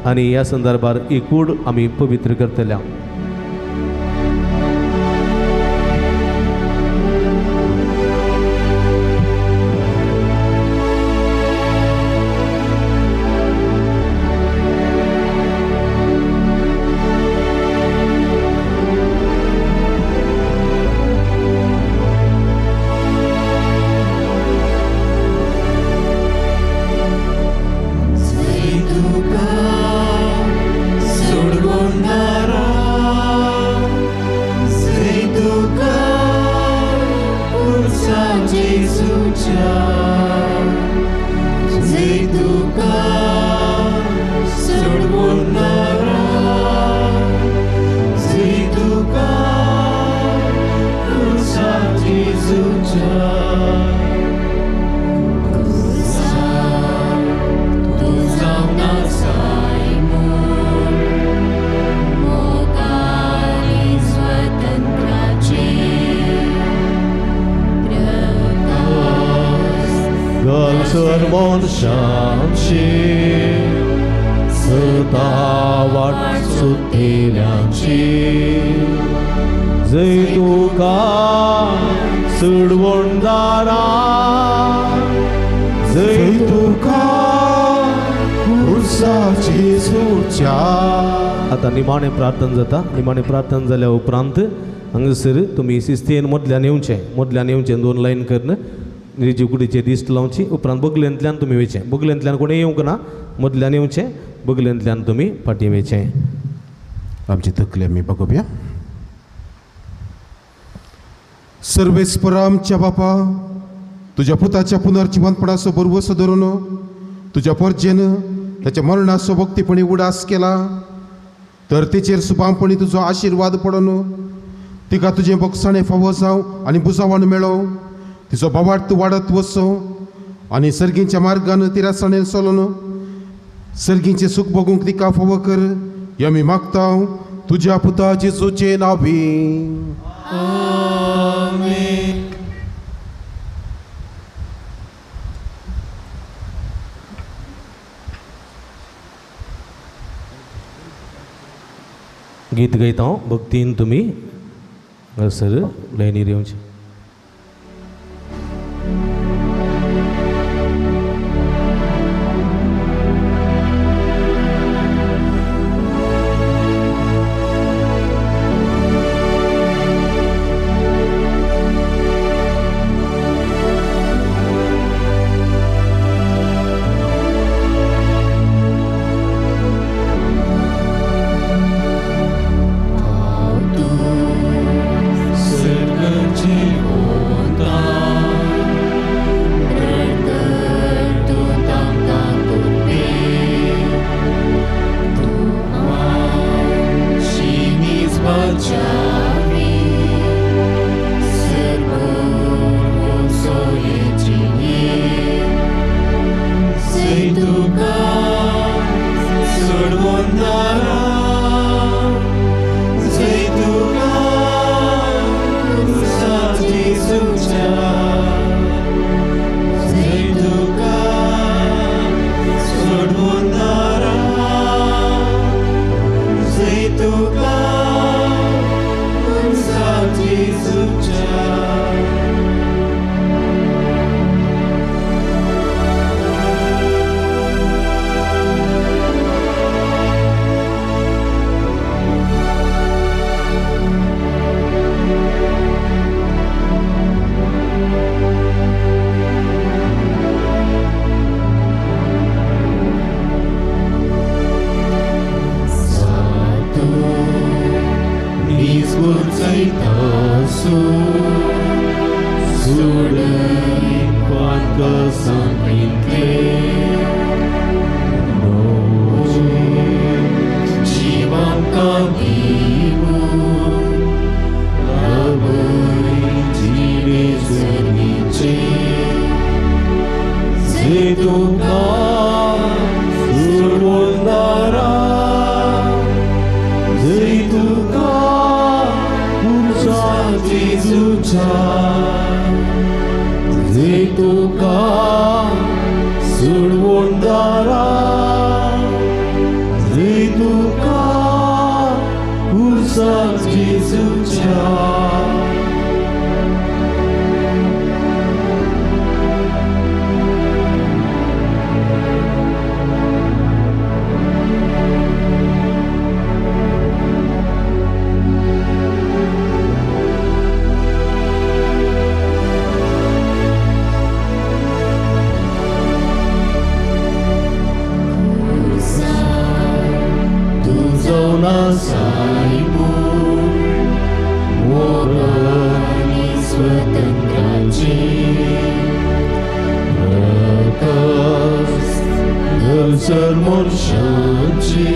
आनी ह्या संदर्भार ही कूड आमी पवित्र करतल्या. आतां निमाणें प्रार्थना जाता. निमाणें प्रार्थना जाल्या उपरांत हांगासर तुमी शिस्तेन मदल्यान येवचें. मदल्यान येवचें 2 लायन करून निर्जीव कुडीचें दिश्ट लावची. उपरांत बगलेंतल्यान तुमी वयचें. बगलेंतल्यान कोणें येवंक ना, मदल्यान येवचें. बगलेंतल्यान तुमी फाटीं वयचें. आमची तकली आमी बघूया. सर्वेस्परा आमच्या बापा, तुज्या पुताच्या पुनर्जिवंतपणाचो भरवंसो धरून तुज्या पोरजेन ताच्या मरणाचो भक्तीपणी उडास केला तर तेचेर सुबामपणी तुजो आशिर्वाद पडोन तिका तुजें बक्षाणें फावो जावं आनी बुजावण मेळो. तिचो भावार्थ वाडत वचो आनी सर्गींच्या मार्गान तिरासाणेन चलोन सर्गींचें सूख भोगूंक तिका फावो कर. हें आमी मागता तुज्या पुता जेजूचे नांवी. आमेन. गीत गायता हांव भक्तीन तुमी सर लायनीर येवचें. Sir जेजूच्या, जय तुका सुडवणदारा, जय तुका खुर्साक जेजूच्या. मनशाची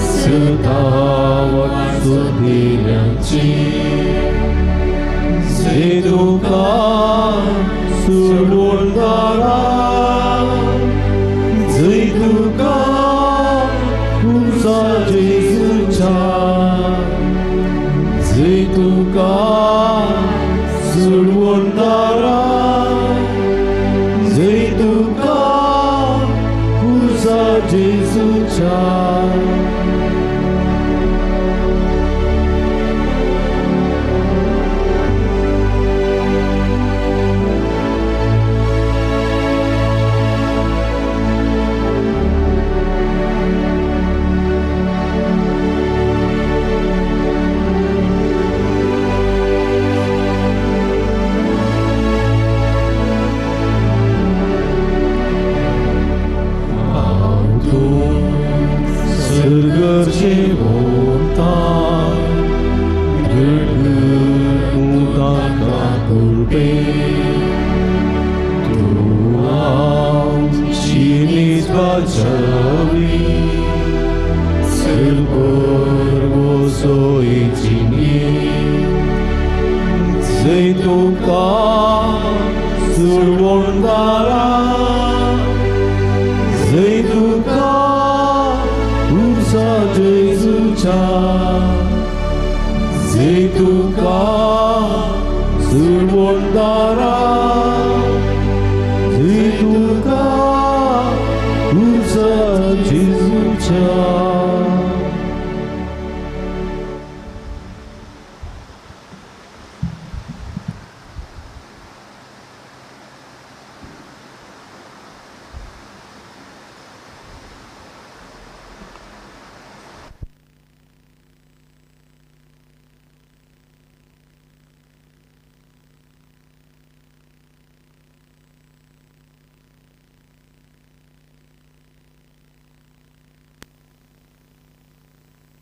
सतावत सुदिल्याची, जय तुका सुडवणदारा, जय तुका खुर्सा जेजूच्या, जय तुका सुडवणदारा, जय तुका जेजूच्या.